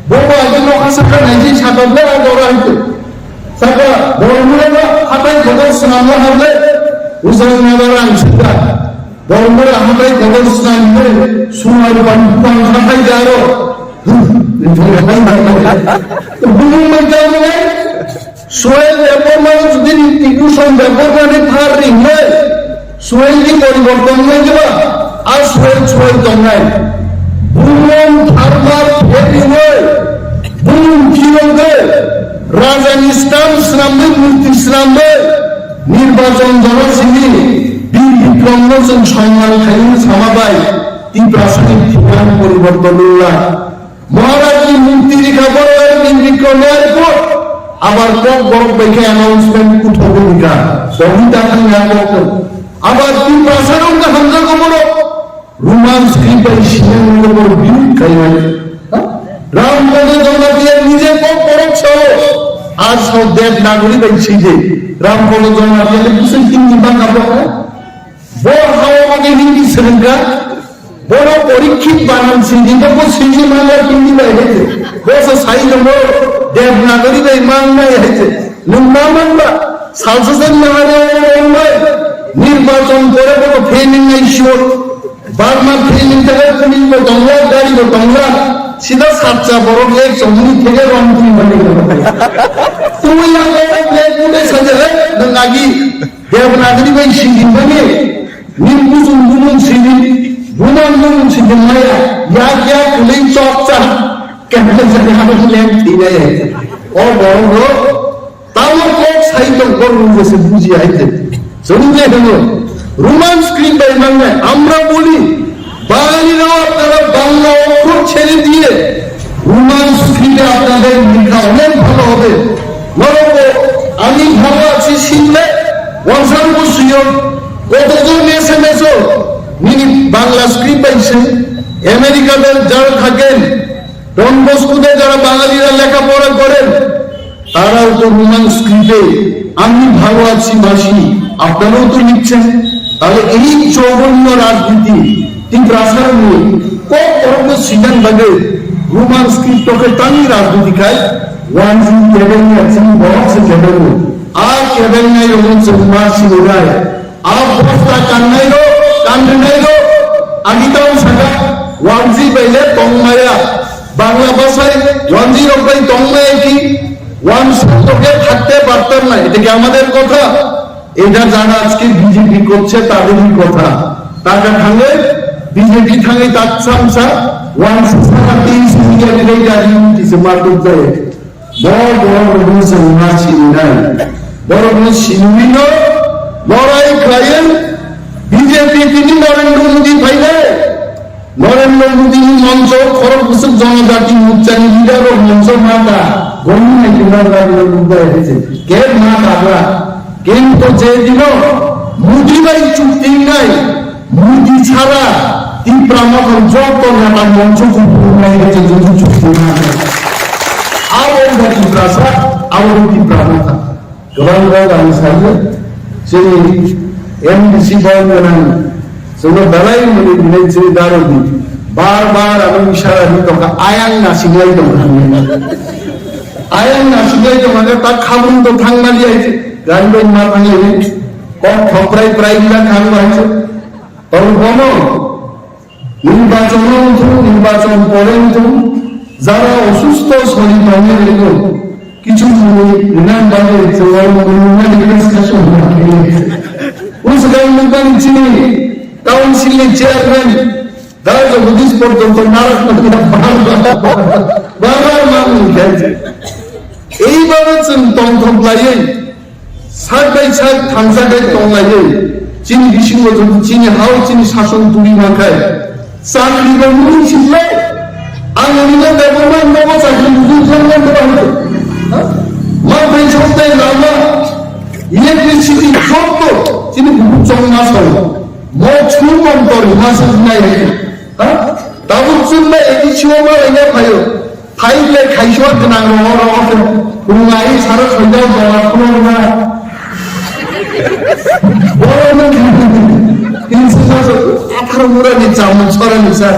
Bobo agi no khasa ka nai ji saka bla dora hai te. Saka Bormura ma hatai kotor sramla harle, uzang mebar ang sita. Bormura hatai kotor sramle, sumai pan pan hatai jaro. Bumung mai jaro. Soil Debbarma jodi Bhushan Debbarma ni phar ringnai, soil ni poriborton nai diba, a soil soil tongnai. Bumung tharma phar ringnai, bumung kirogde, raja ni stamp swnamwi, murti swnamwi, nirbachon jora simi, Bir Bikrom no chwng sonman khaiyung sama bai, Tiprasa ni thikna poriborton wngla. Maharaj ni murti rikha borok bai ni Bikram airport. Abar kok borok bai khe announcement kuthok rikha. Sogwi ta thang ya kok. Abar Tiprasa rok ta hamjago borok. Roman script bai sinai borok borok biru khainai. Ha? Ram Kodo Jamatia nije kok borok sao. Ar sao Dev Nagori bai sije. Ram Kodo Jamatia ni bising Hindi bangka borok. Bo hao bo ke Hindi swrwngkha, bono Porikshit banan sidi, bo, bo sidi manla Hindi bai hai se. Bo se sai tongo, Devanagari bai mangnai hai se. Nwng ma manba, salsa sen Maharaya bai, nirbachon pore bono failing nai sio. Barma failing theke police bo tongla, gari bo tongla. Sida satcha borok ek chongni theke rong twi mani. Twi yang ko black putty saja hai, nwng agi. Devanagari bai sidi mani, nini bujung bumung sidi, bumang bumung sidi maya, yak yak kuling chok chak, kemle jani abo lem thina ya. O borok rok, tamo kok sai tong kok nung jese buji aite. Chwng je hwno, Roman script bai mangnai, amra boli, বাঙালিরাও আপনারা বাংলা অক্ষর ছেড়ে দিয়ে রোমান স্ক্রিপ্টে আপনাদের লেখা অনেক ভালো হবে। নরক আমি ভালো আছি শুনলে ওয়ানসান বসুইও কতজন এসএমএসও nini Bangla script পাইছে। আমেরিকাতে যারা থাকেন, ডন বস্কোতে যারা বাঙালিরা লেখাপড়া করেন, তারাও তো রোমান স্ক্রিপ্টে আমি ভালো আছি মাসি, আপনারাও তো লিখছেন। তাহলে এই জঘন্য রাজনীতি ত্রিপুরাসার নিয়ে কত বড় সিজন লাগে রোমান স্ক্রিপ্টকে টানি রাজনীতি খায়। ওয়ান জি কেবেল নিয়ে একজন বড় সে কেবেল আর কেবেল নিয়ে রোমান সে মাসি ওরায়। Abosta kannai rok, kanrinai rok, Agi tamo saka, wanji baile tongmaya. Bangla bhashai wanji rok bai tongmaya ki, wansuk rok khe thakte partar nai. Eta ki amader kotha? Eta jara ajke B J P korche, taderki kotha. Taka thange B J P thange tak samsa, wansuk saka teis million rei gari tise matuk jai. Bo borok rokno chwng ma sinai. Borokno sinwino lorai khlaiwi B J P tini Narendra Modi phainai. Narendra Modi ni moncho khorok bwswk jonojati morchani leader rok moncho ma ta. Goni nai khe Narendra Modi bai hai se. Ke ma ta bra. Kintu je dino Modi bai chukti nai. Modi chara Tipra Motha joto neta moncho kuphungnai rokhe joto chukti ma. Abo wngkha Tiprasa, abo wngkha Tipra Motha. Kwbang kok ang sayo, chini M D C bai gwnang, chwngno belai mani hinwi chwng daro di. Bar bar abo isara di tongkha, ayang nasinglai tongkha. Ayang nasinglai tongkha, ta khabung to thangmani ai, gari bai ma thanglai. Kok thoprai prai gila khang bai. Tong bono, নির্বাচন অন্তুম, নির্বাচন পরে অন্তুম, যারা অসুস্থ শরীর মনে রেখো, কিছু রিমান্ড বাদে জঙ্গল মনে রিকোয়েস্ট করছো। উসগান মুকানি চিনি, কাউন্সিল চেয়ারম্যান, দাদা জগদীশ পর্যন্ত নারক বারবার বারবার মানুষ গেছে। এইভাবে চিন তন্ত্র লাই Sak bai sak thansa khe tonglaiwi, chini bisingo chini hao chini sason tubui mankhai. Chakri bo mung sinle, ang nini no debo man nogo chakri mung sinle nogo. Ha? Ma bai sok dai lama, electricity joto chini bubu chong ma song. Mo chu mon tor ma song nai. Ha? Tabuk chun bai eki chiwo ma lai na phayo. Phai le khaiswa gwnang rok, rok, rok, rungari saro soida bola khulokna. Borok no tinsa sa atharo mura ni chamung sora ni sa.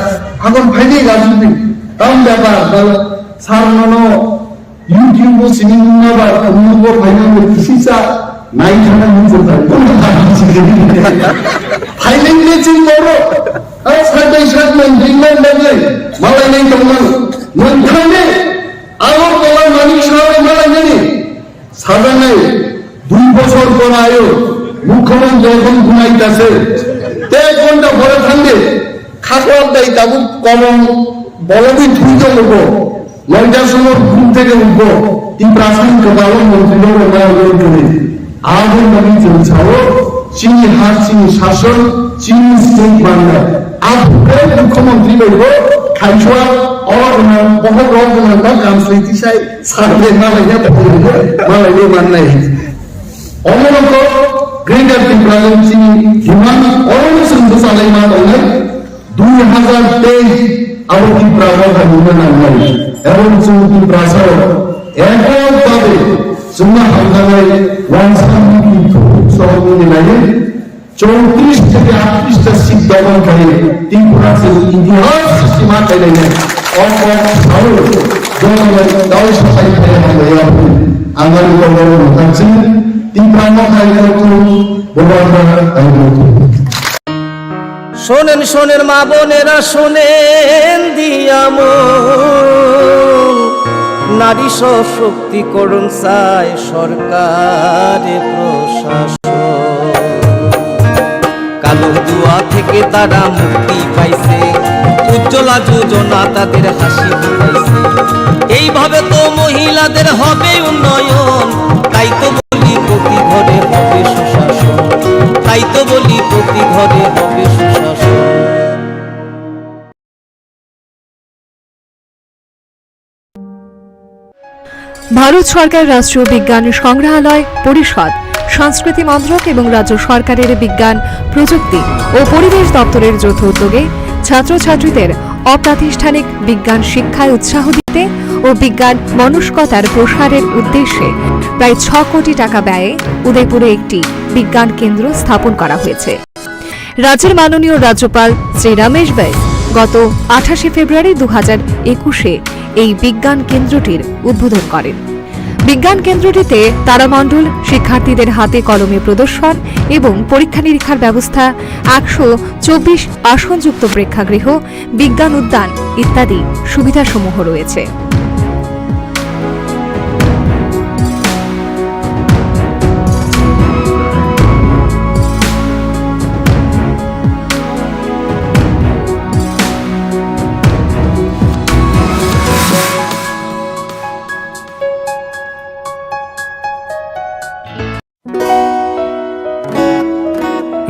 Agon phai ni gajuni. Tam bepar, bal, sar no no. YouTube o sini nungma ba, nungma phai no kisi sa. Nai thana nung jota. Phai ni le ching boro. Ai, satai sak man, dui man bagwi, malai nai tongmani. Nung thangni, Agartala Manik Saha bai malai nani. Sajaknai, dui bochor pore ayo, mukhyamantri ekhon ghumai ta se. Te ek ghonta pore thangdi, khaklak dai tabuk komon bologwi thui tongo bo. Noita somor ghum theke utho, Tiprasani kwbangma montri rok rwmani rwgwi tongwi. Aboni bagwi chwng sao, chini ha, chini sason, chini state bangla. Aphuru mukhyamantri bai bo khaiswa, o rwna, bohok rok rwna, no kam soi tisai, sarve malai ya, malai ya mannai. Omo nokho Greater Tipraland chini demand, omo chwng bwchalai ma tongnai. Dui hazar teis abo Tipra Motha nungna nangnai. Ebong chwng Tiprasa rok ekok babe chwngno hamjaknai wansa miti thubuk sohor wngwi nai chowtris theke aatris ta seat dokhol khai Tripura chwng itihas sima khainai. O kok sao jotono dal sapai khai hamjak ya. Ang ani kokno mwthangsi Tipra Motha hai kokno bobarna hai kokno. শোনেন, শোনেন মা বোনেরা, শোনেন দিয়ামন, নারী সশক্তিকরণ চায় সরকারে প্রশাসন। কালো জুয়া থেকে তারা মুক্তি পাইছে, উজ্জ্বলা যোজনা তাদের হাসি ফুটাইছে। এইভাবে তো মহিলাদের হবে উন্নয়ন, তাই তো বলি প্রতি ঘরে হবে সুশাসন, তাই তো বলি প্রতি ঘরে হবে সুশাসন। ভারত সরকার রাষ্ট্রীয় বিজ্ঞান সংগ্রহালয় পরিষদ, সংস্কৃতি মন্ত্রক এবং রাজ্য সরকারের বিজ্ঞান, প্রযুক্তি ও পরিবেশ দপ্তরের যৌথ উদ্যোগে ছাত্রছাত্রীদের অপ্রাতিষ্ঠানিক বিজ্ঞান শিক্ষায় উৎসাহ দিতে ও বিজ্ঞান মনস্কতার প্রসারের উদ্দেশ্যে প্রায় ছ কোটি টাকা ব্যয়ে উদয়পুরে একটি বিজ্ঞান কেন্দ্র স্থাপন করা হয়েছে। রাজ্যের মাননীয় রাজ্যপাল শ্রী রমেশ বাইস গত আঠাশে ফেব্রুয়ারি দু হাজার একুশে এই বিজ্ঞান কেন্দ্রটির উদ্বোধন করেন। বিজ্ঞান কেন্দ্রটিতে তারামণ্ডল শিক্ষার্থীদের হাতে কলমে প্রদর্শন এবং পরীক্ষা নিরীক্ষার ব্যবস্থা, একশো চব্বিশ আসনযুক্ত প্রেক্ষাগৃহ, বিজ্ঞান উদ্যান ইত্যাদি সুবিধাসমূহ রয়েছে।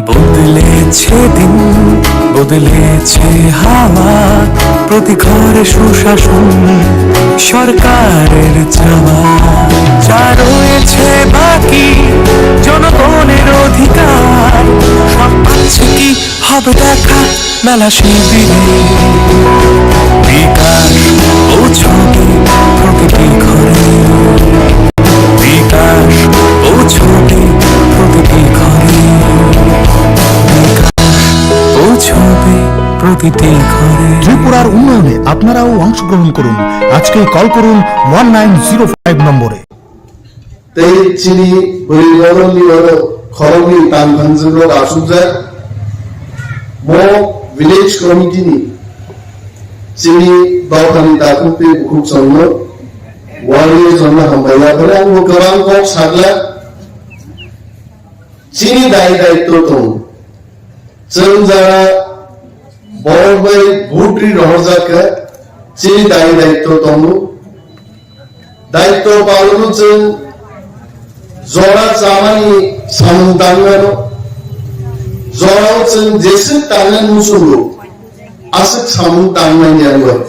বদলেছে দিন, বদলেছে হাওয়া, প্রতি ঘরে সুশাসন সরকারের চাওয়া। যা রয়েছে বাকি জনগণের অধিকার, সব পাচ্ছে কি হবে দেখা মেলা শিবিরে। বিকাশ পৌঁছবে প্রতিটি ঘরে, বিকাশ পৌঁছবে প্রতিটি ঘরে, বিকাশ পৌঁছবে প্রতিটি ঘরে। ত্রিপুরার উন্নয়নে আপনারাও অংশগ্রহণ করুন। আজকেই কল করুন ওয়ান নাইন জিরো ফাইভ নম্বরে। Tei chini bwrwi borokni oro khoroknwi tang thangjwk rok achukjak. Mo village committee ni chini dophani takhuk tei bukhuk chwngno warrior chwngno hambai ya phano ang bo kwbang kok sakla. Chini dai daitw tongo. Chwng jara borok bai vote ri rohorjak kha, chini dai daitw tongo. Daitw palano chwng jora chamani samung tangnano, jorao chwng jeswk tangnani muchungo, aswk samung tangnani ang bai.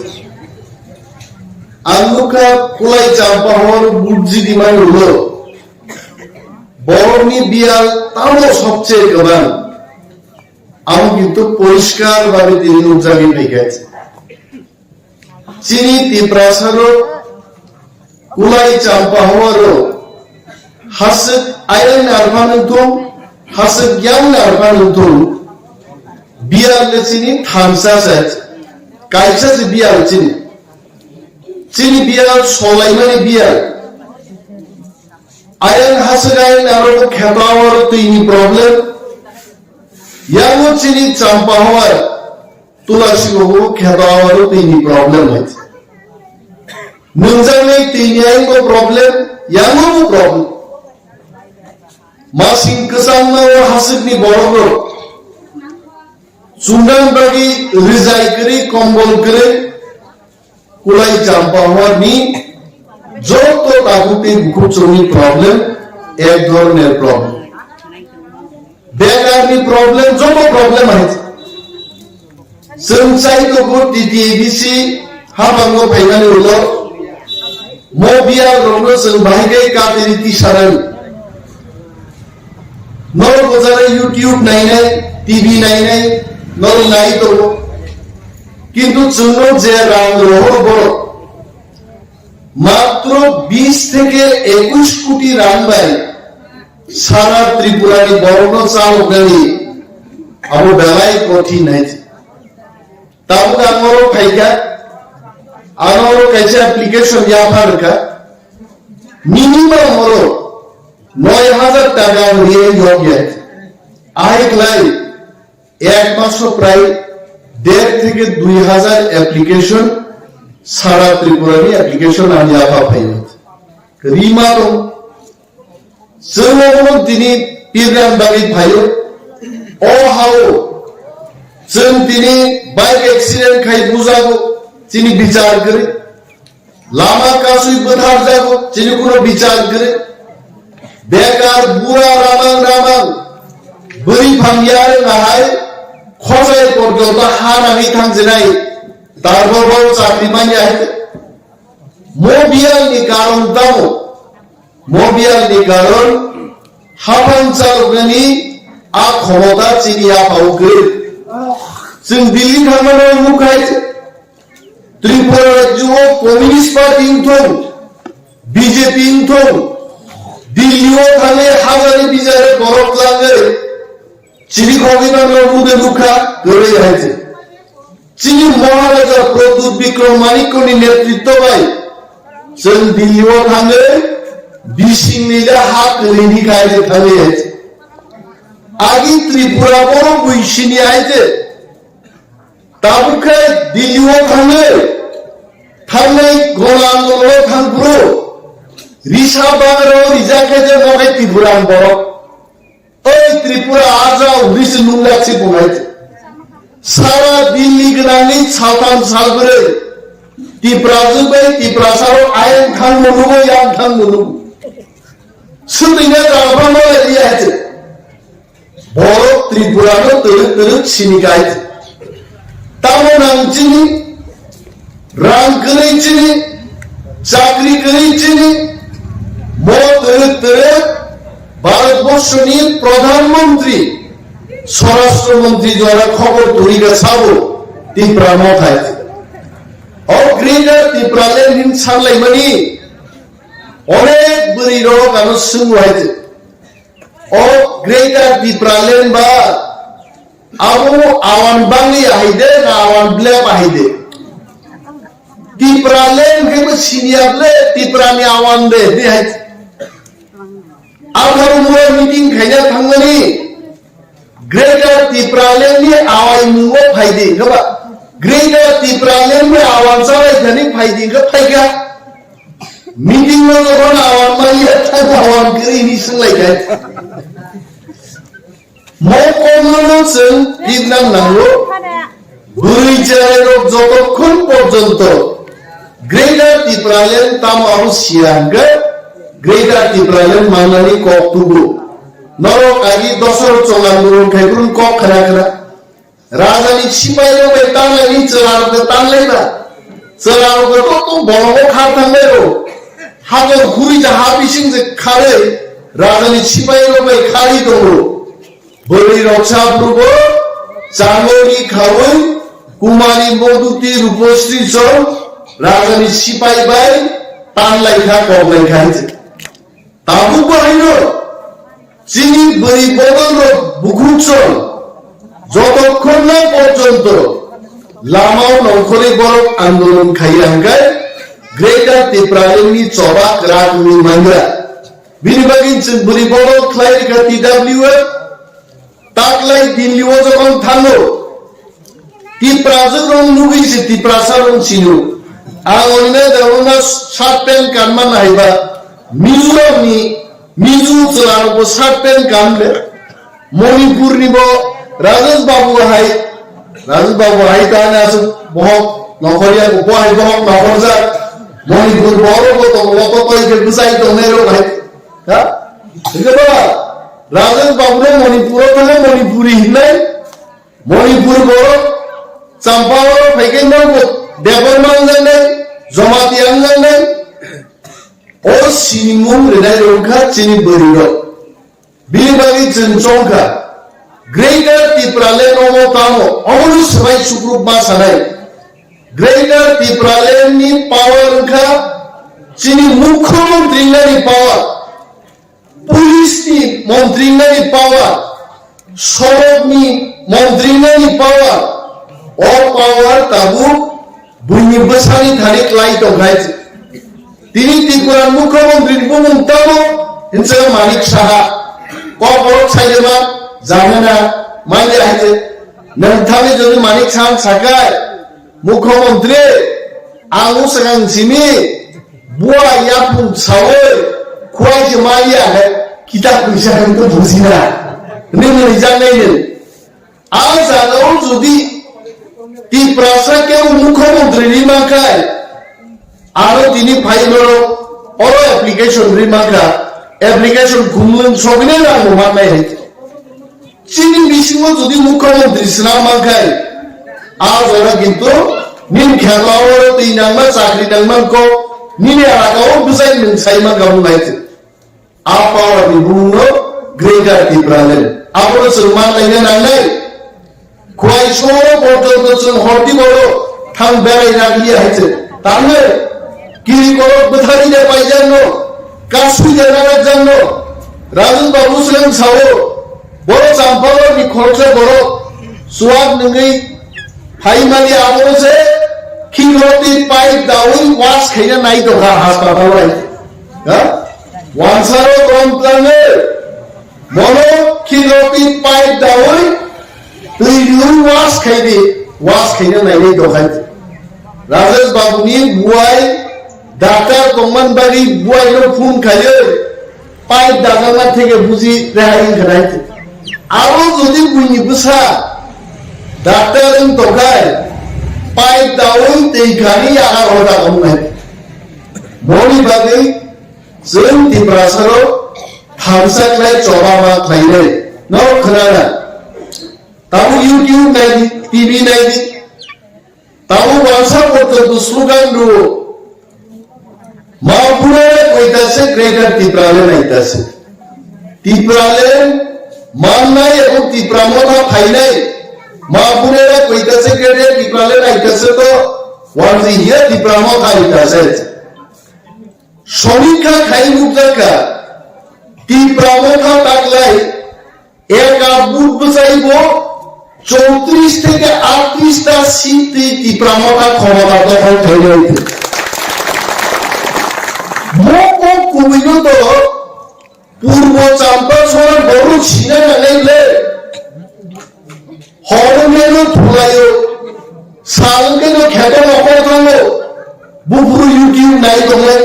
Ang nukha Kulai Champa hor vote jidi mani ulo. Borokni biyal tamo sobche kwbang? Amo kintu poriskar bhabe tini nukjagwi phaikha. Chini Tiprasarok Kulai Champa horo haswk ayang narphan wngthung, haswk yang narphan wngthung, biyal le chini thansa se, kaisa se biyal chini. Chini biyal solaimani biyal. Ayang haswk ayang narogo kheto awaro twini problem. Yango chini Champa howar Tulasi bobo kheto awaro twini problem hai. Nungjaknai twini ayangbo problem, yango bo problem. Masing kwchangma o haswkni borok rok. Chumrang bagwi rijai kwrwi, kombol kwrwi, Kulai Champa howar ni joto takhuk tei bukhuk chwngni problem ek dhoroner problem. Bekar ni problem, joto problem hai. Chwng chai tongo T T A D C habango phaimani ulo mo biyal rokno chwng bahai khe katini tisarani. Norok bo jara YouTube nainai, T V nainai, norok nai tongo. Kintu chwngno je rang rohor borok, matro bis theke ekush koti rang bai sara Tripura ni borokno chaloknani abo belai kothin hai. Tabuk ang oro phaikha, ano oro kaisa application yapha rwkha, minimum oro noi hajar taka ang riyai yok ya. Ahai khlai ek maso prai der theke dui hajar application sara Tripura ni application ang yapha phaio. Rima tong. Chwng obono tini pilgrim bagwi phaio. O hao chwng tini bike accident khai bujago, chini bichar kwrwi. Lama kasui bwtharjago, chini kuno bichar kwrwi. Bekar bura ramang ramang bwrwi phang yarwng nahai khosai porjonto ha nangwi thangjinai. Darbo bo chakri manya hai. Mo biyal ni karon tamo? Mo biyal ni karon haphang chaloknani a khomota chini yaphao kwrwi. Chwng Delhi thangmano nukha hai, Tripura rajyo o Communist Party wngthung, B J P wngthung, Delhi o thangwi hajani bijare borok langwi chini khogwi mano mode nukha kwrwi hai se. Chini Maharaja Pradyut Bikram Manikya ni netritto bai chwng Delhi o thangwi Bisingni le ha kwrwini kaijakthangwi hai se. Agi Tripura borok bui sini hai se. Tabuk khe Delhi o thangwi, thangnai gona andolon o thang phuru, risa bagra o rijak khe je nokhai Tripura ni borok. Oi Tripura ajao hwnwi se nunglak se bo hai se. Sara Delhi gwnangni saltham salbrwi Tiprajwk bai Tiprasa rok ayang thangmo nugo, yang thangmo nugo. Swtwino jaga phano lai ya hai se. Borok Tripura no twrwk twrwk sini kha hai se. Tamo nang chini, rang kwrwi chini, chakri kwrwi chini, mo twrwk twrwk Bharatborsho ni Pradhan Mantri, Swarashtra Mantri jora khobor turi kha sabo Tipra Motha hai se. O Greater Tipraland hin sanlaimani onek bwrwi rok ano swngo hai se. O Greater Tipraland ba abo awan bangwi ahai de na awan blep ahai de? Tipraland khe bo siniya ble Tiprani awan de, de hai. Atharo mura meeting khaina thangmani Greater Tipraland ni awai mungo phaidi, hwnkhe ba Greater Tipraland ni awan chalai thani phaidi, hwnkhe phaikha. Meeting no jokhon awan manya, thang awan kwrwi ni swnglaikha. Mo kokno no chwng tibna nango, bwrwi cherairok jotokhon porjonto Greater Tipraland tamo abo siya hwnkhe Greater Tipraland manani kok tubu. Norok agi dosor chongan burung khai burung kok khna khna. Rajani sipai rok bai tanglai ni chwla rok bai tanglai ba. Chwla rok bai to to bolongo khar thanglai ro. Hakor khuri ja ha bising je kharwi rajani sipai rok bai khari tongo. Bwrwi rok sa phuru bo changori khawi Kumari Moduti Rupasri song rajani sipai bai tanglai kha, koklai kha hinwi. Tabuk bo haino chini bwrwi bodol rok bukhuk song jotokhon na porjonto lama o nongkhorwi borok andolon khaiya hwnkhe Greater Tipraland ni choba kwrak wngwi mangra. Bini bagwi chwng bwrwi bodol khlai rikha T W F. Taklai Delhi o jokhon thango, Tiprajwk rok nugwi se Tiprasa rok sino. Ang onina dawona shirt pant kanma naiba, Mizoram ni Mizo chwla rok bo shirt pant kan le. Manipur ni bo Rajesh Babu hai, Rajesh Babu hai ta na su bohok nokhorya bo hai bohok nokhorjak. Manipur borok bo tong lo to toi ke bwsai tongnai rok hai. Ha? Hingke ba, Rajesh Babu no Manipur o thangwi Manipuri hinai, Manipur borok Champao phaikai no bo Debbarma wngjaknai, Jamatia wngjaknai. O sinimung rinai rok wngkha chini bwrwi rok. Bini bagwi chwng chongkha. Greater Tipraland omo tamo, omono swbai sukrubma sanai. Greater Tipraland ni power wngkha chini mukhyamantri nani power, police ni montri nani power, sorok ni montri nani power. O power tabuk buini bwsani thani klai tongkhai. Tini Tripura Mukhyamantri ni bumung tamo hinsa Manik Saha. Kok borok saijama janana manya hinse. Nang thani jodi Manik Saha sakai, Mukhyamantri, ang usakang simi, bua yapung sawi, khuai se manya hai, kita puisa kami to bujina. Nini janai ni. A jaga o jodi Tiprasa kebo Mukhyamantri ni mankhai, aro tini phai no oro application ri mankha, application khumlwng sogwini rang bo mannai hai. Chini bisingo jodi Mukhyamantri swnam mankhai, a jora kintu nini khela oro twi nangma chakri nangma kok nini elaka o bwsai nwng sai mankha bo nai. A power ni bumung no Greater Tipraland. Abono chwng manlaina nangnai. Khwai soro borok no chwng horti boro thang berai rang liya hai chwng. Tamle kiri korok bwthari de paijak no, kasui de narak jak no. Rajan Babu swrwng sao, boro Champawar ni khoroksa borok chuwak nwngwi phaimani abono se khikro twi pipe dawi wash khaina nai tongkha hospital bai. Ha? Wansaro tong tlangwi, mono khilokni pipe dawi twi riwi wash khaidi, wash khaina nainai dokhai. Rajesh Babu ni buai doctor tongman bagwi buai no phone khaiwi pipe dajakna theke buji rehai wngkha nai. Abo jodi buini bwsa doctor wng tongkhai pipe dawi twi khani yagar hoda wngnai. Moni bagwi chwng Tiprasarok thansa khlai choba ma khlainai. Norok khwnana. Tabuk YouTube naidi, T V naidi. Tabuk wansa porjonto slogan rwo. Ma bunare koitase Greater Tipraland aitase. Tipraland mannai ebong Tipra Motha phainai. Ma bunare koitase Greater Tipraland aitase to wansi hiya Tipra Motha aitase. Somikha khai nukjakha, Tipra Motha taklai eka but bwchaibo chowtrish theke aattrish ta seat twi Tipra Motha khomota dokhol khainai. Mo kok kubuino to Purbo Champasora borok sina nangnai le. Hor wngkhe no thulaio, sal wngkhe no kheto nokol thango, buphuru YouTube nai tongnai.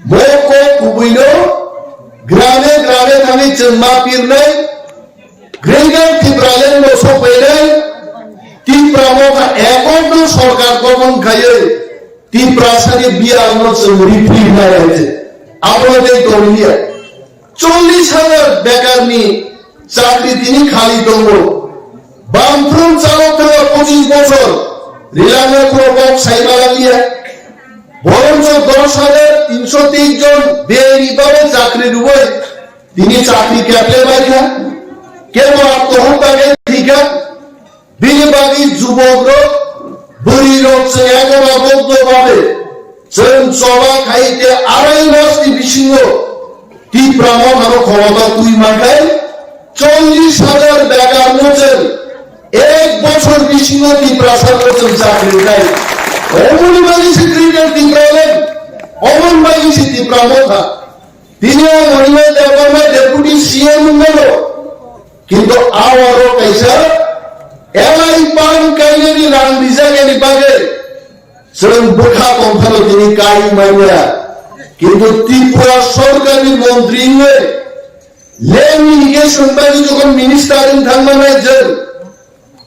Bo kok kubuino grame grame thangwi chwng ma pirnai, Greater Tipraland no sokphainai, Tipra Motha ekotno sorkar gobon khaiwi Tiprasani biyalno chwng riphi nai hai se. Abo tei tongya. Chollish hajar bekarni chakri tini khali tongo. Bamphrum chalok thangma pochis bochor rilangna khoro kok sai malaliya. Boroncho dosh hajar tinsho teis jon beni babe chakri rwui tini chakri keple baikha. Kebo attohotya khe thikha. Bini bagwi jubokrok, bwrwirok chwng ekora bogdo babe chwng choba khai tei arai masni bisingo Tipra Mothano khomota twi mankhai, chollish hajar bekarno chwng ek bochor bisingo Tiprasano chwng chakri khai. Omoni bagwi se Greater Tipraland, omoni bagwi se Tipra Motha. Tini ang Anil Debbarma Deputy C M wngmano, kintu a oro kaisa L I pump kainani rang rijaknani bagwi chwng bwkha tongphano tini kai manya. Kintu Tripura sorkarni montri wngwi lengni hwnkhe chwng bagwi jokhon minister wng thangma nai chwng,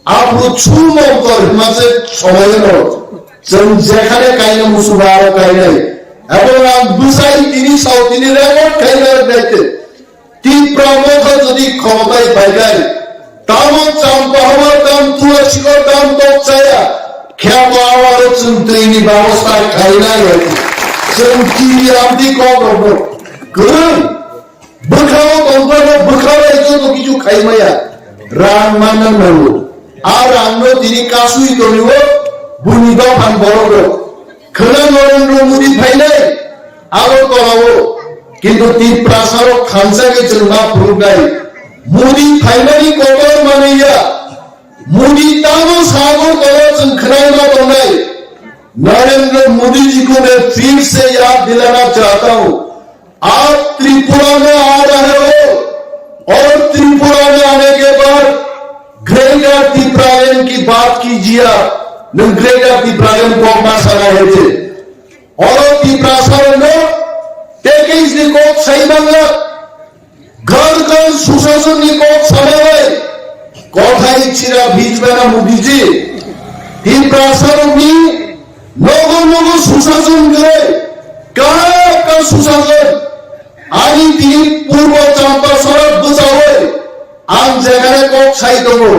aphuru chu mokol hwnma se somoyano chwng jekhane kaina muchungo aro kainai. Ebong ang bwsai tini sao tini record khaina naite. Tipra Motha jodi khomotai paikai, tamo Champahama, tam Tulasikor, tam Tokchaya, khe to aro chwng twini babostha khainai. Chwng kiri amtwi kok rokno kwrwng. Bwkhao tongphano bwkhao bai joto kichu khaimaya rang manna nango. A rangno tini kasui tongo buini dophani borok rok. Khwna Narendra Modi phainai aro tolao, kintu Tiprasarok khamsa khe chwng ma phunuknai. Modi phaimani kotor manwi ya. Modi tamo sagor tolo chwng khwnai ma tongnai. Narendra Modi ji को मैं फिर से याद दिलाना चाहता हूं, आप त्रिपुरा में आ रहे हो और त्रिपुरा में आने के बाद ग्रेटर तिप्रालैंड की बात कीजिए। आप ग्रेटर तिप्रालैंड को अपना सना है थे। Oro Tiprasarokno package ni kok sai manglak, ghar ghar susasonni kok sanai, kothai chira bhijbana Modiji, Tiprasarokni nogo nogo susason kwrwi, kaham kha susason, ani tini Purbo Champasora bwchawi, ang jekhane kok sai tongo.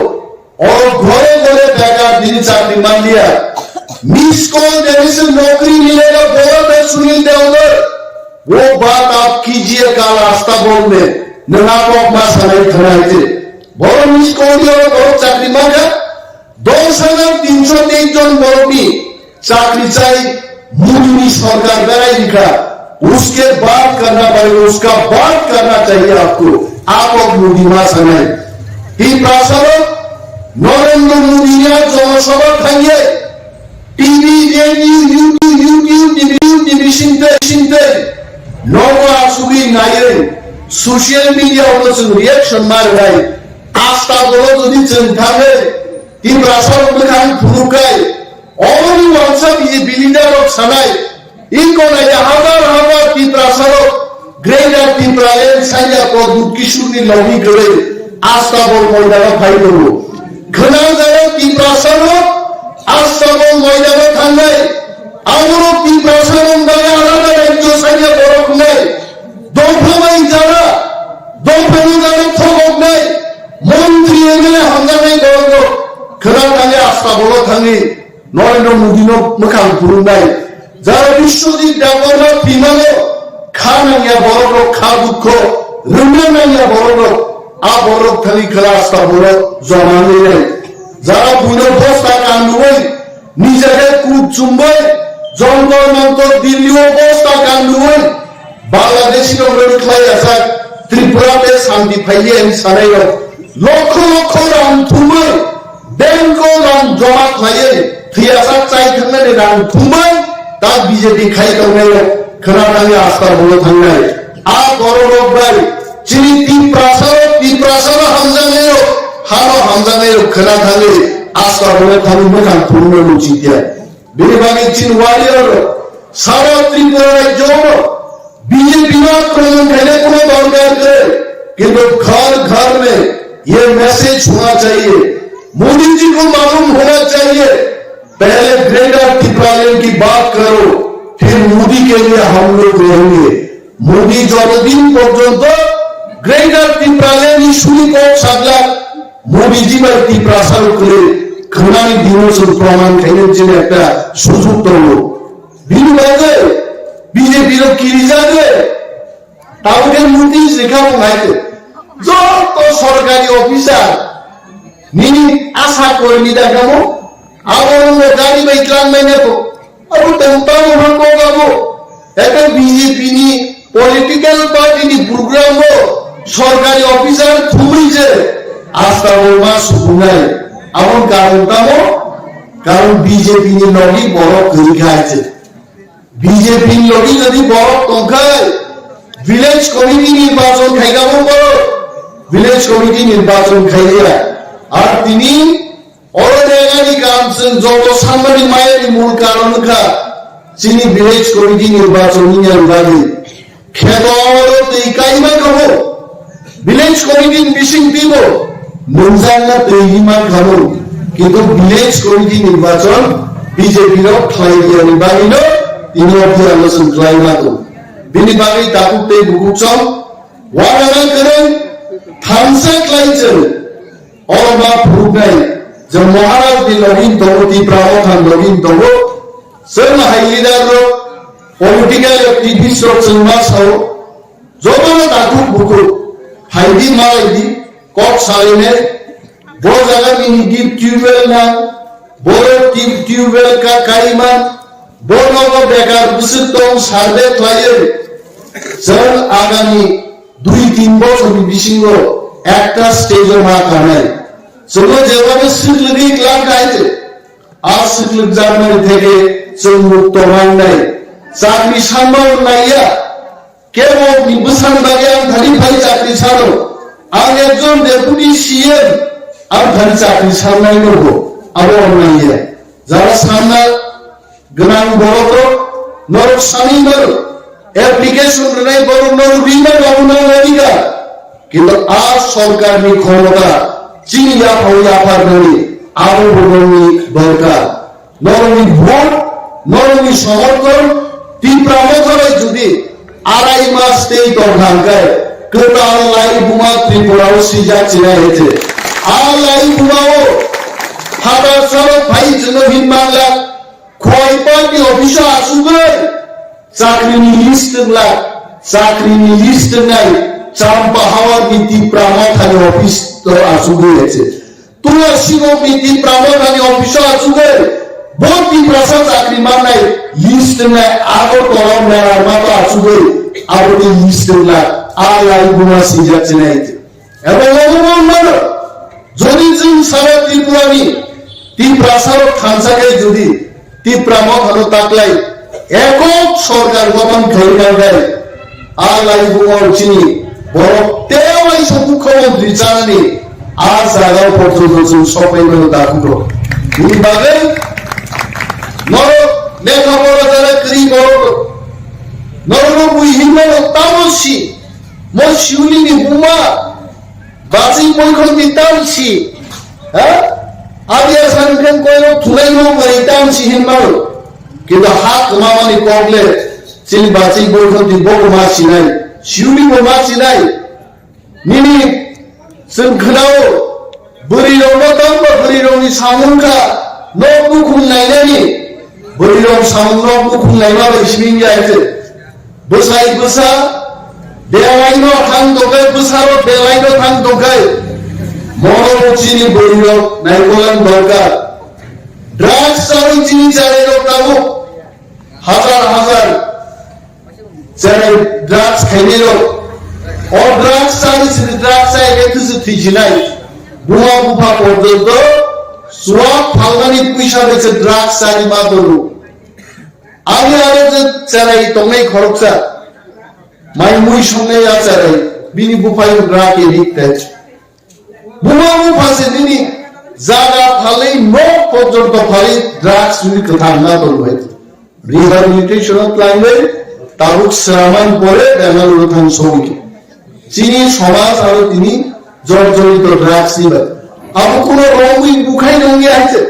Oro ghore ghore bekar tini chakri manliya. Miss call denise nokri milega bola de Sunil Devdar. Wo baat aap kijiye, kal rasta bol mein. Nwng a kok ma sanai thwnaite. Boro miss call diya oro borok chakri mankha. Dos hajar tinsho teis jon borokni chakri chai Modi ni sorkar berai rikha, uske baat karna padega, uska baat karna chahiye aapko, aap aur Modi ma sanai. Tiprasarok Narendra Modi ni a Jana Sabha thangye, T V, radio, YouTube, YouTube, T V, YouTube, T V singte, singte, nogo aap sugwi naiwi social media o chwng reaction ma rwnai. Asta bolo jodi chwng thangwi Tiprasa rok mwkhang phunukkhai, oboni uansa B J P leader rok sanai, iko naidi hazar hazar Tiprasa rok Greater Tipraland sanya Pradyut Kishore ni logi kwrwi Asta bol moidano phai tongo. Khwnang jaya Tiprasa rok Asta bol moidano thangnai. Aborok Tiprasa rok bai alada rajyo sanya borok wngnai. Dopha bai jara, dopha ni jara thokoknai. Montri M L A hamjaknai borok rok. Khwnang thangwi Asta bolo thangwi Narendra Modi no mwkhang phunuknai. Jara Biswajit Debbarma thwimano kha nangya borok rok, kha dukho rwngna nangya borok rok, a borok thani class ta borok joma nai. Jara buino bosta kanduwi, nijare kuk chumbai, Jontor Montor Delhi o bosta kanduwi, Bangladeshi rok rwrwk khlai ajak, Tripura te santi phaiye hinwi sanai rok. Lokho lokho rang thumwi, bank o rang joma khlaiwi, thwiyasak chai thangmani rang thumwi, ta B J P khai tongnai rok, khwna thangwi Asta bolo thangnai. A borok rok bai, chini Tiprasa rok, Tiprasa rok hamjaknai rok, hano hamjaknai rok khwna thangwi, Asta bolo thangwi mwkhang phunukno muchikya. Bini bagwi chini warrior rok sara Tripura rajyo o B J P no akraman khaina kono dorkar kwrwi, kintu ghar ghar mein ye message hona chahiye, Modi ji ko malum hona chahiye, pehle Greater Tipraland ki baat karo, phir Modi ke liye hum log rahenge. Modi jotodin porjonto Greater Tipraland issue ni kok saglak, Modi ji bai Tiprasa rok kwrwi khwnani bini chwng proman khainani chini ekta sujog tongo. Bini bagwi B J P rok kirijagwi tabukhe notice rikha bo hai khe. Joto sorkari officer nini asha kormi da kamo, abo wngbo gari bai twlang mai nai bo. Abo tong tamo hwn kok abo. Eko B J P ni political party ni program o sorkari officer thumui je asta bo ma sukunai. Abo karon tamo? Karon B J P ni logi borok kwrwi kha je. B J P ni logi jodi borok tongkhai, village committee nirbachon khaikha bo borok, village committee nirbachon khaiya. Ar tini Oro de ani kam chwng joto sanmani mayani mul karon wngkha chini village committee nirbachon wngya bagwi. Kheto oro twi kaima kabo village committee ni bising twibo nungjakna twi hima kabo, kintu village committee nirbachon B J P rok khlai riyani bagwino tini o phiyano chwng khlai mato. Bini bagwi takhuk tei bukhuk chwng wanana kwrwng thansa khlai chwng. Oro ma phuruknai je Maharaj ni login tongo, Tipra Motha ni login tongo. Chwng hai leader rok, political activist rok chwng ma sao. Jotono takhuk bukhuk hai di malai di, kok salainai. Bo jaga nini deep tubewell nang, boro deep tubewell ka kaima, bo nogo bekar bwswk tong survey khlaiwi. Chwng agami dui tin bochor ni bisingo ekta stage o ma kanai. Chwngno jebano swk lwgwi klang kha hai se, a swk lwkjakmani theke chwng mukto mangnai. Chakri sanma naiya, kebo ni bwsani bagwi ang thani phai chakri sano. Ang ekjon deputy C M, ang thani chakri sannai nogo, abo naiya. Jara sanna gwnang borok rok norok sani norok application rwnai borok norok rinai babu nang nai ka. Kintu a sorkar ni khomota chini yaphang yaphar nani abo borok ni dorkar. Norok ni vote, norok ni somorthon Tipra Motha bai jodi arai mas tei tong kha hwnkhe kwtal lai buma Tripura o swijak chinai hai se. A lai buma o phatar salo phai chwngno hin manlak. Khoi party office o achugwi chakrini list wnglak, chakrini list wngnai Champa Hawar ni Tipra Mothani office o achugwi hai se. Tura Sibok ni Tipra Mothani office o achugwi bo Tiprasa chakri mannai list wngnai Agartala Merarma to achugwi aboni list wnglak a lai buma swijak chinai hai se. Abo obo wng mano, jodi chwng sara Tripura ni Tiprasa rok thansa khe jodi Tipra Mothano taklai ekok sorkar gothon khlai nang khe A laibung o chini borok tei o laisa mukhyamantri chanani a jaga o porjonto chwng sokpai mano dakhukrok. Bini bagwi norok lekha pora jara kwrwi borok norokno bui hinmano tamo si mo siuni ni buma bachwi poikhon di tam si ha abi asan khen koiro thulai mo mari tam si hinmano. Kintu ha kwmamani kok le chini bachwi boikhon di bo kwma sinai, siuni bo ma sinai. Nini chwng khwnao, bwrwirokno tangba bwrwirokni samung kha, nok bukhung nainani, bwrwirok samung nok bukhung naima bai simi wngya hai se. Bwsai bwsa, belaino thang tongkhai, bwsarok belaino thang tongkhai. Mono chini bwrwirok naikolan dorkar. Drugs chawi chini charairok tabuk hajar hajar Chwrai drugs khainai rok. O drugs chani sini drugs chai khe thusu thwijinai. Buma bupha porjonto swab phalmani puisa bai se drugs chani ma tongo. Ani aro je chwrai tongnai khoroksa. Mai mui songnai a chwrai. Bini buphai drug addict tei. Buma bupha se nini jaga phalwi nok porjonto phalwi drugs ni kwthang na tong bai. Rehabilitation o twlangwi tabuk sramani pore Bengaluru thang sogwi. Chini somaj aro tini jorjorito drugs ni bai. Abo kuno romwi bukhai nongya hai se.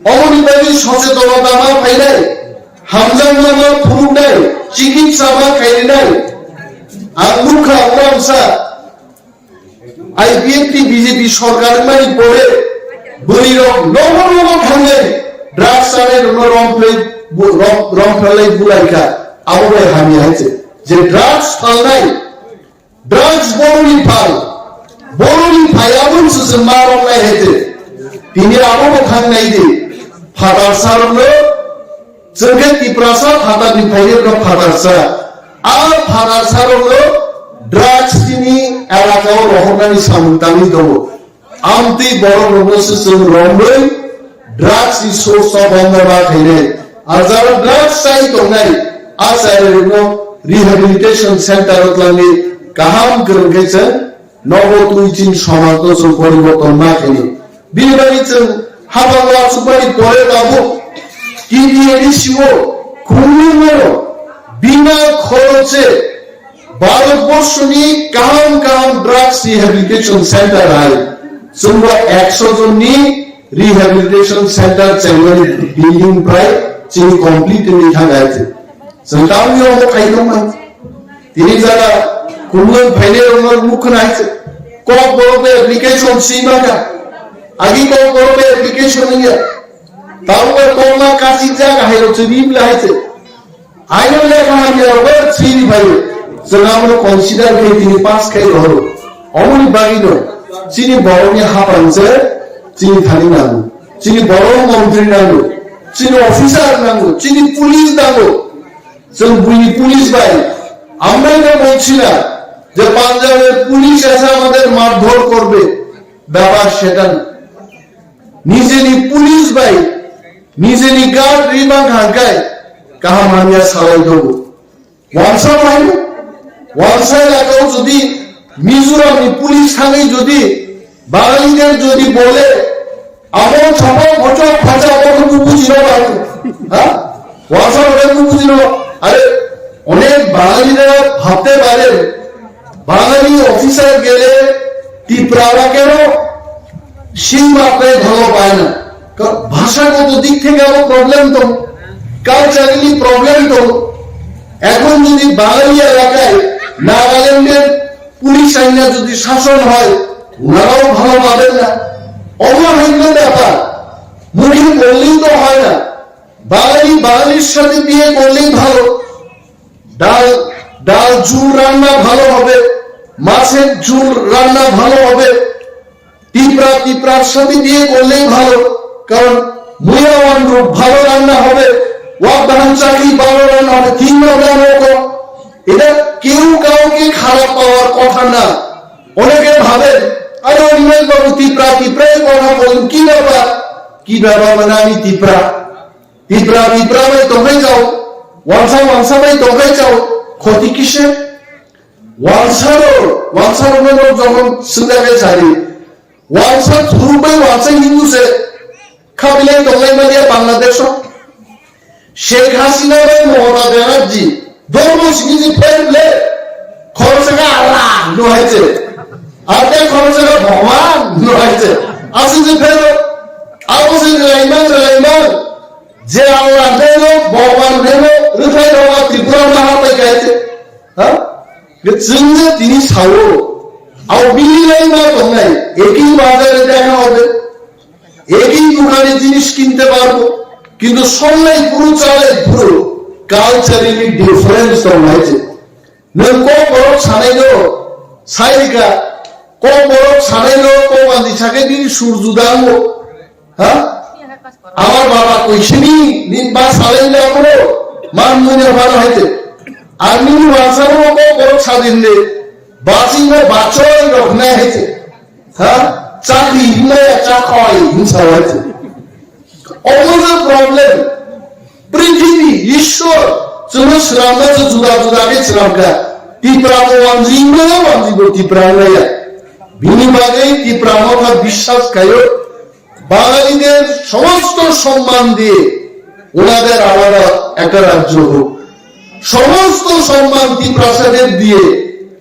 Omoni bagwi sochetonota ma phainai, hamjakma ma phunuknai, chikitsa ma khairinai. Ang nukha ulamsa I P F T B J P sorkar wngmani pore bwrwirok nogo nogo thangwi drugs chanai rokno romphwlai bu-, rom-, romphwlai bulaikha. Abo bai hamya hai se. Je drugs phalnai, drugs boroni phal, boroni phai abo se se ma romnai hai se. Tini abo bo thangnai di. Phatar sarokno Chwng khe Tiprasa phatarni phainai rok phatarsa. A phatarsa rokno drugs chini elaka o rohornani samung tangwi tongo. Amtwi borok rokno se chwng romwi drugs ni source o bondar ma khainai. Ar jara drugs chai tongnai, a chai rokno rehabilitation center o twlangwi kaham kwrwng khe chwng Nogo twi chini somajno chwng poriborton ma khainai. Bini bagwi chwng hapang uansukmani pore tabuk T T A D C o khungni mano bina khoroche Bharat borshoni kaham kaham drugs rehabilitation center hai chwngbo ekso jonni rehabilitation center chengnani building prai chini complete wngwi thang hai. Chwng tamni omo khai tongmani. Tini jara kumlung phainai rokno mukh khna hai se. Kok borok bai application si maka. Agi kok borok bai application wngya. Tamo bai kok ma kasi jaga hai rok se bibla hai se. Aino lekha hamya rok bai si ni phaio. Chwng amo consider khai tini pass khai rohoro. Omoni bagwi no chini borokni hapang se chini thani nango. Chini borok montri nango. Chini officer nango. Chini police nango. Chwng buini police bai amrai no bolchi na je Punjab er police aise amader marthor korbe, byabar seta na. Nijeni police bai nijeni guard rimang hangkai kaham hamya salai dogo. Wansa bai wansa elaka o jodi Mizoram ni police thangwi jodi Bangalide jodi bole, amo chapa photo phacha abo khe buji no ba. Ha? Wasa abo khe buji no. Are onek Bangalide bhabte pare. Bangali officer gele Tipra ba keno sima pe bhalo pai na. Ka-, bhashagoto dik theke abo problem to, culturally problem to. Ekhon jodi Bangali elakaye Nagaland er police আইনা যদি শাসন হয়, ওনারাও ভালো পাবেন না। অমন হইল ব্যাপার, মুখে বললেই তো হয় না। বাঙালি বাঙালির সাথে বিয়ে করলেই ভালো। ডাল, ডাল ঝুল রান্না ভালো হবে, মাছের ঝুল রান্না ভালো হবে। তিপ্রা তিপ্রার সাথে বিয়ে করলেই ভালো, কারণ মুয়াওয়ান রূপ ভালো রান্না হবে, ওয়াকবাহান চাকরি ভালো রান্না হবে, তিন মতো। এটা কেউ কাউকে খারাপ পাওয়ার কথা না। অনেকে ভাবেন, "আরে অনিমেষ বাবু তিপ্রা তিপ্রাই কথা বলেন, কি ব্যাপার?" কি ব্যাপার মানে আমি তিপ্রা? তিপ্রা তিপ্রা ভাই তোমরাই যাও, ওয়ানসা ওয়ানসা ভাই তোমরাই যাও, ক্ষতি কিসে? Wansaro, wansaro no no jokon swngjak khe sari. Wansa thuruk bai wansa Hindu se khabilai tonglai manya Bangladesh o. Sheikh Hasina bai Mamata Banerjee dormo sini si pher le khoroksa khe Allah no hai se. Ate khoroksa khe Bhagwan no hai se. Asi si pher abo se laimang laimang. Je Allah hwnkhe no, Bhagwan hwnkhe no, rwphai rok Tripura maha pai kha se. Ha? Chwng je tini sao, abo bini lai ma tongnai, একই বাজারে দেখা হবে, একই দোকানে জিনিস কিনতে পারবো, কিন্তু সন্ধ্যায় পুরো চালে পুরো culturally difference tongnai se. Nwng kok borok sanai no sai rikha, kok borok sanai no kok ani sakhe bini sur juda wngo. Ha? Amar baba koisini nin ba salai na kono man muni hal haite. Ar nini wansa no kok borok sadin de basing no bachoi rok na haite. Ha? Chakri hinna ya chakhoi hinsa haite. Omo je problem. Prithibi, Ishwar, chwngno swnamna se juda juda khe swnamkha. Tipra bo wanjwi wngmaya, wanjwi bo Tipra wnglaya. Bini bagwi Tipra motha biswas khaio, Bangalide somosto somman diye onader alada ekta rajyo hok. সমস্ত সম্মান তিপ্রাসাদের দিয়ে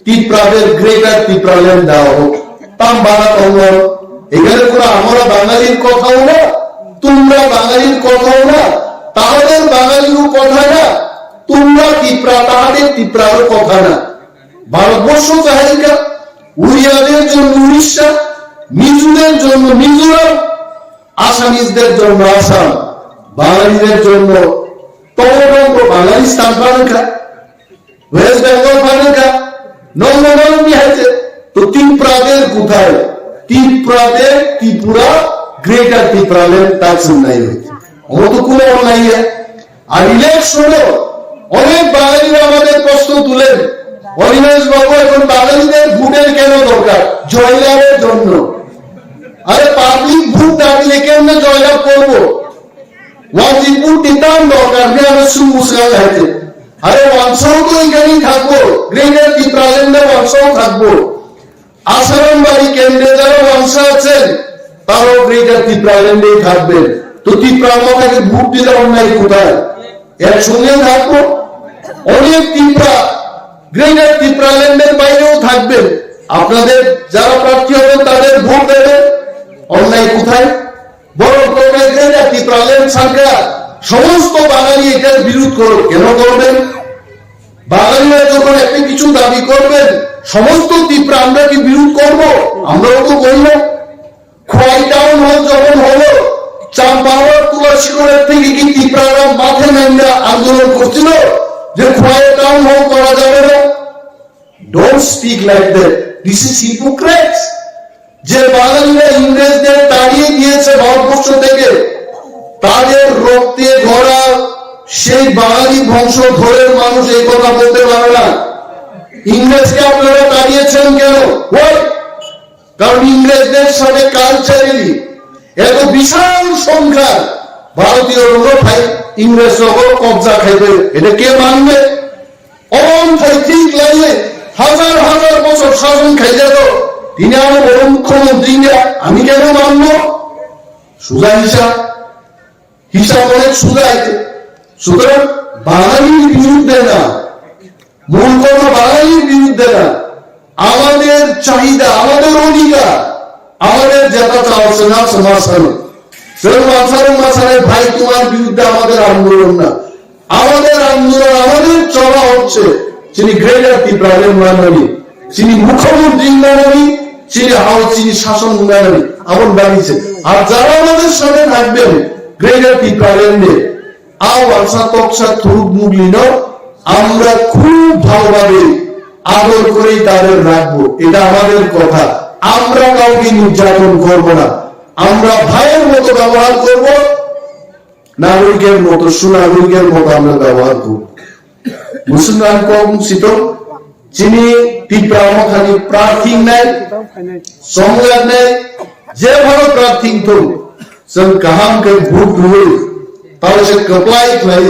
তিপ্রাদের গ্রেটার তিপ্রাল্যান্ড দেওয়া হোক। তাম বানা কমল, এখানে কোনো আমরা বাঙালির কথাও না, তোমরা বাঙালির কথাও না, তাদের বাঙালিরও কথা না, তোমরা তিপ্রা, তাদের তিপ্রারও কথা না। ভারতবর্ষ চাহিদা উড়িয়াদের জন্য উড়িষ্যা, মিজুদের জন্য মিজোরাম, আসামিজদের জন্য আসাম, বাঙালিদের জন্য তমরকম বাঙালি স্থান পান খা। West Bengal phainwkha, nongno nongni hai se, to Tiprader kothai? Tiprader, Tripura, Greater Tipraland ta chwngnai. Omo to kuno onnai ya. আর ইলেকশনে অনেক বাঙালিরা আমাদের প্রশ্ন তুলেন, অনিমেষ বাবু, এখন বাঙালিদের ভোটের কেন দরকার? জয়লাভের জন্য। আরে, পাবলিক ভোট না দিলে কেমনে জয়লাভ করবো? Wanjwi put ditam dorkar hwnwi ano swngmung swkang hai se. Are wansao to ekhani thakbo, Greater Tipraland-o wansao thakbo. Asaram bari kendre jara wansa achen, taro Greater Tipraland-ei thakben. To Tipra motha khe vote dile onnai kothai? Ek songe thakbo. Onek Tipra, Greater Tipraland-er baireও থাকবেন। আপনাদের যারা প্রার্থী হবেন তাদের ভোট দেবেন, অন্যায় কোথায়? বরং তোমরা এখানে টিপ্রাল্যান্ড সরকার সমস্ত বাঙালি এটার বিরোধ করো, কেন করবেন? বাঙালিরা যখন একটা কিছু দাবি করবেন, সমস্ত টিপ্রা আমরা কি বিরোধ করব? আমরাও তো করি না। খোয়াই টাউন হল যখন হলো, চাম্পাহাওড় তুলাসীগড়ের থেকে কি টিপ্রারা মাঠে নামিয়ে আন্দোলন করছিল যে খোয়াই টাউন হল করা যাবে না? Don't speak like that. This is hypocrites. যে বাঙালিরা ইংরেজদের তাড়িয়ে দিয়েছে ভারতবর্ষ থেকে, তাদের রক্তে গড়া সেই বাঙালি বংশধরের মানুষ এই কথা বলতে পারে না। ইংরেজকে আপনারা তাড়িয়েছেন কেন? Why? কারণ ইংরেজদের সাথে কালচারালি এত বিশাল সংখ্যার ভারতীয় লোক ভাই ইংরেজ সকল কবজা খাইবে, এটা কে মানবে? অন্থাই ঠিক লাগে, হাজার হাজার বছর শাসন খাইলে তো তিনি আরো বড় মুখ্যমন্ত্রী না, আমি কেন মানবো? সুজা হিসাব, হিসাব অনেক সুজা আছে। সুতরাং বাঙালির বিরুদ্ধে না, মূল কথা বাঙালির বিরুদ্ধে না, আমাদের চাহিদা, আমাদের অধিকার, আমাদের যেটা চাওয়া আছে না সমাজ। Chwng wansarok ma sanai, bhai, তোমার বিরুদ্ধে আমাদের আন্দোলন না। আমাদের আন্দোলন, আমাদের চলা হচ্ছে chini Greater Tipraland manani, chini মুখ্যমন্ত্রী manani, chini hao, chini শাসন manani, aboni bagwi se. আর যারা আমাদের সাথে থাকবেন Greater Tipraland-e, a wansa toksa thuruk muglino আমরা খুব ভালোভাবে আদর করেই তাদের রাখবো, এটা আমাদের কথা। আমরা কাউকে নির্যাতন করব না, আমরা ভাইয়ের মতো ব্যবহার করব, নাগরিকের মতো, সুনাগরিকের মতো আমরা ব্যবহার করব। Musulman kok sito, chini Tipra mothani prathing nai, songlak nai, je bhano prathing thung, chwng kaham khe vote rwui, tao se kwplai khlai,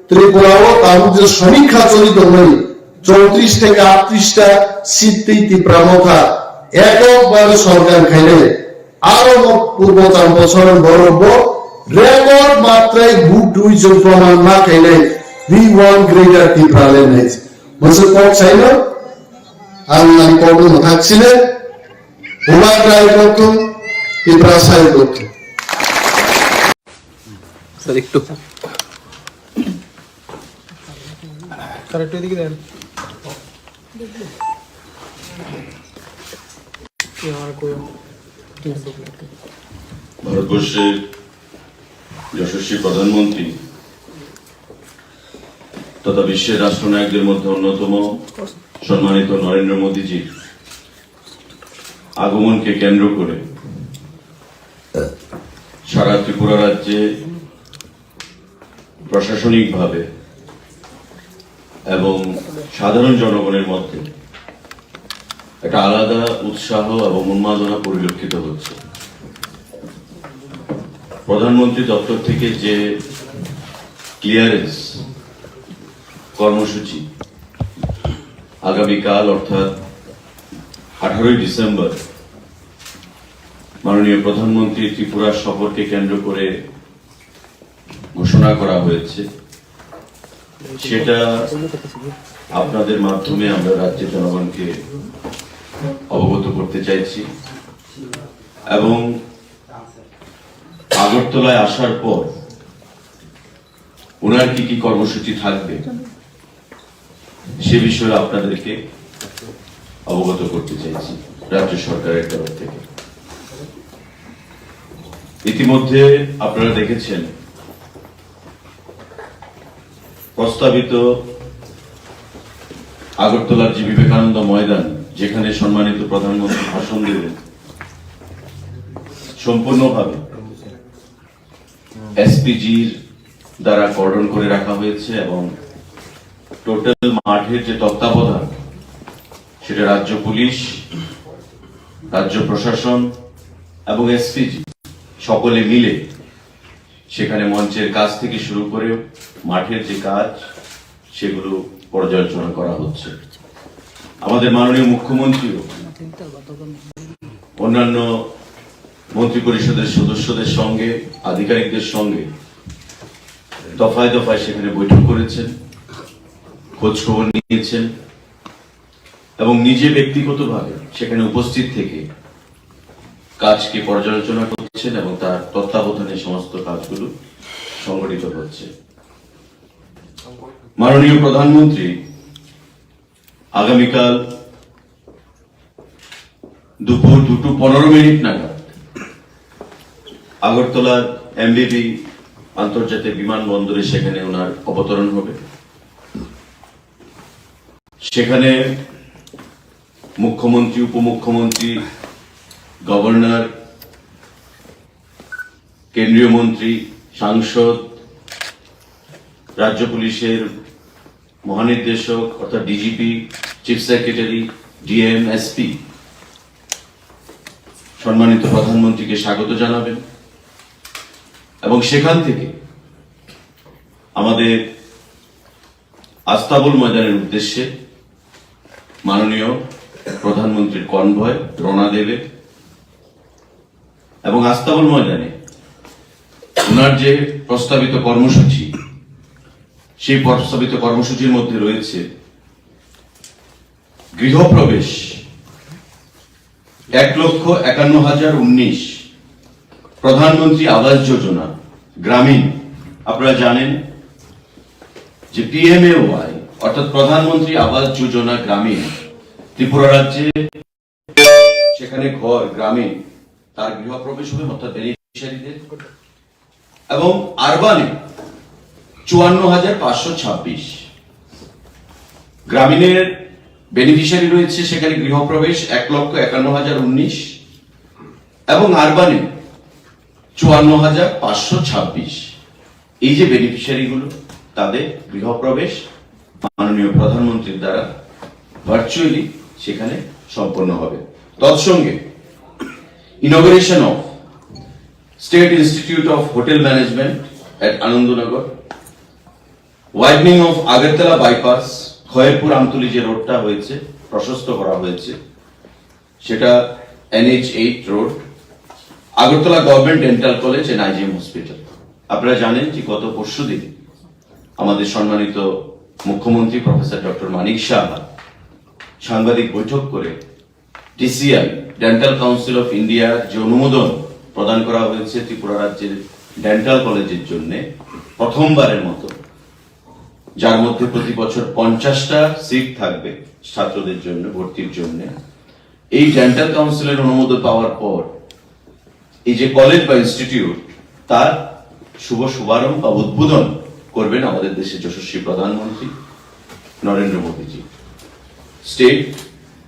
Tripura o tabuk je samikha choli tongmani, চৌত্রিশ থেকে আটত্রিশটা সিট twi Tipra Motha এককভাবে সরকার খাইলে আরো ম-, পূর্ব চাম্পাসরণ বরংব record মাত্রায় ভোট দুইজন প্রমাণ না খাইলে we want greater Tipraland হয়েছে। বুঝে কম চাইল? আমি, আমি কম মথাক ছিলেন, হুমায়ুন রায় পক্ষ, ত্রিপুরা সাহেব পক্ষ। স্যার, একটু। স্যার, একটু এদিকে দেন। এ আমার কই? ভারতবর্ষের যশস্বী প্রধানমন্ত্রী তথা বিশ্বের রাষ্ট্রনায়কদের মধ্যে অন্যতম সম্মানিত নরেন্দ্র মোদীজির আগমনকে কেন্দ্র করে সারা ত্রিপুরা রাজ্যে প্রশাসনিকভাবে এবং সাধারণ জনগণের মধ্যে একটা আলাদা উৎসাহ এবং উন্মাদনা পরিলক্ষিত হচ্ছে। প্রধানমন্ত্রী দপ্তর থেকে যে ক্লিয়ারেন্স কর্মসূচি আগামীকাল অর্থাৎ আঠারোই ডিসেম্বর মাননীয় প্রধানমন্ত্রী ত্রিপুরা সফরকে কেন্দ্র করে ঘোষণা করা হয়েছে, সেটা আপনাদের মাধ্যমে আমরা রাজ্যের জনগণকে অবগত করতে চাইছি। এবং আগরতলায় আসার পর ওনার কি কি কর্মসূচি থাকবে, সে বিষয়ে আপনাদেরকে অবগত করতে চাইছি রাজ্য সরকারের তরফ থেকে। ইতিমধ্যে আপনারা দেখেছেন প্রস্তাবিত আগরতলার যে বিবেকানন্দ ময়দান, যেখানে সম্মানিত প্রধানমন্ত্রী ভাষণ দেবেন, সম্পূর্ণভাবে এসপিজির দ্বারা কর্ডন করে রাখা হয়েছে এবং টোটাল মাঠের যে তত্ত্বাবধান, সেটা রাজ্য পুলিশ, রাজ্য প্রশাসন এবং এসপিজি সকলে মিলে সেখানে মঞ্চের কাজ থেকে শুরু করে মাঠের যে কাজ, সেগুলো পর্যালোচনা করা হচ্ছে। আমাদের মাননীয় মুখ্যমন্ত্রীও অন্যান্য মন্ত্রিপরিষদের সদস্যদের সঙ্গে, আধিকারিকদের সঙ্গে দফায় দফায় সেখানে বৈঠক করেছেন, খোঁজ খবর নিয়েছেন এবং নিজে ব্যক্তিগতভাবে সেখানে উপস্থিত থেকে কাজকে পর্যালোচনা করছেন এবং তার তত্ত্বাবধানে সমস্ত কাজগুলো সংগঠিত হচ্ছে। মাননীয় প্রধানমন্ত্রী আগামীকাল দুপুর দুটো পনেরো মিনিট নাগাদ আগরতলার এমবিবি আন্তর্জাতিক বিমানবন্দরে সেখানে ওনার অবতরণ হবে। সেখানে মুখ্যমন্ত্রী, উপমুখ্যমন্ত্রী, গভর্নর, কেন্দ্রীয় মন্ত্রী, সাংসদ, রাজ্য পুলিশের মহানির্দেশক অর্থাৎ DGP, chief secretary, DM, SP সম্মানিত প্রধানমন্ত্রীকে স্বাগত জানাবেন এবং সেখান থেকে আমাদের আস্তাবল ময়দানের উদ্দেশ্যে মাননীয় প্রধানমন্ত্রীর কনভয় রওনা দেবে এবং আস্তাবল ময়দানে ওনার যে প্রস্তাবিত কর্মসূচি, সেই প্রস্তাবিত কর্মসূচির মধ্যে রয়েছে গৃহপ্রবেশ এক লক্ষ একান্ন হাজার উনিশ, প্রধানমন্ত্রী আবাস যোজনা গ্রামীণ। আপনারা জানেন যে পিএমএওয়াই অর্থাৎ প্রধানমন্ত্রী আবাস যোজনা গ্রামীণ ত্রিপুরা রাজ্যে সেখানে ঘর গ্রামীণ তার গৃহপ্রবেশ হবে অর্থাৎ বেনিফিশিয়ারিদের, এবং আরবানে চুয়ান্ন হাজার পাঁচশো ছাব্বিশ। গ্রামীণের বেনিফিশিয়ারি রয়েছে সেখানে গৃহপ্রবেশ এক লক্ষ একান্ন হাজার উনিশ এবং আরবানে চুয়ান্ন হাজার পাঁচশো ছাব্বিশ। এই যে বেনিফিশিয়ারিগুলো, তাদের গৃহপ্রবেশ মাননীয় প্রধানমন্ত্রীর দ্বারা ভার্চুয়ালি সেখানে সম্পন্ন হবে। তৎসঙ্গে inauguration of State Institute of Hotel Management at Anandanagar, widening of Agartala bypass, Khayerpur আমতলি যে রোডটা হয়েছে, প্রশস্ত করা হয়েছে, সেটা NH eight road, Agartala government dental college and IGM hospital. আপনারা জানেন যে গত পরশুদিন আমাদের সম্মানিত মুখ্যমন্ত্রী প্রফেসর ডক্টর মানিক সাহা সাংবাদিক বৈঠক করে ডিসিআই, ডেন্টাল কাউন্সিল অফ ইন্ডিয়ার যে অনুমোদন প্রদান করা হয়েছে ত্রিপুরা রাজ্যের ডেন্টাল কলেজের জন্য প্রথমবারের মতো, যার মধ্যে প্রতি বছর পঞ্চাশটা সিট থাকবে ছাত্রদের জন্য, ভর্তির জন্য। এই ডেন্টাল কাউন্সিলের অনুমোদন পাওয়ার পর এই যে কলেজ বা ইনস্টিটিউট, তার শুভ শুভারম্ভ বা উদ্বোধন করবেন আমাদের দেশের যশস্বী প্রধানমন্ত্রী নরেন্দ্র মোদীজি। স্টেট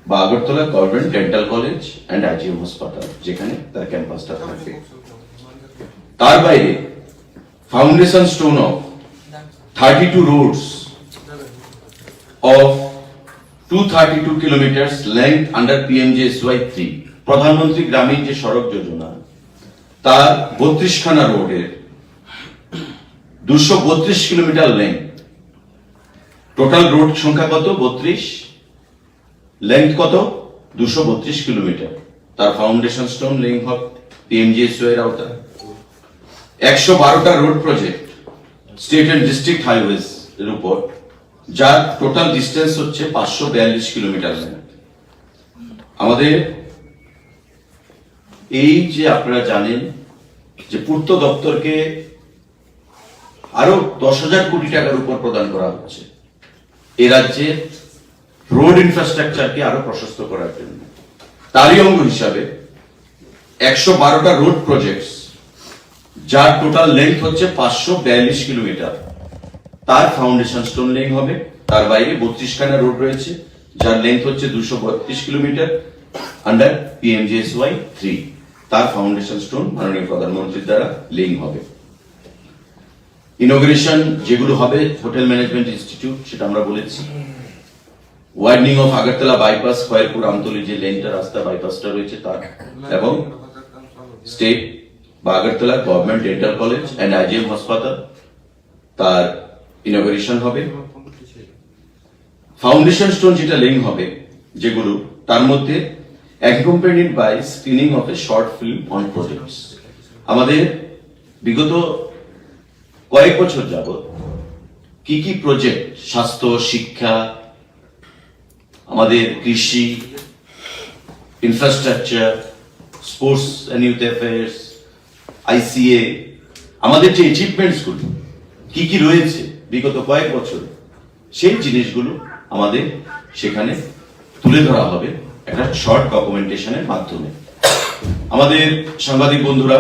বা Agartala government dental college and IgM হাসপাতাল, যেখানে তার ক্যাম্পাসটা থাকবে। তার বাইরে foundation stone of thirty-two roads of two thirty-two kilometers length under PMGSY three, Pradhan Mantri গ্রামীণ যে সড়ক যোজনা, তার বত্রিশখানা রোডের দুশো বত্রিশ কিলোমিটার লেন্থ। টোটাল রোড সংখ্যা কত? বত্রিশ। লেন্থ কত? দুশো বত্রিশ কিলোমিটার। তার ফাউন্ডেশন স্টোন লেইং হবে পিএমজিএসওয়াই এর আওতায়। একশো বারোটা road project state and district highways এর উপর, যার টোটাল ডিস্টেন্স হচ্ছে পাঁচশো বিয়াল্লিশ কিলোমিটার লেন্থ। আমাদের এই যে, আপনারা জানেন যে পূর্ত দপ্তরকে আরো দশ হাজার কোটি টাকার উপর প্রদান করা হচ্ছে এ রাজ্যের রোড ইনফ্রাস্ট্রাকচারকে আরো প্রশস্ত করার জন্য। তারই অঙ্গ হিসাবে একশো বারোটা রোড প্রজেক্টস, যার টোটাল লেন্থ হচ্ছে পাঁচশো বিয়াল্লিশ কিলোমিটার, তার ফাউন্ডেশন স্টোন লেইং হবে। তার বাইরে বত্রিশখানা রোড রয়েছে, যার লেন্থ হচ্ছে দুশো বত্রিশ কিলোমিটার, আন্ডার পিএমজিএসওয়াই থ্রি। তার ফাউন্ডেশন স্টোন মাননীয় প্রধানমন্ত্রীর দ্বারা লেইং হবে। ইনোগ্রেশন যেগুলো হবে, হোটেল ম্যানেজমেন্ট ইনস্টিটিউট, সেটা আমরা বলেছি। ওয়াইডনিং অফ আগরতলা বাইপাস, খয়েরপুর আমতলি যে লেনটা, রাস্তা বাইপাসটা রয়েছে, তার এবং স্টেট বা Agartala government dental college and IgM হাসপাতাল, তার ইনোগ্রেশন হবে। ফাউন্ডেশন স্টোন যেটা লেইং হবে, যেগুলো, তার মধ্যে accompanied by screening of a short film on projects। আমাদের বিগত কয়েক বছর যাবত কি কি প্রজেক্ট, স্বাস্থ্য, শিক্ষা, আমাদের কৃষি, infrastructure, sports and youth affairs, আইসিএ, আমাদের যে অ্যাচিভমেন্টসগুলো কি কি রয়েছে বিগত কয়েক বছর, সেই জিনিসগুলো আমাদের সেখানে তুলে ধরা হবে একটা শর্ট ডকুমেন্টেশনের মাধ্যমে। আমাদের সাংবাদিক বন্ধুরা,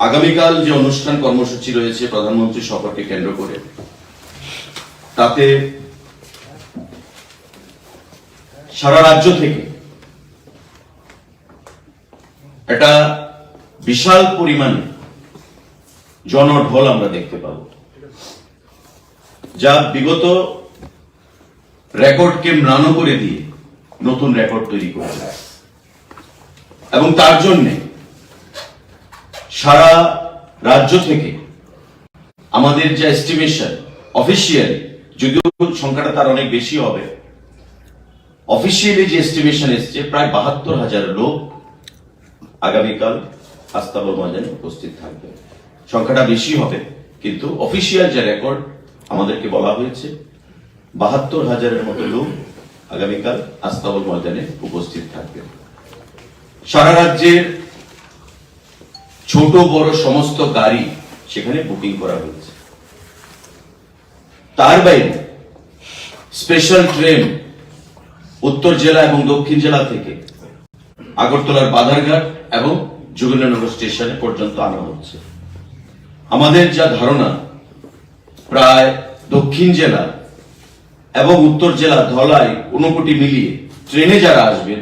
আগামীকাল যে অনুষ্ঠান কর্মসূচি রয়েছে প্রধানমন্ত্রী সফরকে কেন্দ্র করে, তাতে সারা রাজ্য থেকে একটা বিশাল পরিমাণ জনঢল আমরা দেখতে পাবো, যা বিগত রেকর্ডকে ম্লান করে দিয়ে নতুন রেকর্ড তৈরি করেছে। এবং তার জন্যে সারা রাজ্য থেকে আমাদের যে এস্টিমেশন, অফিসিয়ালি, যদিও সংখ্যাটা তার অনেক বেশি হবে, অফিসিয়ালি যে এস্টিমেশন এসছে, প্রায় বাহাত্তর হাজার লোক আগামীকাল আস্তাবল ময়দানে উপস্থিত থাকবে। সংখ্যাটা বেশি হবে, কিন্তু অফিসিয়াল যে রেকর্ড আমাদেরকে বলা হয়েছে, বাহাত্তর হাজারের মতো লোক আগামীকাল আস্তাবল ময়দানে উপস্থিত থাকবে। সারা রাজ্যের ছোট বড় সমস্ত গাড়ি সেখানে বুকিং করা হয়েছে। তার বাইরে স্পেশাল ট্রেন উত্তর জেলা এবং দক্ষিণ জেলা থেকে আগরতলার বাধারঘাট এবং যোগেন্দ্রনগর স্টেশনে পর্যন্ত আনা হচ্ছে। আমাদের যা ধারণা, প্রায় দক্ষিণ জেলা এবং উত্তর জেলা, ধলাই, ঊনকোটি মিলিয়ে ট্রেনে যারা আসবেন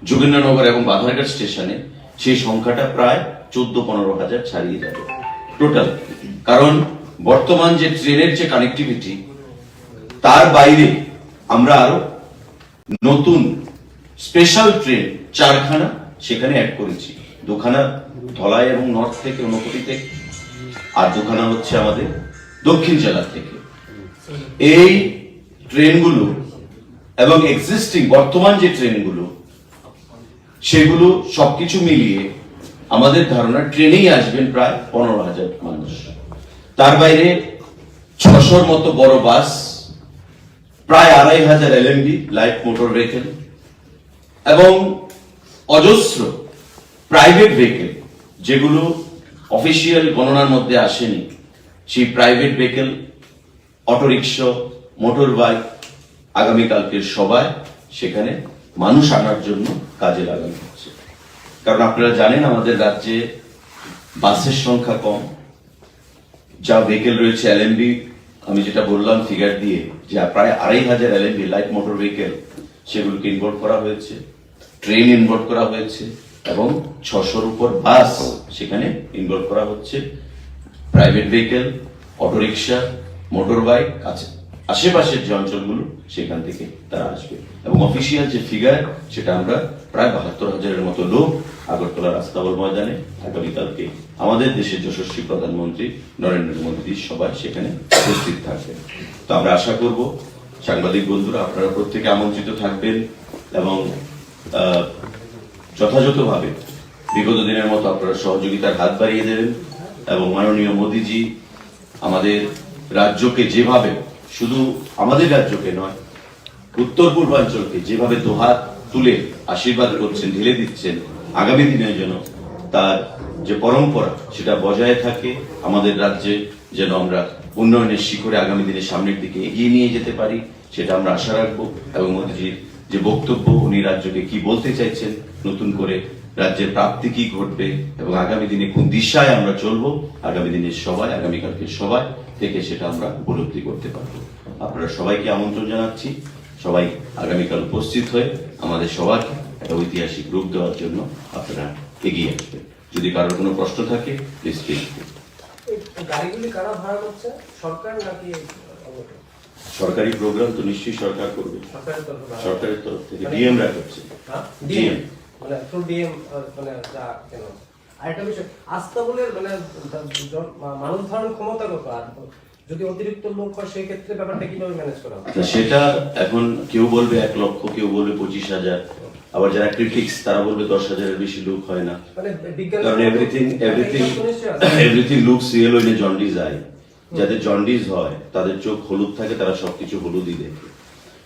যোগেন্দ্রনগর এবং বাধারঘাট স্টেশনে, সেই সংখ্যাটা প্রায় চোদ্দ পনেরো হাজার ছাড়িয়ে যাবে টোটাল। কারণ বর্তমান যে ট্রেনের যে কানেক্টিভিটি, তার বাইরে আমরা আরো নতুন স্পেশাল ট্রেন চারখানা সেখানে অ্যাড করেছি। দুখানা ধলাই এবং নর্থ থেকে ঊনকোটিতে, আর দুখানা হচ্ছে আমাদের দক্ষিণ জেলা থেকে। এই ট্রেনগুলো এবং এক্সিস্টিং বর্তমান যে ট্রেনগুলো, সেগুলো সবকিছু মিলিয়ে আমাদের ধারণা ট্রেনেই আসবেন প্রায় পনেরো হাজার মানুষ। তার বাইরে ছশোর মতো বড় বাস, প্রায় আড়াই হাজার এলএমবি, লাইট মোটর ভেহিকেল, এবং অজস্র প্রাইভেট ভেহিকেল, যেগুলো অফিসিয়াল গণনার মধ্যে আসেনি, সেই private vehicle, autorickshaw, motor bike আগামীকালকের সভায় সেখানে মানুষ আনার জন্য কাজে লাগানো হচ্ছে। কারণ আপনারা জানেন, আমাদের রাজ্যে বাসের সংখ্যা কম, যা ভেহিকেল রয়েছে এলএমবি, আমি যেটা বললাম ফিগার দিয়ে, যে প্রায় আড়াই হাজার এলএমবি, লাইট মোটর ভেহিকেল, সেগুলোকে ইনভলভ করা হয়েছে, ট্রেন ইনভলভ করা হয়েছে এবং ছশোর উপর বাস সেখানে ইনভলভ করা হচ্ছে। Private vehicle, autorickshaw, motor bike আছে, আশেপাশের যে অঞ্চলগুলো, সেখান থেকে তারা আসবে। এবং অফিসিয়াল যে ফিগার, সেটা আমরা প্রায় বাহাত্তর হাজারের মতো লোক আগরতলার আস্তাবল ময়দানে আগামীকালকে আমাদের দেশের যশস্বী প্রধানমন্ত্রী নরেন্দ্র মোদীজির সভায় সেখানে উপস্থিত থাকবেন। তো আমরা আশা করব, সাংবাদিক বন্ধুরা, আপনারা প্রত্যেকে আমন্ত্রিত থাকবেন এবং আহ, যথাযথভাবে বিগত দিনের মতো আপনারা সহযোগিতার হাত বাড়িয়ে দেবেন এবং মাননীয় মোদীজি আমাদের রাজ্যকে যেভাবে, শুধু আমাদের রাজ্যকে নয়, উত্তর পূর্বাঞ্চলকে যেভাবে দুহাত তুলে আশীর্বাদ করছেন, ঢেলে দিচ্ছেন, আগামী দিনে যেন তার যে পরম্পরা, সেটা বজায় থাকে, আমাদের রাজ্যে যেন আমরা উন্নয়নের শিখরে আগামী দিনে সামনের দিকে এগিয়ে নিয়ে যেতে পারি, সেটা আমরা আশা রাখবো। এবং মোদীজির যে বক্তব্য, উনি রাজ্যকে কি বলতে চাইছেন, নতুন করে রাজ্যের প্রাপ্তি কি ঘটবে এবং আগামী দিনে কোন দিশায় আমরা চলবো, আগামী দিনের সভায়, আগামীকালকের সভায় থেকে সেটা আমরা উপলব্ধি করতে পারবো। আপনারা সবাইকে আমন্ত্রণ জানাচ্ছি, সবাই আগামীকাল উপস্থিত হয়ে আমাদের সভাকে একটা ঐতিহাসিক রূপ দেওয়ার জন্য আপনারা এগিয়ে আসবেন। যদি কারোর কোনো প্রশ্ন থাকে, প্লিজ প্লিজ। এই গাড়িগুলি কারা ভাড়া করছে, সরকার নাকি? সরকারি প্রোগ্রাম তো নিশ্চয়ই সরকার করবে। সরকারের তরফে ভাড়া? সরকারের তরফ থেকে মানে ডিএমরা করছে। হ্যাঁ? ডিএম। ডিএম। মানে থ্রু ডিএম, আহ, মানে যা কেন? আরেকটা বিষয়, আস্তাবলের মানে জন-, মা-, মানুষ ধারণ ক্ষমতা কত? আর যদি অতিরিক্ত লোক হয়, সেই ক্ষেত্রে ব্যাপারটা কিভাবে ম্যানেজ করা হবে? আচ্ছা, সেটা এখন কেউ বলবে এক লক্ষ, কেউ বলবে পঁচিশ হাজার, আবার যারা ক্রিটিক্স, তারা বলবে দশ হাজারের বেশি লোক হয় না। মানে বিজ্ঞান কারণ এভরিথিং, এভরিথিং, বিজ্ঞান তো নিশ্চয়ই আছে। Everything looks yellow in a jaundice I. যাদের জন্ডিস হয়, তাদের চোখ হলুদ থাকে, তারা সবকিছু হলুদই দেখে।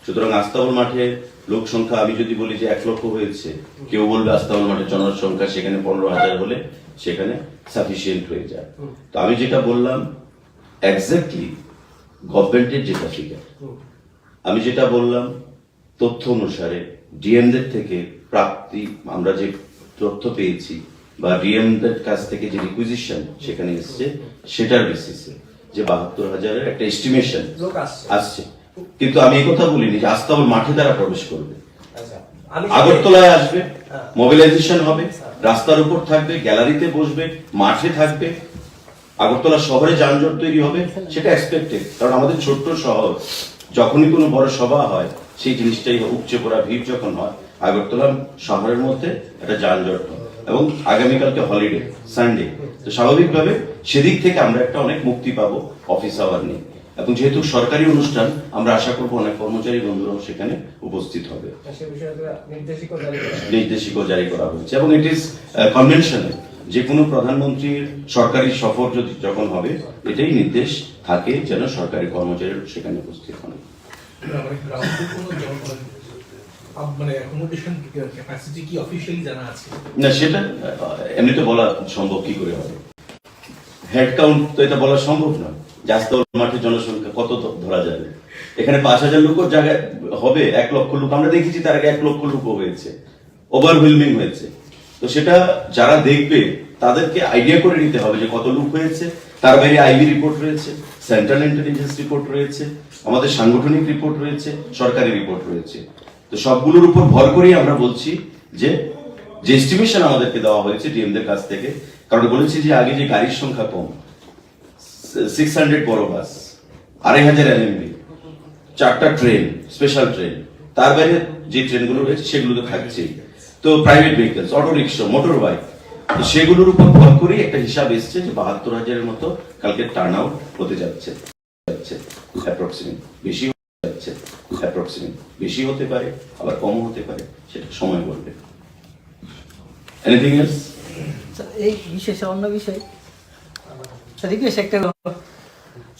সুতরাং আস্তাবল মাঠে লোক সংখ্যা, আমি যদি বলি যে এক লক্ষ হয়েছে, কেউ বলবে আস্তাবল মাঠে জনসংখ্যা সেখানে পনেরো হাজার হলে সেখানে সাফিসিয়েন্ট হয়ে যায়। হুম। তো আমি যেটা বললাম, এক্স্যাক্টলি গভর্নমেন্টের যেটা ফিগার, হুম। আমি যেটা বললাম, তথ্য অনুসারে ডিএমদের থেকে প্রাপ্তি, আমরা যে তথ্য পেয়েছি বা ডিএমদের কাছ থেকে যে রিকুইজিশন সেখানে এসছে, সেটার বেসিসে যে বাহাত্তর হাজারের একটা এস্টিমেশন লোক আসছে। আসছে। কিন্তু আমি এই কথা বলিনি যে আস্তাবল মাঠে তারা প্রবেশ করবে। আচ্ছা, আমি আগরতলায় আসবে, হ্যাঁ। মোবিলাইজেশন হবে, হ্যাঁ। রাস্তার উপর থাকবে, গ্যালারিতে বসবে, মাঠে থাকবে। আগরতলা শহরে যানজট তৈরি হবে, সেটা এক্সপেক্টেড, কারণ আমাদের ছোট্ট শহর, যখনই কোনো বড় সভা হয়, সেই জিনিসটাই হয়, উপচে পড়া ভিড় যখন হয়, আগরতলা শহরের মধ্যে একটা যানজট হয়। এবং আগামীকালকে হলিডে, সানডে, তো স্বাভাবিকভাবে সেদিক থেকে আমরা একটা অনেক মুক্তি পাবো অফিস আওয়ার নিয়ে। এবং যেহেতু সরকারি অনুষ্ঠান, আমরা আশা করবো অনেক কর্মচারী বন্ধুরাও সেখানে উপস্থিত হবে। সে বিষয়ে একটা নির্দেশিকা জারি করা হয়েছে। নির্দেশিকা জারি করা হয়েছে এবং ইট ইজ কনভেনশনাল। যে কোনো প্রধানমন্ত্রীর সরকারি সফর যদি, যখন হবে, এটাই নির্দেশ থাকে যেন সরকারি কর্মচারীরা সেখানে উপস্থিত হন। মানে, গ্রাউন্ডে কোনো জন-, আম-, মানে, অ্যাকোমোডেশন ক্যাপাসিটি কি অফিসিয়ালি জানা আছে? না, সেটা, আহ, এমনিতে বলা সম্ভব কি করে হবে? হেড কাউন্ট তো এটা বলা সম্ভব না যে আস্তাবল মাঠে জনসংখ্যা কত ধ-, ধরা যাবে। এখানে পাঁচ হাজার লোকও জায়গায় হবে, এক লক্ষ লোক। আমরা দেখেছি তার আগে এক লক্ষ লোকও হয়েছে, ওভারওয়েলমিং হয়েছে। তো সেটা যারা দেখবে, তাদেরকে আইডিয়া করে নিতে হবে যে কত লোক হয়েছে। তার বাইরে আইবি রিপোর্ট রয়েছে, সেন্ট্রাল ইন্টেলিজেন্স রিপোর্ট রয়েছে, আমাদের সাংগঠনিক রিপোর্ট রয়েছে, সরকারি রিপোর্ট রয়েছে। তো সবগুলোর উপর ভর করেই আমরা বলছি যে, যে এস্টিমেশন আমাদেরকে দেওয়া হয়েছে ডিএমদের কাছ থেকে, কারণ বলেছি যে আগে যে গাড়ির সংখ্যা কম, সিক্স হান্ড্রেড বড় বাস, আড়াই হাজার এলএমবি, চারটা ট্রেন, স্পেশাল ট্রেন, তার বাইরে যে ট্রেনগুলো রয়েছে সেগুলো তো থাকছেই। তো private vehicles, auto rickshaw, motor bike, তো সেগুলোর উপর ভর করেই একটা হিসাব এসছে যে বাহাত্তর হাজারের মতো কালকে টার্ন আউট হতে যাচ্ছে, যাচ্ছে অ্যাপ্রক্সিমেট, বেশি যাচ্ছে অ্যাপ্রক্সিমেট, বেশি হতে পারে, আবার কমও হতে পারে, সেটা সময় বলবে। Anything else? স্যার, এই বিশেষ অন্য বিষয়, স্যার, রিকোয়েস্ট একটা করবো।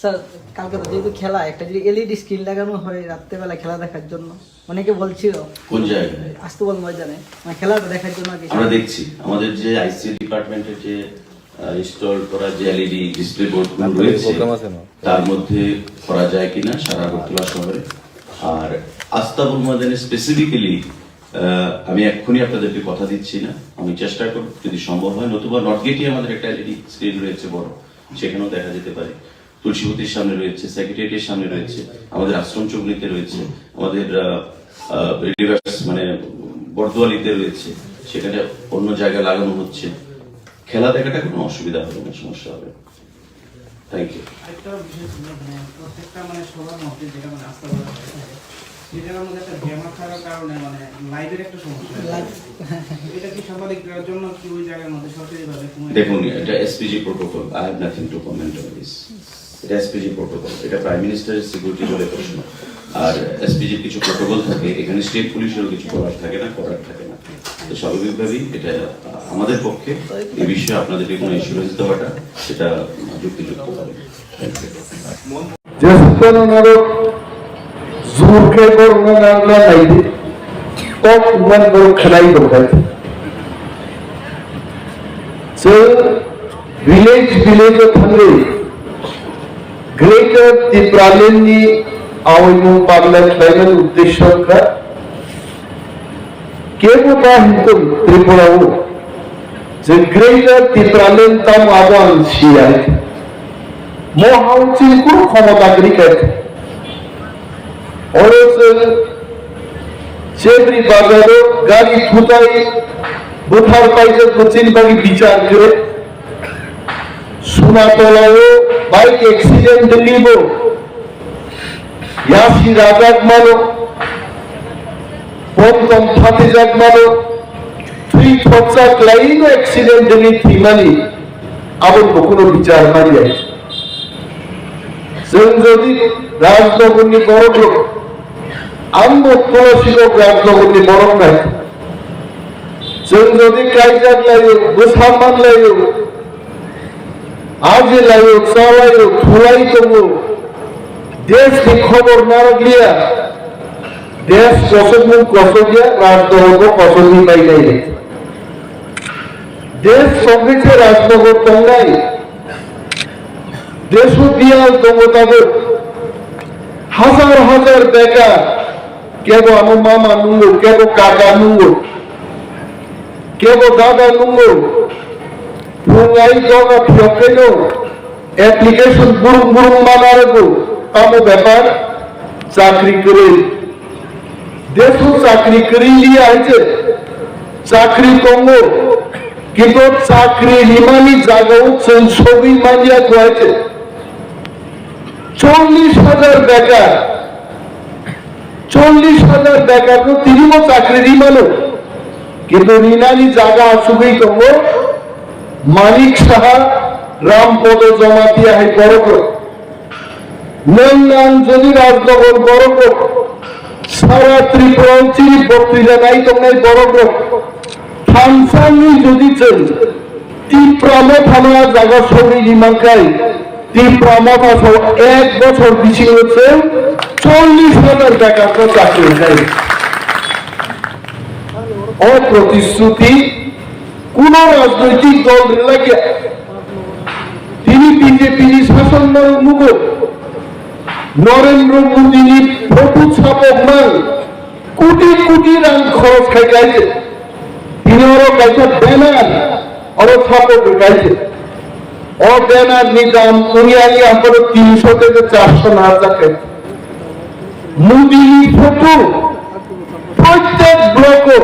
স্যার, কালকে তো যেহেতু খেলা, একটা যদি এলইডি স্ক্রিন লাগানো হয় রাত্রেবেলা খেলা দেখার জন্য, অনেকে বলছিল কোন জায়গায়? আস্তাবল ময়দানে, মানে, খেলাটা দেখার জন্য আর কি। আমরা দেখছি, আমাদের যে আইসিটি ডিপার্টমেন্টের যে ইনস্টল করা যে এলইডি ডিসপ্লে বোর্ডগুলো রয়েছে, প্রোগ্রাম আছে না? তার মধ্যে করা যায় কিনা সারা আগরতলা শহরে। আর আস্তাবল ময়দানে স্পেসিফিক্যালি আমি এক্ষুনি আপনাদেরকে কথা দিচ্ছি না, আমি চেষ্টা করব যদি সম্ভব হয়, নতুবা নর্থ গেটে আমাদের একটা এলইডি স্ক্রিন রয়েছে বড়, সেখানেও দেখা যেতে পারে। তুলসীবতীর সামনে রয়েছে, সেক্রেটারিয়েটের সামনে রয়েছে, আমাদের আশ্রম চৌমুহনীতে রয়েছে, আমাদের ইউনিভার্স মানে বর্দোয়ালিতে রয়েছে, সেখানে অন্য জায়গায় লাগানো হচ্ছে। খেলা দেখাটা কোনো অসুবিধা হবে না, সমস্যা হবে না। Thank you. একটা বিষয় ছিল, মানে, প্রত্যেকটা, মানে, সভার মধ্যে যেটা, মানে, আস্তাবল হয়ে থাকে, সেটার মধ্যে একটা ব্যায়াম থাকার কারণে, মানে, লাইভের একটা সমস্যা হয়। লাইভ। এটা কি স্বাভাবিক করার জন্য কি ওই জায়গার মধ্যে সরকারিভাবে কোনো দেখুন, এটা SPG protocol, I have nothing to comment on this. এটা এসপিজি প্রোটোকল, এটা প্রাইম মিনিস্টারের সিকিউরিটি বলে প্রশ্ন। আর এসপিজির কিছু প্রোটোকল থাকে, এখানে স্টেট পুলিশেরও কিছু বলার থাকে না, করার থাকে না। তো স্বাভাবিকভাবেই এটা, আহ, আমাদের পক্ষে এই বিষয়ে আপনাদেরকে কোনো ইস্যুরেন্স দেওয়াটা সেটা যুক্তিযুক্ত হবে। Thank you. Jesukano norok jurkhe borokno narwkna naidi, kok hwnmani borok khwnai tongkha. Chwng village village o thangwi Greater Tipraland ni awaimung pabla khlaimani uddesyo wngkha. Kebo ta hintun Tripura o je Greater Tipraland tamo abo ang siya. Mo hao chini kunu khomota kwrwi kha. Oro chwng Chebri bazaro gari thutai bwthar paijak bo chini bagwi bichar kwrwi. Sunatolao bike accident wngwi bo yasi rajak mano, bomtom phatijak mano, thwi thoksa kwlaino accident wngwi thwimani, aboni bo kuno bichar manya. Chwng jodi Rajnagarni borok rok, ang bo Tulasi rok Rajnagarni borok nai. Chwng jodi kaijak laio, bwsa man laio, aji laio, cha laio, thulai tongo, desh ni khobor narwkliya, desh kosokmung kosokya, Rajnagar bo kosokni bai nai. Desh songwi se Rajnagar tongnai. Desh-o biyal tongo tabuk. Hajar hajar bekar. Kebo ano mama nungo, kebo kaka nungo, kebo dada nungo. Phungai doga phiyokeno. Application burung burung manarwgo, tamo bepar? Chakri kwrwi. Desu chakri kwrwi liya hai se. Chakri tongo, kintu chakri rimani jagao chwng sogwi manya kho hai se. Chollish hajar bekar. Chollish hajar bekarno tinibo chakri rimano. Kintu rinani jaga asugwi tongo Manik Saha, Rampodo Jamatia hai borok rok. Nwng ang jodi Rajnagar borok rok, sara Tripura o chini boktrija nai tongnai borok rok, thansani jodi chwng Tipra Motha no a jaga sogwi ri mankhai, Tipra Motha sao ek bochor bisingo chwng chollish hajar bekarno chakri rwnai. O protishruti kuno rajnoitik dol rwlakya. Tini B J P ni sason no nugo. Narendra Modi ni photo chapok mang. Koti koti rang khoros khai kaiye. Tini oro kaisa banner, oro chapok kaiye. O banner ni dam wngya wngya haporo tinsho theke charso na jakai. Modi ni photo, prottek block o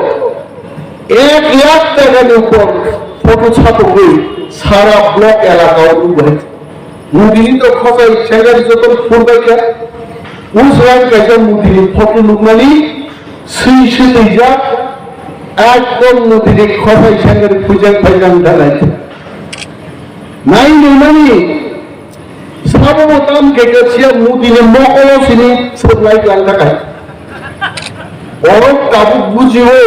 ek lakh taka ni upor photo chapogwi sara block elaka o rwbai. Modi ni to khosai sengari joto phurbai kha. Usrang kaisa Modi ni photo nukmani swi swi twijak. Ekdom Modi ni khosai sengri pujak phaijak dalai. Nai nai mani sabo bo tam khe khe siya Modi ni mokolo sini seblai lang takai. Borok tabuk bujiwo.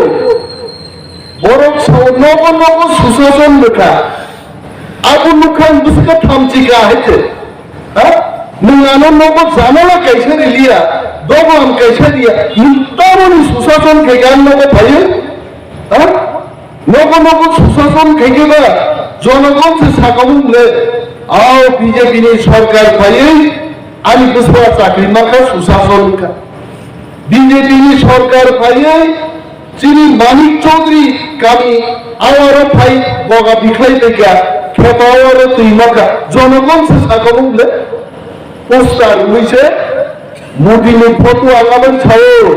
Borok sao nogo nogo susason bwkha. Abo nukha ang bwswkha thamchi ka hai se. Ha? Nwng ano nogo janala kaisa riliya, dogo ang kaisa riya. Nwng tamoni susason khe ang nogo phaiwi? Ha? Nogo nogo susason khe khe ba jonogon se sakamung le. Ao B J P ni sorkar phaiwi ani bwswa chakri makha susason kha. B J P ni sorkar phaiwi chini Manik Chaudhary kami awaro phai boga bikhlai tongkha, khepa awaro twi makha, jonogon se sakamung le poster rwui se Modi ni photo ang aboni sao,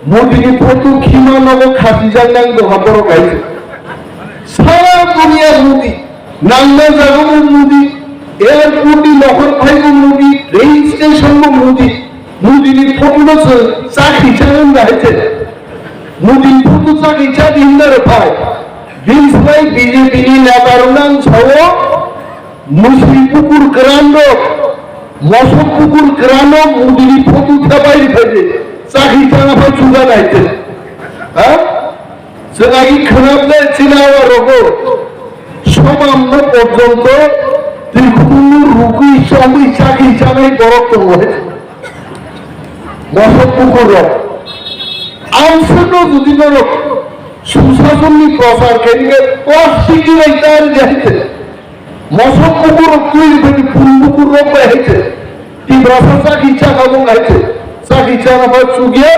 Modi ni photo khima nogo khasijak nang doha borok hai se. Sara duniya Modi. Nangma jaga bo Modi, airport ni nokhor phai bo Modi, train station bo Modi, Modi ni photo no se chakri chang wng hai se. Modi ni photo chakri cha di hinda re phai. Bini slai B J P ni neta rok nang sao, musri pukur kwran rok, mosok pukur kwran rok Modi ni photo khe bai ri phai de. Chakri chang phai chuga nai se. Ha? Chwng agi khwnamle chini awa rogo sobamno porjonto twi khubungno rugwi chongwi chakri chanai borok tongo. Mosok bukurrok. Amswkno jodi norok susasonni prochar khainike plastic ni bai tar jahite. Mosok bukurrok twi rwbaini phul bukurrok bai hai se. Tiprasa chakri chakha bo hai se. Chakri chakha ba chukya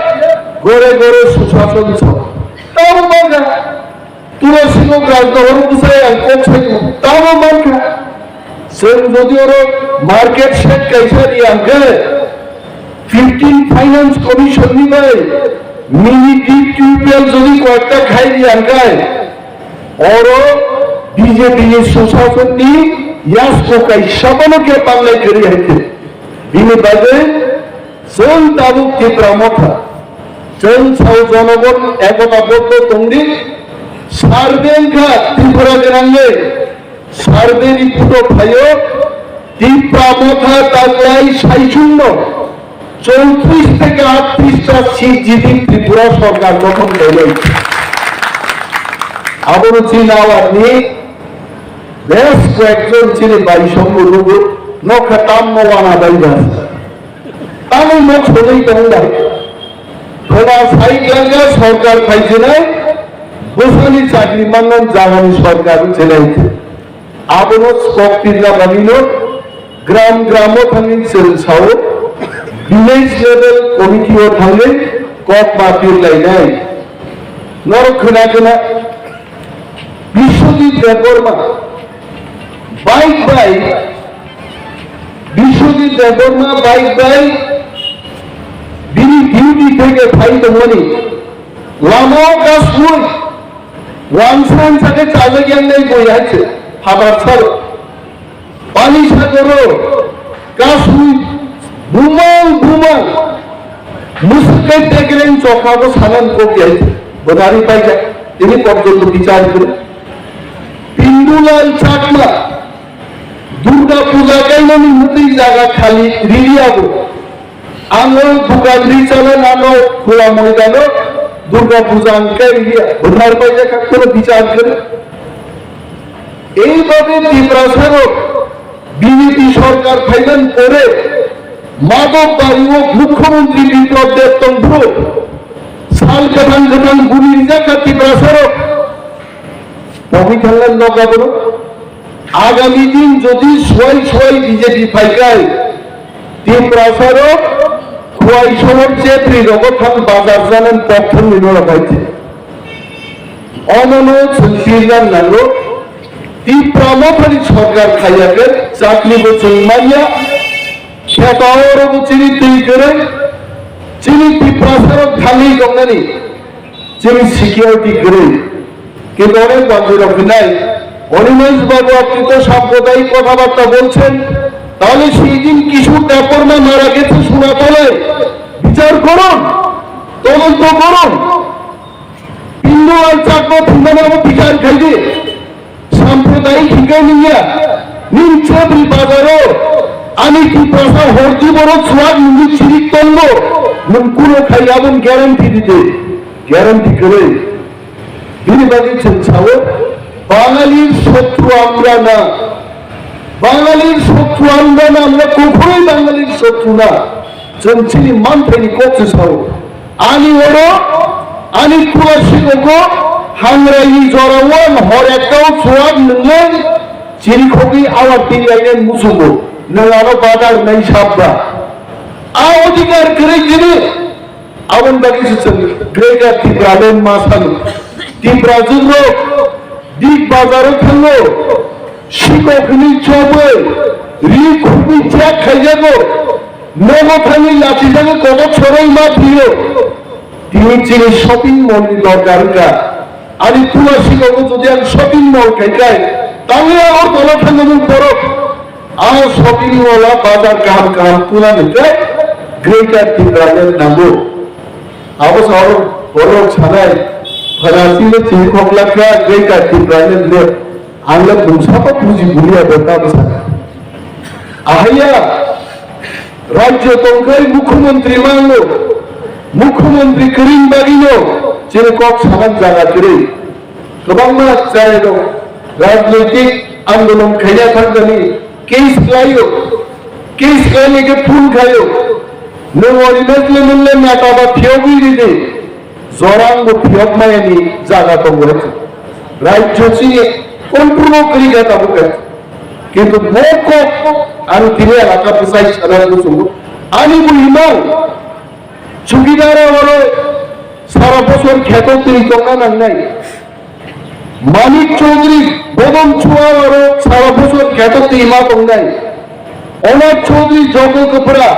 gore gore susason so. Tamo mangkha. Tulasi no Rajnahar bwsai ang kok sai tamo mangkha. Chwng jodi oro market shed kaisa ri ang khe fifteen Finance Commission ni bai mini deep tubewell jodi koyekta khai ri ang khe. Oro B J P ni susason ni yasko kaisa bono khe panglai kwrwi hai khe. Bini bagwi chwng tabuk Tipra Motha, chwng sao jonogon ekota boddo tongdi, survey wngkha Tripura gwnangwi, survey report o phaio, Tipra Motha taklai saichungno chowtris theke aatris ta seat jiti Tripura sorkar gothon khainai. Abono chini awar ni bes koyekjon chini bai songbo nugo, nokha tamno wana bai jas. Tamni nok sojai tong bai. Thola sai glangya sorkar phaijinai, bwsani chakri mannan jagani sorkar chenai. Abono kok pirna bagwino gram gramo thangwi chwng sao, village level committee o thangwi kok ma pirlainai. Norok khwna khwna Biswajit Debbarma bike bai, Biswajit Debbarma bike bai bini duty theke phai tongmani lama o kasui. Wansa wansa khe chajak yang nai boi hai se phatar sal. Pani sagoro kasui bumang bumang musuk kai tegreng chokha bo sanan kok yai se. Bodari paijak ini porjonto bichar kre. Pindulal Chakma Durga Puja kainani mutwi jaga khali riri abo. Ang o dukan ri chala nano khula moidano Durga Puja ang kai ria. Bwthar pai jakha kono bichar kwrwi. Ei babe Tiprasa rok B J P sorkar phaiman pore Madhop Bari o Mukhyamantri Biplab Deb tong phuru sal kwthang kwthang guli rijak kha Tiprasa rok. Pogwi thanglan nok abono. Agami din jodi suai suai B J P phaikai, Tiprasa rok Khwai Sohor Chepri rogo thang bazar janan pok thangwi norok hai se. Omono chwng pirna nango, Tipra Mothani sorkar khaiya khe chakri bo chwng manya, kheto oro bo chini twi kwrwi, chini Tiprasa rok thangwi tongnani. Chini security kwrwi. Kintu onek bandirok hinai, Animesh Babu, আপনি তো সাম্প্রদায়িক কথাবার্তা বলছেন, তাহলে সেই দিন কিশোর দেববর্মা মারা গেছে সোনাতলায়, বিচার করুন, তদন্ত করুন। Kunal Chakma thwngmani abo bichar khaidi. Sampradayik hingkhe nungya. Nini Chobri bazaro ani Tiprasa hordi borok chuwak nungwi chirik tongo. Nwng kuno khai aboni guarantee didi. Guarantee kwrwi. Bini bagwi chwng sao, Bangalir shotru amra na. Bangalir shotru amra na, amra kokhoroi Bangalir shotru na. Chwng chini manthaini kok se sao. Ani oro, ani kula sikogo, hangraini jorao ang hor ektao chuwak nwnglai, chini khogwi awar tin lainai musugo. Nwng ano badar nai sabba. A odhikar kwrwi tini. Aboni bagwi se chwng Greater Tipraland ma sano. Tiprajwk rok Big Bazar o thango, sikok hwnwi chobwi, ri khubwi chek khaijago, nogo thangwi lachijagwi kotok soroi ma thwiyo. Tini chini shopping mall ni dorkar wngkha. Ani pula sikogo jodi ang shopping mall khai khai, tangwi Agartala thango mung borok. Ang shopping mall o bazar kaham kaham tuna nungkhe Greater Tipraland nango. Abo sa oro borok sanai, phalasino chini khoklak kha Greater Tipraland le. Ang le mungsa pa buji bulia bo ta bwsa. Ahaya rajyo tongkhai mukhyamantri mango, mukhyamantri kwrwini bagwino chini kok saman jaga kwrwi. Kwbangma chwrairok rajnoitik andolon khaina thangkani case khlaio, case khlainai khe phone khaio. Nwng original le nwng le neta ba phiyogwi ridi, jorang bo phiyok mayani jaga tongo. Rajyo chini control kwrwi kha tabuk khe. Kintu bo kok ang tini elaka bwsai sana muchungo. Ani bo imang chukidar oro sara bosor kheto twi tongna nangnai. Manik Chaudhary bodon chua oro sara bosor kheto twi ma tongnai. Onak Chaudhary jogo kwpra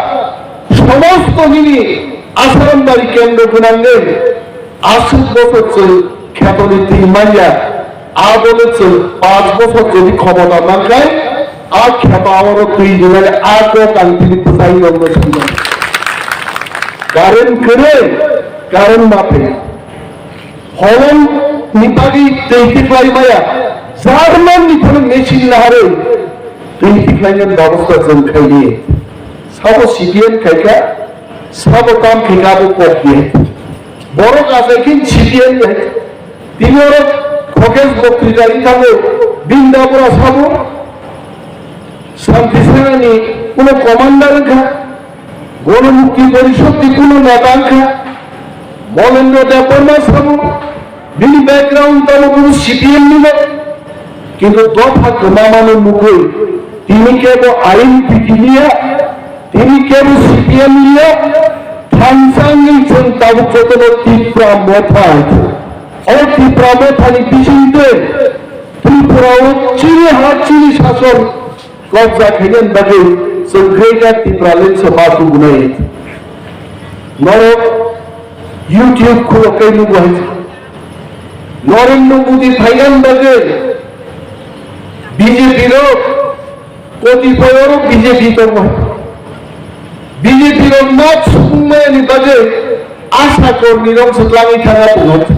somosto nini Asarambari kendro gwnangwi aswk bosor chwng khetoni twi manya. Abole chwng panch bosor jodi khomota mankhai, a kheto oro twi rinani a kok ang tini bwsai rokno swinai. Current kwrwi, current ma phai. Holong ni bagwi twi tiklai maya. German ni phano machine naharwi twi tiklainani babosta chwng khaidi. Sabo C P M khaikha, sabo tam khaikha abo kok di. Borok achai khe C P M ni hai. Tini oro Khokesh Boktrija wngkha bo, Bindapura sabo, Shanti Sena ni kuno commander wngkha, Gono Mukti Porishod ni kuno neta wngkha, Molendra Debbarma sabo, bini background tamo kuno C P M ni bo, kintu dopha kwmamano nugwi, tini kebo I N P T niya, tini kebo C P M niya, thansangwi chwng tabuk jotono Tipra Motha. O Tipra Mothani bisingtwi Tripura o chini ha chini sason kobja khainani bagwi chwng Greater Tipraland se ma tubunai. Norok YouTube khulok kai nugo hai. Narendra Modi phainani bagwi B J P rok kotipoi oro B J P tongo. B J P rok mat supungmani bagwi asha kormi rok se twlangwi thangna tongo.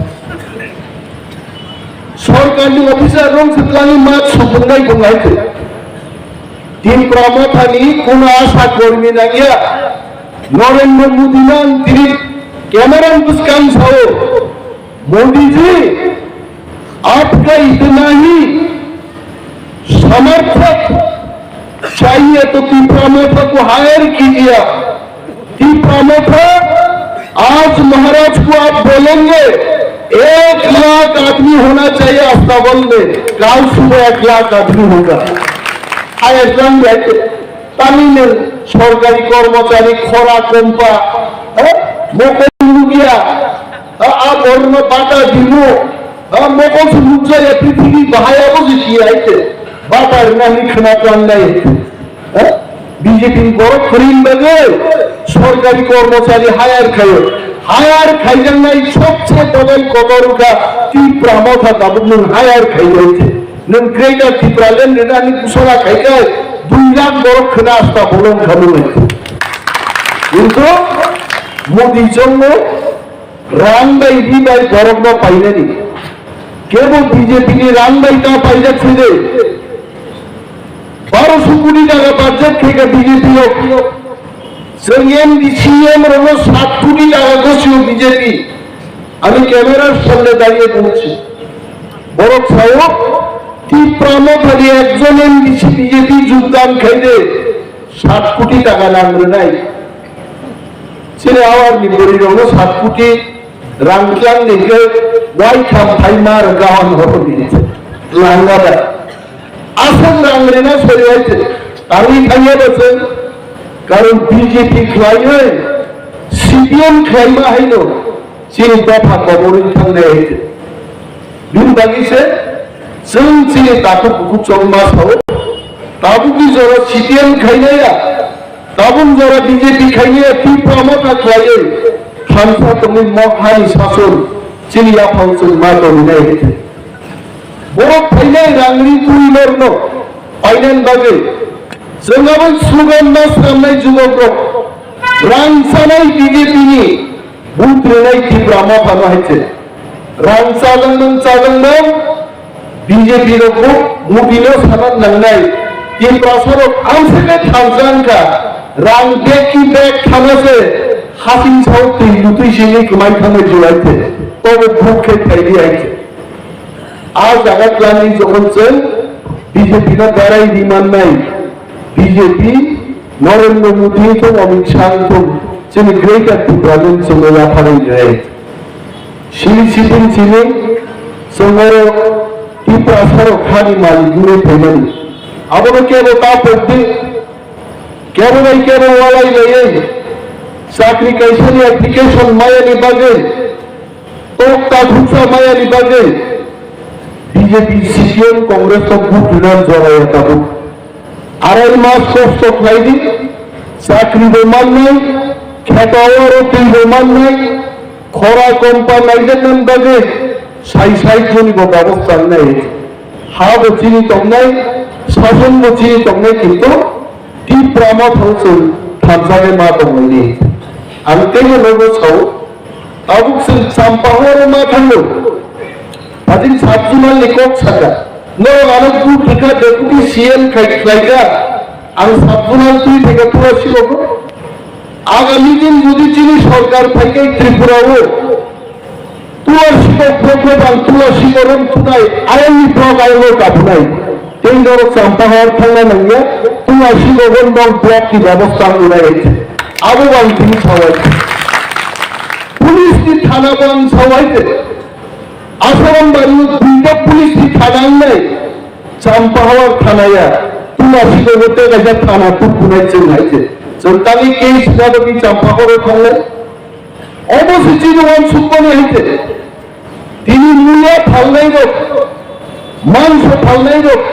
Sorkarni officer rok se twlangwi mat supungnai tongo hai khe. Tipra Mothani kuno asha kormi nangya. Narendra Modi nang tini camera ni bwskang sao. Modi जी, आपका इतना ही समर्थक चाहिए तो तीपरा मोथा को हायर कीजिए। तीपरा मोथा, आज महाराज को आप बोलेंगे, एक लाख आदमी होना चाहिए अस्ताबल में, कल सुबह एक लाख आदमी होगा। Higher lang, tani nung sorkari kormochari khora kompa, eh, mokol lubia, a, a borno bata dimo, a, mokol se nukjaya prithibi bahai abo je ki aite, bata rwna hwnwi khwna tlangnai, eh, B J P ni borok kwrwini bagwi sorkari kormochari hire khaio, hire khaijaknai sobse bodol kotor wngkha Tipra Motha tabuk nwng hire khaijak khe, nwng Greater Tipraland rwnani kusora khaikhe dui lakh borok khwna asta bolong khamung. Kintu Modi jongno rang bai ri bai borokno painani. Kebo B J P ni rang bai ta paijak se de. Baroso koti taka budget khe ka B J P rok. Chwng M D C M rokno sat koti taka gosio B J P. Ami camera samne dariye bokchi. Borok sao Tipra Motha ni ekjon M D C B J P jogdan khaide sat koti taka nang rwnai. Chini awar ni bwrwi rokno sat koti rang tlang ni khe wai kham phai ma rwkha hwn horo di. Langa da. Aswk rang rina sori hai se. Tangwi thangya da se. Karon B J P khlaiwi C P M khlaima haino chini dopha koborwi thangnai hai se. Bini bagwi se chwng chini takhuk bukhuk chongma sao. Tabukni jora C P M khainaya. Tabuk jora B J P khainaya Tipra Motha khlaiwi thansa tongwi mokha ni sason chini yaphang chwng ma tongwinai hai se. Borok phainai rangri twi norno painani bagwi chwng abo slogan ma swnamnai jubokrok rang chanai B J P ni vote rwnai Tipra Motha no hai se. Rang chajangmung chajangmung B J P rok bo Modi no sana nangnai. Tiprasa rok amswk khe thansa wngkha. Rang bag ki bag khana se hasing sao twi lutwi sini kwmai thangwi juwai se. Tobo vote khe phaidi hai se. A jaga twlangwi jokhon chwng B J P no garai ri mannai, B J P Narendra Modi wngthung, Amit Shah wngthung, chini Greater Tipraland chwngno yapharwi rwnai. Sini sitting chini chwng oro Tiprasa rok hani malik wngwi phaimani. Abono kebo ta pokdi, kebo bai kebo walai laiwi chakri kaisani application mayani bagwi Tok ta thuksa maya ni bagwi B J P, C P M, Congress no vote rwna jora ya tabuk. Arai mas kosto khlai di, chakri bo mannai, kheto aro twi bo mannai, khora kompa naijaknani bagwi sai sai joni bo babos tangnai. Ha bo chini tongnai, sason bo chini tongnai, kintu Tipra Motha o chwng thansa khe ma tonglaini. Ang teibo nogo sao, tabuk chwng Champahor o ma thango. Ajin sub zonal ni kok saka. Norok ano buk thwkha deputy C M khai khlaika. Ang sub zonal twi thwkha Tulasi rogo. Agami din jodi chini sorkar phaikai Tripura o, Tulasi kok bokno bang Tulasi korong thunai, ayangni blok ayangno kaphunai. Tei norok Champahor thangna nangya, Tulasi kogon bang blok ni bebosta wngnai hai se. Abo bang tini sawai. Police ni thana bang sawai se. Asaram bari o duita police ni thana wngnai. Champahor thana ya. Tulasi kogo tei kaisa thana tukunai chwng hai se. Chwng tangwi case na bagwi Champahor o thangnai. Obo se chini uansukmani hai se. Tini muya phalnairok, mangso phalnairok,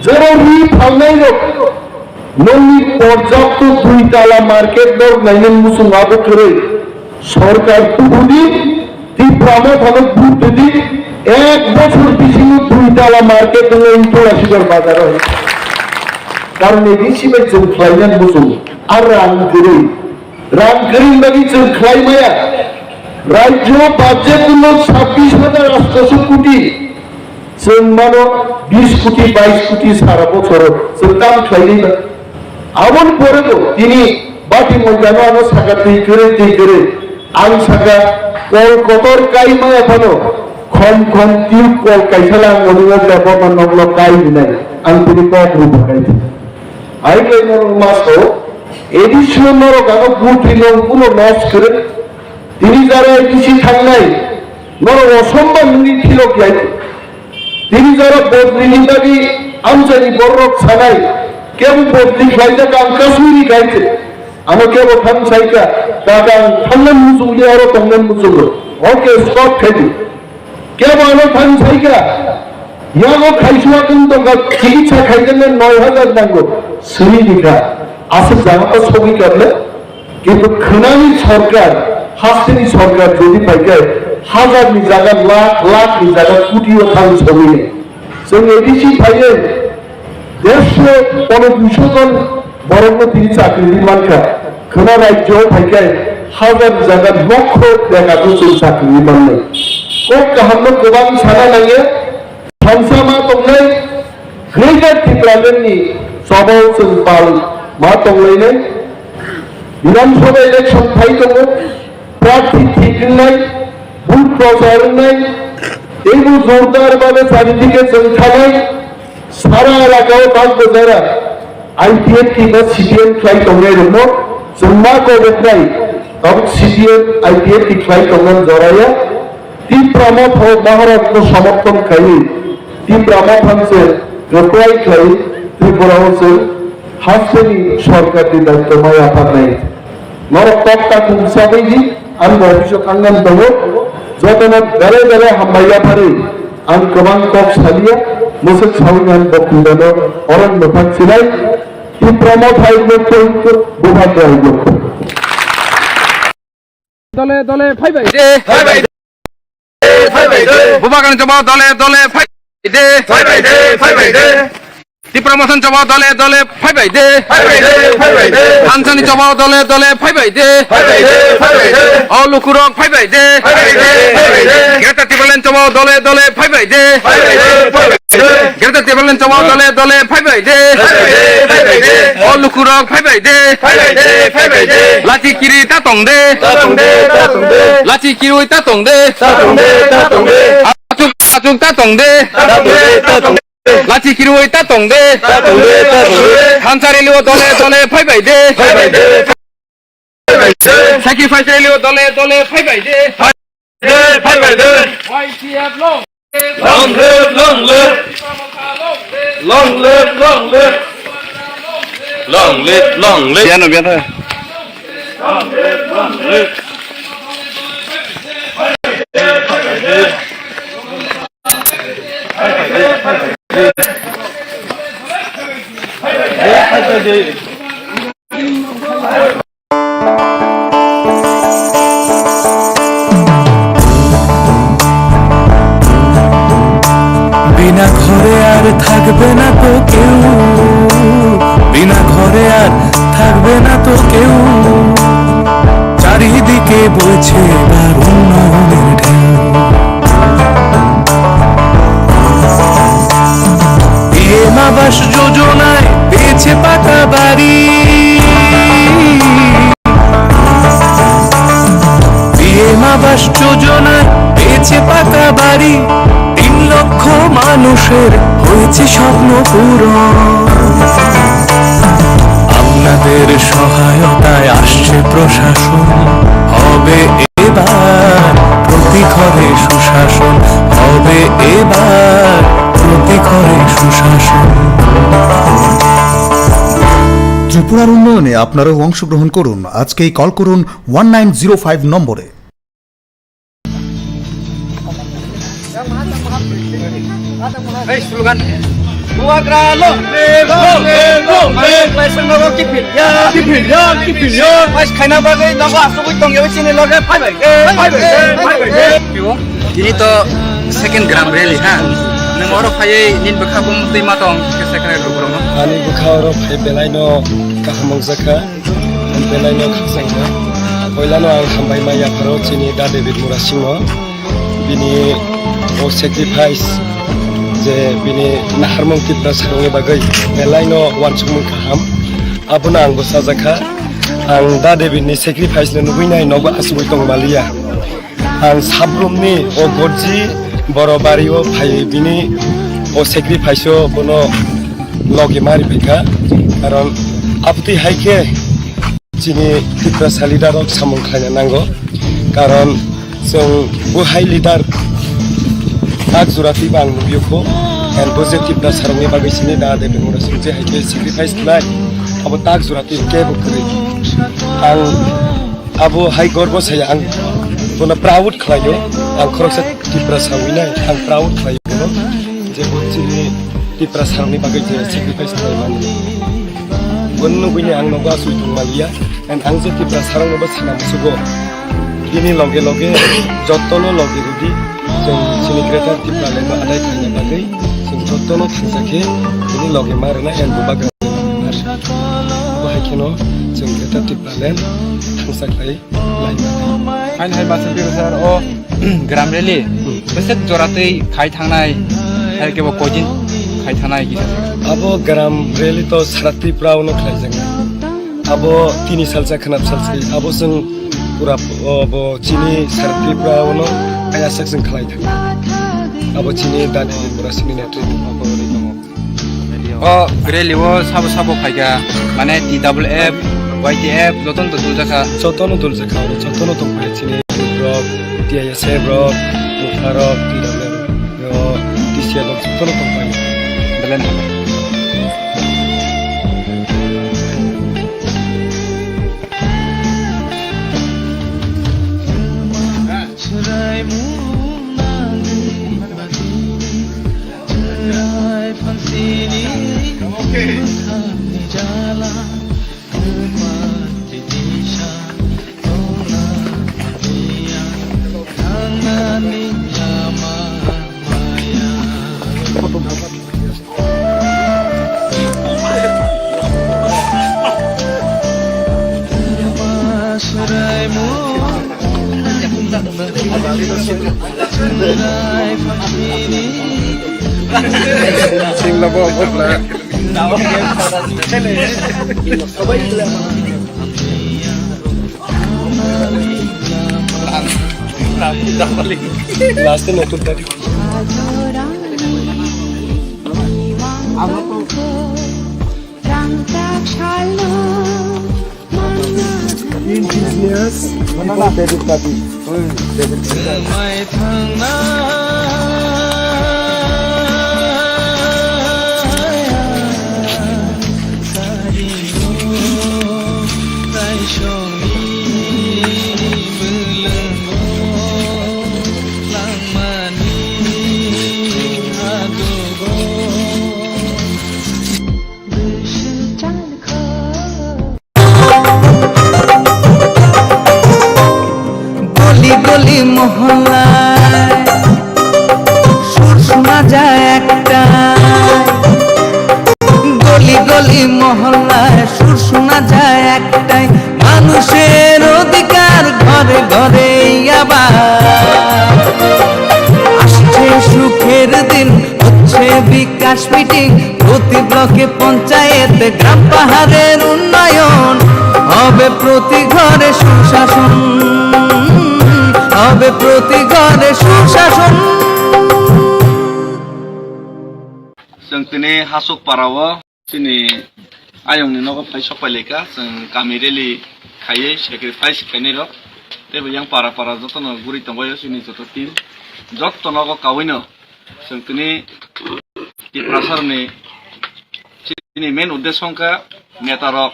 jero ri phalnairok, nokni porjapto dui tala market dok nainani muchung abo kwrwi. Sorkar tubudi, Tipra Mothano vote rwdi, ek bochor bisingo dui tala market wngwi Tulasibar bazaro. Karon A D C bai chwng khlainani muchung, ar rang kwrwi. Rang kwrwini bagwi chwng khlai maya. Rajyo budget no sabbish hajar atsho koti. Chwng mano bish koti, baish koti sara bochoro chwng tam khlai nai ba. Aboni pore bo tini bati moitano ano saka twi kwrwi, twi kwrwi. Ang saka kol kotor kai maya phano khom khom tube kol kaisa lang mani wngkha bo man nokno kai hinai. Ang tini kok rw bakai. Ai khe norok ma sao, A D C o norok ano vote rino kuno loss kwrwi. Tini jara A D C thangnai, norok osomba nungni thilok yai. Tini jara bodri ni bagwi amchaini borok sanai, kebo bodri khlaijak ang Kashmiri kaite. Ano kebo thang saika, kaka ang thangnani muchungli aro tongnani muchungo. Okay, stop khaidi. Kebo ano thang saika, yago khaisua kung tongkha, chikitsa khaijaknai noi hajar nango, suri dikha, aswk jaga o sogwi kable, kintu khwnani sorkar, hasteni sorkar jodi phaikhe, hajar ni jaga lakh, lakh ni jaga koti o thang sogwi. Chwng A D C phaiwi, Dersho pono duisho jon borokno tini chakri ri mankha. Khwna rajyo phaikai hajar jaga lokho bekato chwng chakri ri mannai. Kok kahamno kwbang sana nangya, thansa ma tongnai, Greater Tipraland ni chobao chwng pal ma tonglainai. Bidhan Sabha election phai tongo, prarthi thik wngnai, booth prochar wngnai, teibo jordar babe charidike chwng thanai. Sara elakao tak bwjara I P F T ba C P M khlai tongnai rokno chwng ma koboknai, tabuk C P M I P F T khlai tongnani joraya. Tipra Motha Maharajno somorthon khaiwi Tipra Mothani se reply khlaiwi Tripura o chwng hasteni sorkarni daityo mai apharnai. Norok kok ta kung sabaidi, ang bo office o thangnani tongo. Jotono belai belai hambai yaphari, ang kwbang kok salia, mwswk sawi ang bo kungano oron mwthang sinai. Tipra Motha hai mukto, Bubagra hai mukto. Dole dole phaibai de. Phaibai de. Phaibai de. Bubagrani chobao dole dole phaibai de. Phaibai de, phaibai de. Tipra Mothani chobao dole dole phaibai de. Phaibai de, phaibai de. Thansani chobao dole dole phaibai de. Phaibai de, phaibai de. O lukurok phaibai de. Phaibai de, phaibai de. Greater Tipraland chobao dole dole phaibai de. Phaibai de, phaibai de. Greater Tipraland chobao dole dole phaibai de. Phaibai de, phaibai de. O lukurok phaibai de. Phaibai de, phaibai de. Lachi kiri ta tong de. Ta tong de, ta tong de. Lachi kirui ta tong de. Ta tong de, ta tong de. Achuk, achuk ta tong de. Ta tong de, ta tong de. Lachi kirui ta tong de. Ta tong de, ta tong de. Thansa rally o dole dole phaibai de. Phaibai de. Sacrifice rally o dole dole phaibai de. Phaibai de, phaibai de. Y C F long. Long live, long live. Long live, long live. Long live, long live. Biano, biano. Long live, long live. বিনা ঘরে আর থাকবে না তো কেউ, বিনা ঘরে আর থাকবে না তো কেউ। চারিদিকে বইছে এবার উন্নয়নের ঢেউ। পি এম আবাস যোজনায় পেয়েছে পাকা বাড়ি। পি এম আবাস যোজনায় পেয়েছে পাকা বাড়ি। তিন লক্ষ মানুষের হয়েছে স্বপ্ন পূরণ। আপনাদের সহায়তায় আসছে প্রশাসন, হবে এবার প্রতি ঘরে সুশাসন, হবে এবার প্রতি ঘরে সুশাসন। ত্রিপুরার উন্নয়নে আপনারাও অংশগ্রহণ করুন। আজকেই কল করুন ওয়ান নাইন জিরো ফাইভ নম্বরে। Hey, slogan. Bubagra long live, long live, long live. Kaisa nogo kipil ya, kipil ya, kipil ya. Pais khaina bagwi nogo asugwi tong ya, chini loge phai bai, phai bai, phai bai. Tini to second gram rally ha. Nwng oro phaiwi nini bwkha bumtwi ma tong khe second rally borok no. Ani bwkha oro phai belai no kaham wngjakha. Ang belai no khakchangkha. Poilano ang hambai ma yapharo chini Da David Murasingno. Bini o sacrifice je bini naharmung Tipra sarungni bagwi belai no wansukmung kaham. Abono ang bo sajakha. Ang Da David ni sacrifice no nugwi nai nogo asugwi tong maliya. Ang sabrumni o gorji boro bari o phai bini o sacrifice o bono logi mari phaikha. Karon abtwi hai khe chini Tiprasa leader rok samung khlaina nango. Karon chwng bo hai leader tak jora twibo ang nugwi kho. And bo je Tiprasa rokni bagwi chini Da David Murasing je hai khe sacrifice khlai abo tak jora twi kebo kwrwi. Ang Abo hai gorbo saya ang bono proud khlaio, ang khoroksa Tiprasa wngwi nai, ang proud khlaio bono, je bo chini Tiprasa rokni bagwi je sacrifice khlai mani. Bono nugwini ang nogo asui tong maliya, and ang je Tiprasa rokno bo sana musugo, bini loge loge jotono loge rwdi, chwng chini Greater Tipraland no adai khlaina bagwi chwng jotono thangsa khe bini loge ma rwna and bubagra ma rwna. Bo hai kheno chwng Greater Tipraland thangsa khlai lai mani. Hain hai masa bibo sir o gram rally. Besek jora tei khai thangnai, hai kebo kojin khai thangnai kisa. Abo gram rally to sara Tripura ono khlai jang. Abo tini salsa khnap salsa. Abo seng pura o bo chini sara Tripura ono ayasak seng khlai thang. Abo chini dati pura sini netri. O rally o sabo sabo phaikha, mane T W F, Y T F, jotono to duljakha. Jotono duljakha, jotono tongphai chini rok, T I S F rok, Mukha rok, T W F rok, T C F rok, jotono tongphai. Belai no. Last time otur tadi. Indigenous people, David Kabi. David Kabi. গলি গলি মহল্লায় সুর শোনা যায় একটাই, গলি গলি মহল্লায় সুর শোনা যায় একটাই, মানুষের অধিকার ঘরে ঘরে আবার। আসছে সুখের দিন, হচ্ছে বিকাশ মিটিং, প্রতি ব্লকে পঞ্চায়েতে গ্রাম পাহাড়ের উন্নয়ন, হবে প্রতি ঘরে সুশাসন, হবে প্রতি ঘরে সুশাসন। Chwng tini Hasuk para o chini ayong ni nogo phai sok pai lai kha, chwng kami rally khaiwi sacrifice khainai rok, tei bo yang para para joto no guri tongbai o chini joto team, joto nogo kaui no. Chwng tini Tiprasa rokni chini main uddesho wngkha neta rok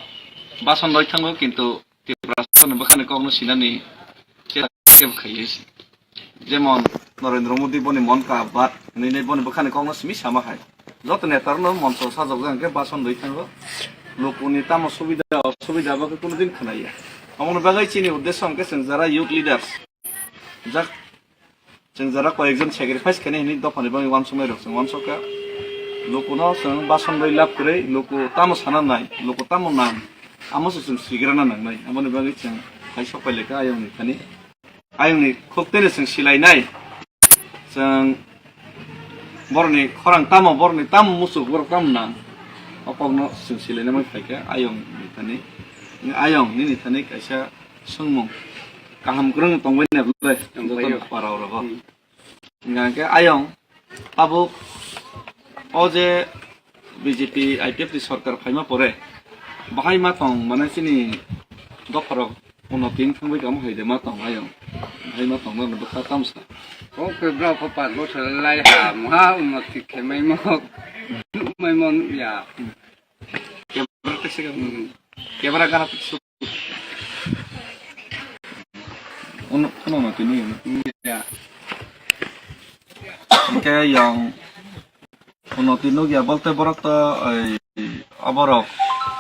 bason roi thango, kintu Tiprasa rokni bwkhani kokno sinani kebo khaiwi se. Jemon Narendra Modi boni Mann Ki Baat hinwi boni bwkhani kokno simi sama hai. Joto neta rokno moncho sajokjak hwnkhe bason roi thango. Lukuni tamo subida osubida bo khe kono din khwnaya. Omono bagwi chini uddesho hwnkhe chwng jara youth leaders, jak Chwng jora koyekjon sacrifice khainai hinwi dophani bagwi uansuknai rok chwng uansukha. Lukuno chwng bason bai lab kwrwi, luku tamo sana nai, luku tamo nang, amo se chwng sigrana nangnai. Aboni bagwi chwng hai sok pai lekha ayongni thani. Ayongni khuk tene chwng silainai. Chwng borokni khorang tamo, borokni tamo muchuk, borok tamo nang. O kokno chwng silaina mai phaikha ayongni thani. Ayong nini thani kaisa swngmung kaham kwrwng tongbai na bwle? Tongbai o. Joto para oro go. Hmm. Hingkha khe ayong tabuk o je B J P I P F ni sorkar phaima pore bahai ma tong mane chini dopharok unnoti wng thangbai kamo hai de ma tong ayong bahai ma tong nang bwkha tamsa. O khe bwrok kho panch bosor lai ha muha unnoti khe mai mo mai mo ya. Kebra tekse kebra gara tekse. Uno, uno no tini. Ya. Hingke yang uno tini ya bolte borok to oi aborok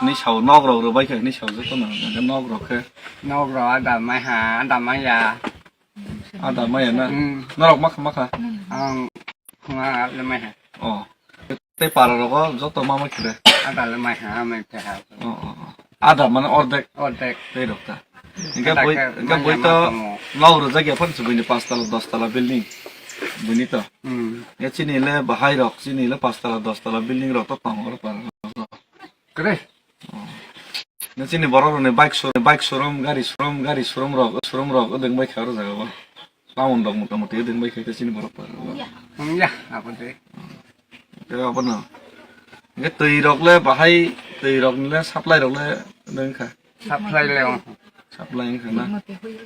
ni sao nok rok rwbai khe ni sao joto no hingke nok rok khe. Nok rok ada mai ha, ada mai ya. Ada mai ya na. Hmm. Norok makha makha. Ang khunga le mai ha. Oh. Tei para rogo joto ma ma khe. Ada le mai ha, mai khe ha. Oh, oh, oh. Ada mane ordek. Ordek. Tei rok ta. Hingke ada boi, ke hingke mai boi ya to ma tamo. Nok rwjak ya phano se buini pash tala, dos tala building. Buini to. Hmm. Ya chini le bahai rok, chini le pash tala, dos tala building rok to tongo oro para. Kre. Oh. Ya chini borok rok ni bike showroom, bike showroom, gari showroom, gari showroom rok, showroom rok odeng bai kha oro jaga o. Town rok mota moti odeng bai kha chini borok para. Hmm, ya, abo de. Tei abono. Hingke twi rok le bahai, twi rok ni le supply rok le wng kha. Supply le wng. Supply wng kha na?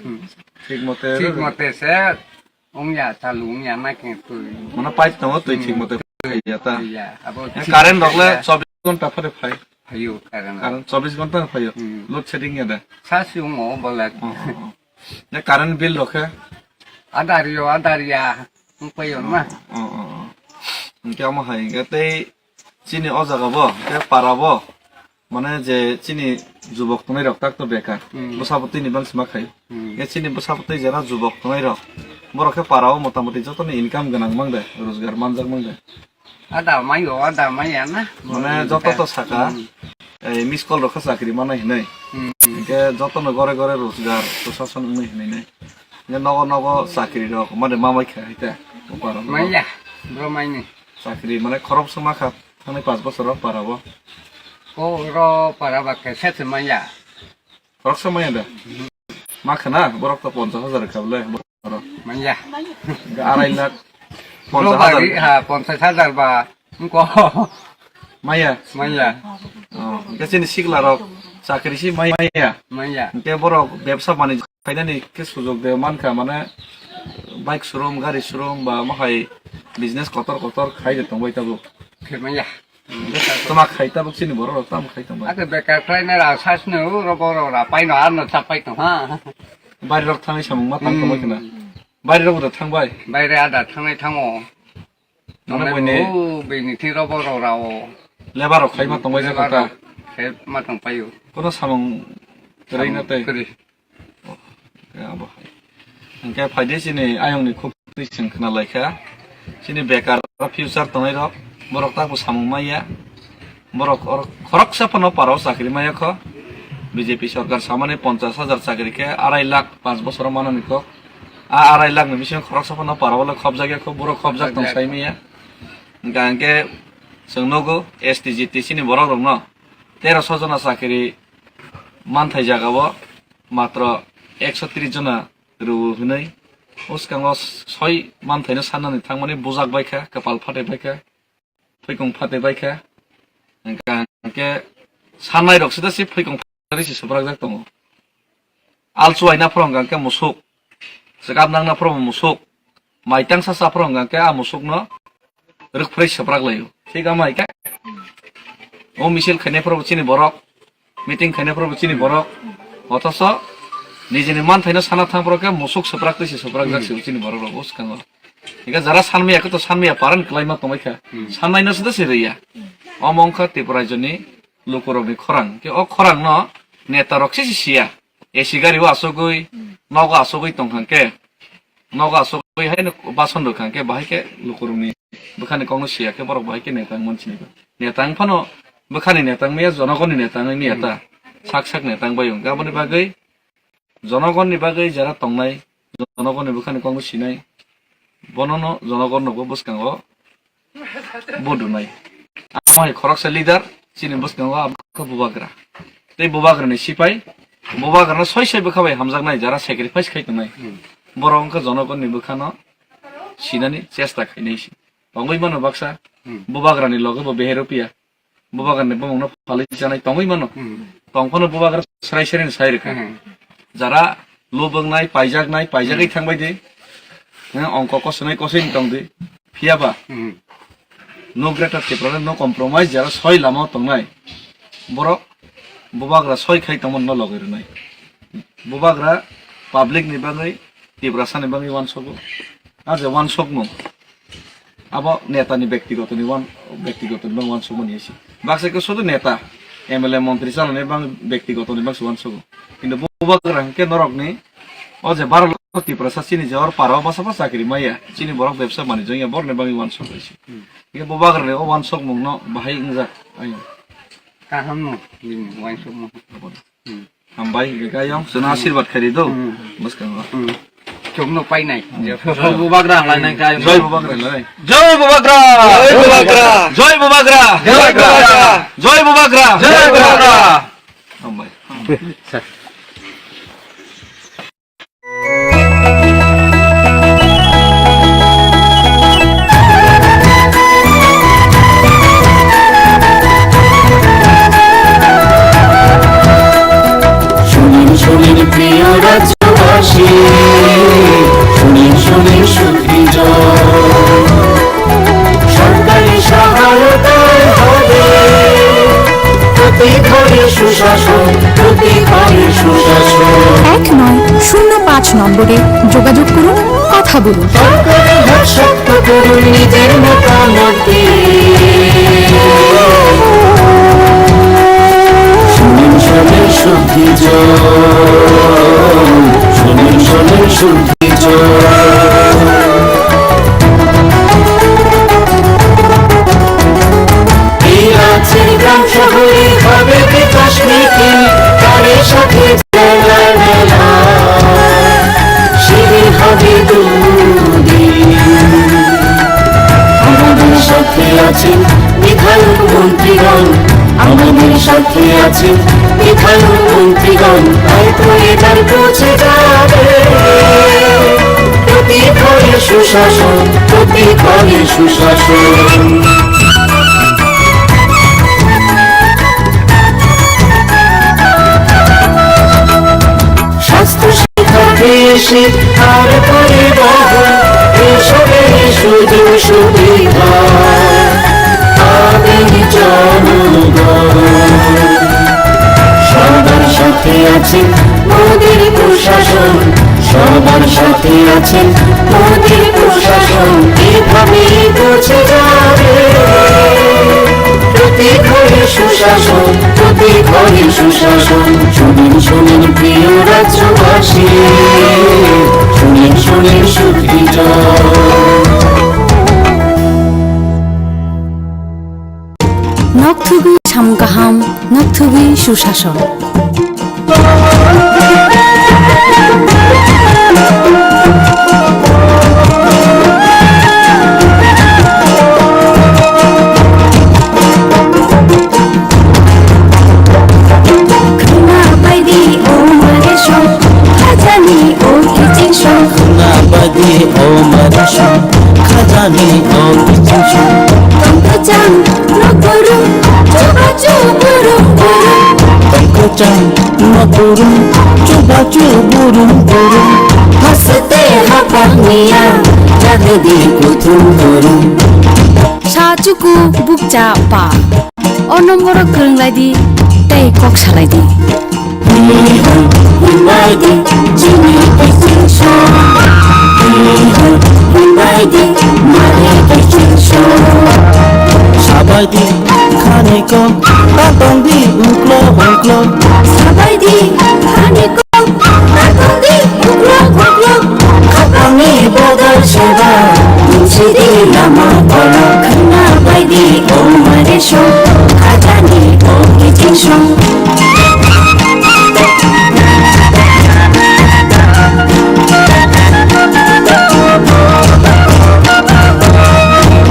Hmm. Thik mote. Thik mote se wng ya, chalu wng ya, ma khe twi. Mane pipe tongo, twi thik mote phai ya ta. Ya, abo. Hingke thik current rok le ya. Chobbish ghonta phare phai. Phaio current. Current chobbish ghonta phaio. Hmm. Load shedding ya da. Sa si wng o bole. Oh, oh, oh. Ne current bill rok khe? Adar yo, adar ya. Wng paio na. Oh, oh, oh. Hingke amo hai hingke tei chini o jaga bo, hingke para bo, mane je chini jubok tongnai rok tak to bekar. Hmm. Bwsa bo twi ni bang sima khai. Hmm. Hingke chini bwsa bo twi jera jubok tongnai rok. Borok khe para o mota moti joto ni income gwnang mang de, rojgar manjak mang de. Ada mayo, ada maya na. Mane joto to saka, hmm, eh, miss call rok kha chakri manai hinui. Hmm. Hingke joto no gore gore rojgar, proshason wngnai hinui nai. Hingke nogo nogo chakri rok made ma mai kha hita. Maya, bro maini. Chakri mane khorok se ma kha thangnai panch bochor o para bo. O ro para ba khe se se maya. Khoroksa maya da? Ma khana, borok to ponchas hajar kha bole, borok. Maya. Arai lakh ponchas hajar. Bro, bari, ha, ponchas hajar ba, wngko. Maya? Maya. Oh, hingke chini sikla rok chakri si maya. Maya. Hingke borok bebsa banijyo khainani khe sujok de mankha, mane bike showroom, gari showroom ba mohai business kotor kotor khai de tongbai tabuk. Khe maya. Tama khai tabuk chini borok rok tamo khai tongbai. Ate bekar khlai na ra sas no ro borok ra pai no ar no chapai tong ha. Bari rok thangwi samung ma tang tongbai khna. Hmm. Bari rok da thangbai. Baire ada thangnai thango. Mane boini o bini thi ro borok ra o. Lebar rok khai ma tongbai jaka ta. Lebar rok khai ma tong paio. Kono samung kwrwi na tei. Kwrwi. Hingke abo hai. Hingke phaidi chini ayongni khuk twi chwng khna laikha. Chini bekar future tongnai rok, borok takbo samung maya. Borok or-, khoroksa phano parao chakri maya kho. B J P sorkar samani ponchas hajar chakri khe arai lakh panch bosoro manani kok. A arai lakh ni bisingo khoroksa phano parao le khobjak ya kho, borok khobjak tong sai maya. Hingka hingke chwng nogo S T G T C ni borok rokno teroso jona chakri manthai jaga o matro ekso tris jona rw hwnwi, bwskango soi manthaino sannani thangmani bujak bai kha, kwpal phatwi bai kha, phoikong phatwi bai kha. Hingkha hingkhe sannai rok sida se phoikong phatwi se swprakjak tongo. Alchuaina phoro hingkha hingkhe musuk, chwkap nangna phoro musuk, mai tangsa cha phoro hingkha hingkhe a musukno rwkphrwi swprak laio. Thik ama hai khe o misil khainai phoro chini borok, meeting khainai phoro chini borok, othoso nijini manthaino sana thang phoro khe musuk swprak twi se swprak jak se chini borok rok o swkango. Hingkhe jara sanmaya khe to sanmaya paran kwlaima tongbai kha. Hmm. Sannaino se da se rwya. Omo wngkha Tripura rajyoni lukurokni khorang. Khe o khorangno neta rok se se siya. A C gari o asugwi, nogo asugwi tongkha khe, nogo asugwi haino bason rwkha khe, bahai khe lukurokni bwkhani kokno siya khe borok bahai khe neta wngmani sini. Neta wng phano bwkhani neta wngmaya, jonogoni neta wngmaya ta. Sak sak neta wngbai wngkha. Aboni bagwi jonogoni bagwi jara tongnai, jonogoni bwkhani kokno sinai, bonono jonogonnobo bwskango budunai. Amo hai khoroksa leader, chini bwskango abo khe bubagra. Tei bubagrani sipai, bubagrano soi soi bwkha bai hamjaknai, jara sacrifice khai tongnai. Hmm. Borok wngkha jonogonni bwkhano sinani chesta khainai se. Tongwi mano baksa, hmm, bubagrani loge bo beheropiya. Bubagrani bumungno phalwi chanai tongwi mano. Hmm. Tongphano bubagra srai srai sai rwkha. Hmm. Jara lubungnai, paijaknai, paijagwi, hmm, thangbai di. Hwng ongko kosonai kosoi tong di. Phiya ba? Hmm. No greater Tripura, no compromise, jara soi lama o tongnai. Borok bubagra soi khai tongmano logoi rwnai. Bubagra public ni bagwi, Tiprasa ni bagwi uansogo. A je uansokmung. Abo neta ni bektigoto ni wan-, bektigoto ni bang uansukmani isi. Baksa khe sudu neta, M L A, montri chalani bang bektigoto ni bang se uansugo. Kintu bubagra hwnkhe norok ni o je baro lakh Tiprasa chini je or para o basa basa chakri maya, chini borok bebsa manwi jongya borok ni bang uansuk isi. Hmm. Hwnkhe bubagra ni o uansukmung no bahai wngjak. Ayung. Kaham no, bini uansukmung. Hmm. Hambai, hwnkhe khe ayong, chwngno asirbad khairi do, hmm, bwskango. Hmm. Chwngno painai. Joy Bubagra, lainai kha. Joy Bubagra, lai. Joy Bubagra! Joy Bubagra! Joy Bubagra! Joy Bubagra! Joy Bubagra! Joy Bubagra! Hambai. শুনিন, শুনিন প্রিয় রাজ্যবাসী, শুনিন, শুনিন সুখী জন। সরকারি সহায়তায় হবে প্রতি ঘরে সুশাসন, প্রতি ঘরে সুশাসন। এক নয় শূন্য পাঁচ নম্বরে যোগাযোগ করুন, কথা বলুন। সরকারি হাত শক্ত করুন নিজের মতামত দিয়ে। শুনিন, শুনিন সুখী জন, শুনিন, শুনিন সুখী জন। এই রাজ্যের গ্রাম শহরে হবে বিকাশ মিছিল, তারই সাথে জেলার মেলা, শিবির হবে দুদিন। আমাদের সাথে আছেন বিধায়ক মন্ত্রীগণ, আমাদের সাথে আছেন বিধায়ক মন্ত্রীগণ, তাই তো এবার পৌঁছে যাবে প্রতি ঘরে সুশাসন, প্রতি ঘরে সুশাসন। স্বাস্থ্য, শিক্ষা, কৃষি আর পরিবহন, এসবের সুযোগ সুবিধা পাবেন জনগণ। সবার সাথে আছে মোদির প্রশাসন, সবার সাথে আছে মোদির প্রশাসন, এভাবেই পৌঁছে যাবে প্রতি ঘরে সুশাসন, প্রতি ঘরে সুশাসন। শুনিন, শুনিন প্রিয় রাজ্যবাসী, শুনিন, শুনিন সুখী জন। Nokthugwi samung kaham, nokthugwi susason. Khwna baidi o mare song, khajani o kiching song. Khwna baidi o mare song, khajani o kiching song. Tongkwchang no kwrwng, chubachu bwrwng bwrwng. Tongkwchang no kwrwng, chubachu bwrwng bwrwng. Haste haphang niya, jagadi kuthum kwrwng. Sa chuku bukcha pa. O nomboro kwrwng lai di, tei kok salai di. Hwnbai di, chini kiching song. Hwnbai di, mare kiching song. Sabai di, khani kok, ta tong di uklo uklo. Sabai di, khani kok, ta tong di uklo uklo. Khapangni bodol seba, tungsidi lama kolok. Khwna baidi o mare song, khajani o kiching song.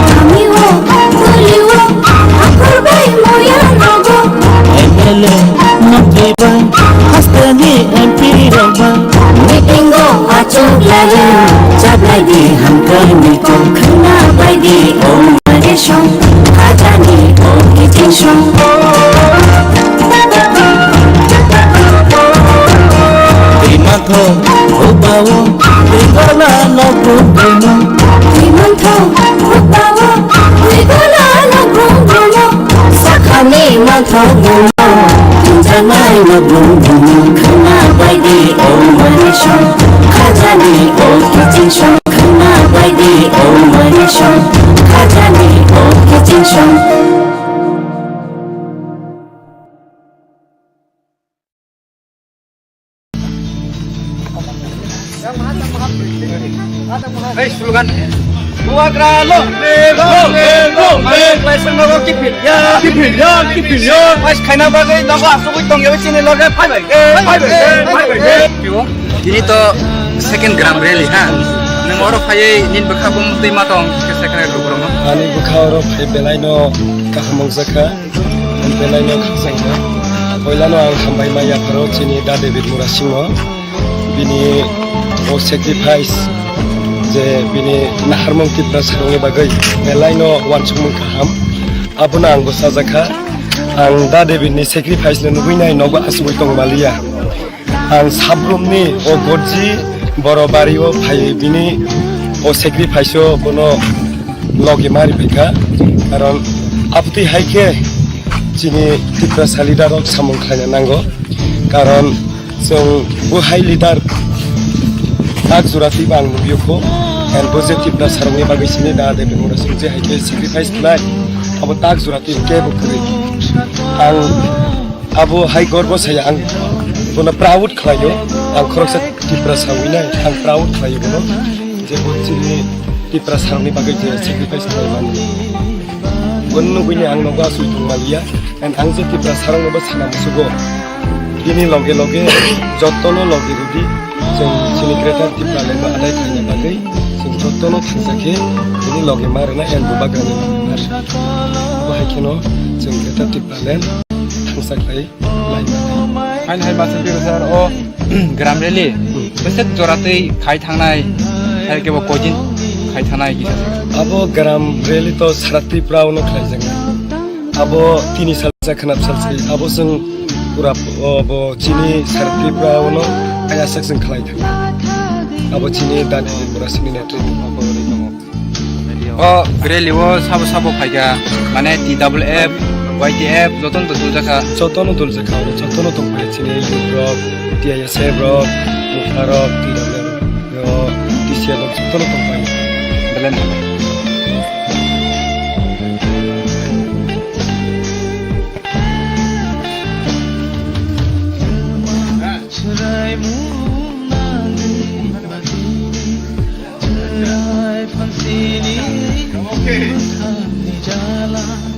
Kami o, tuli o, akur bai moya nogo. M L A, mantri bai, hasteni M P rok bai. Meeting o achuk layo, chablai di hamkar ni kok. Khwna baidi o mare song, khajani o kiching song. Twi mantho, hukbao, twi gola no brum brumo. Twi mantho, hukbao, twi gola no brum brumo. Sakhani mantho bumo, tungjaknai no brum bumo. Khwna baidi o mare song, khajani o kiching song. Khwna baidi o mare song, khajani o kiching song. Hey, slogan. Bubagra lo, lo, lo, lo. Mai klaisang nogo kipil ya, kipil ya, kipil ya. Mai khaina bagwi nogo asugwi tong ya chini loge phai bai, phai bai, phai bai. Tini to Second Gram Rally, ha? Nwng oro phaiwi nini bwkha bumung twi ma tong, khe second rally borokno? Ani bwkha oro phai belai no kaham wngjakha, belai no khakchangkha. Poilano ang hambai ma yapharo chini Da David Murasingno, bini o sacrifice, je bini naharmung Tiprasarokni bagwi belai no uansukmung kaham, abono ang bwchajakha. Ang Da David ni sacrifice no nugwi nai nogo asugwi tong maliya. Ang sabrumni o gorji boro bari o phai bini o sacrifice o bono logi mari phaikha. Karon abtwi hai khe chini Tiprasa leader rok samung khlaina nango. Karon chwng bo hai leader tak jora twibo ang nugwi kho. And bo je Tiprasarokni bagwi sini Da David Murasing je hai khe sacrifice khlai, abo tak jora twi kebo kwrwi. Ang Abo hai gorbo saya ang bono proud khlaio. Ang khoroksa Tiprasa winai ang proud khlaio bono. Je bo chini Tiprasarokni bagwi je sacrifice khlai mani. Bono nugwini ang nogo asui tongmaliya. And ang je Tiprasarokno bo sana musugo. Bini loge loge jottono loge rwdi. Chwng chini Greater Tipraland no adai khlaina bagwi chwng jottono thangsa khe bini loge ma rwna and bubagrani loge ma rwna. Abo hai kheno chwng Greater Tipraland thangsa khlai lai mano. Haino hai masa Tiprasa o Gram Rally bwswk jora twi khai thangnai, hai kebo koi din khai thangnai kisa se. Abo Gram Rally to sara Tripura o no khlai jaknai. Abo tini sal sa khwnap sal se. Abo chwng pura, o, bo chini sara Tripura o no ayasak chwng khlai thang. Abo chini dani pura sini netwi. O rally o sabo sabo phaikha, mane T W F, Y T F, jotono to duljakha. Jotono duljakha, jotono tongphai chini youth rok, T I S F rok, Mukha rok, T W F rok, yo, T C F rok jotono tongphai. Belai no. Chwrai mung nangwi bagwini, chwrai phansini bwkhakni jala.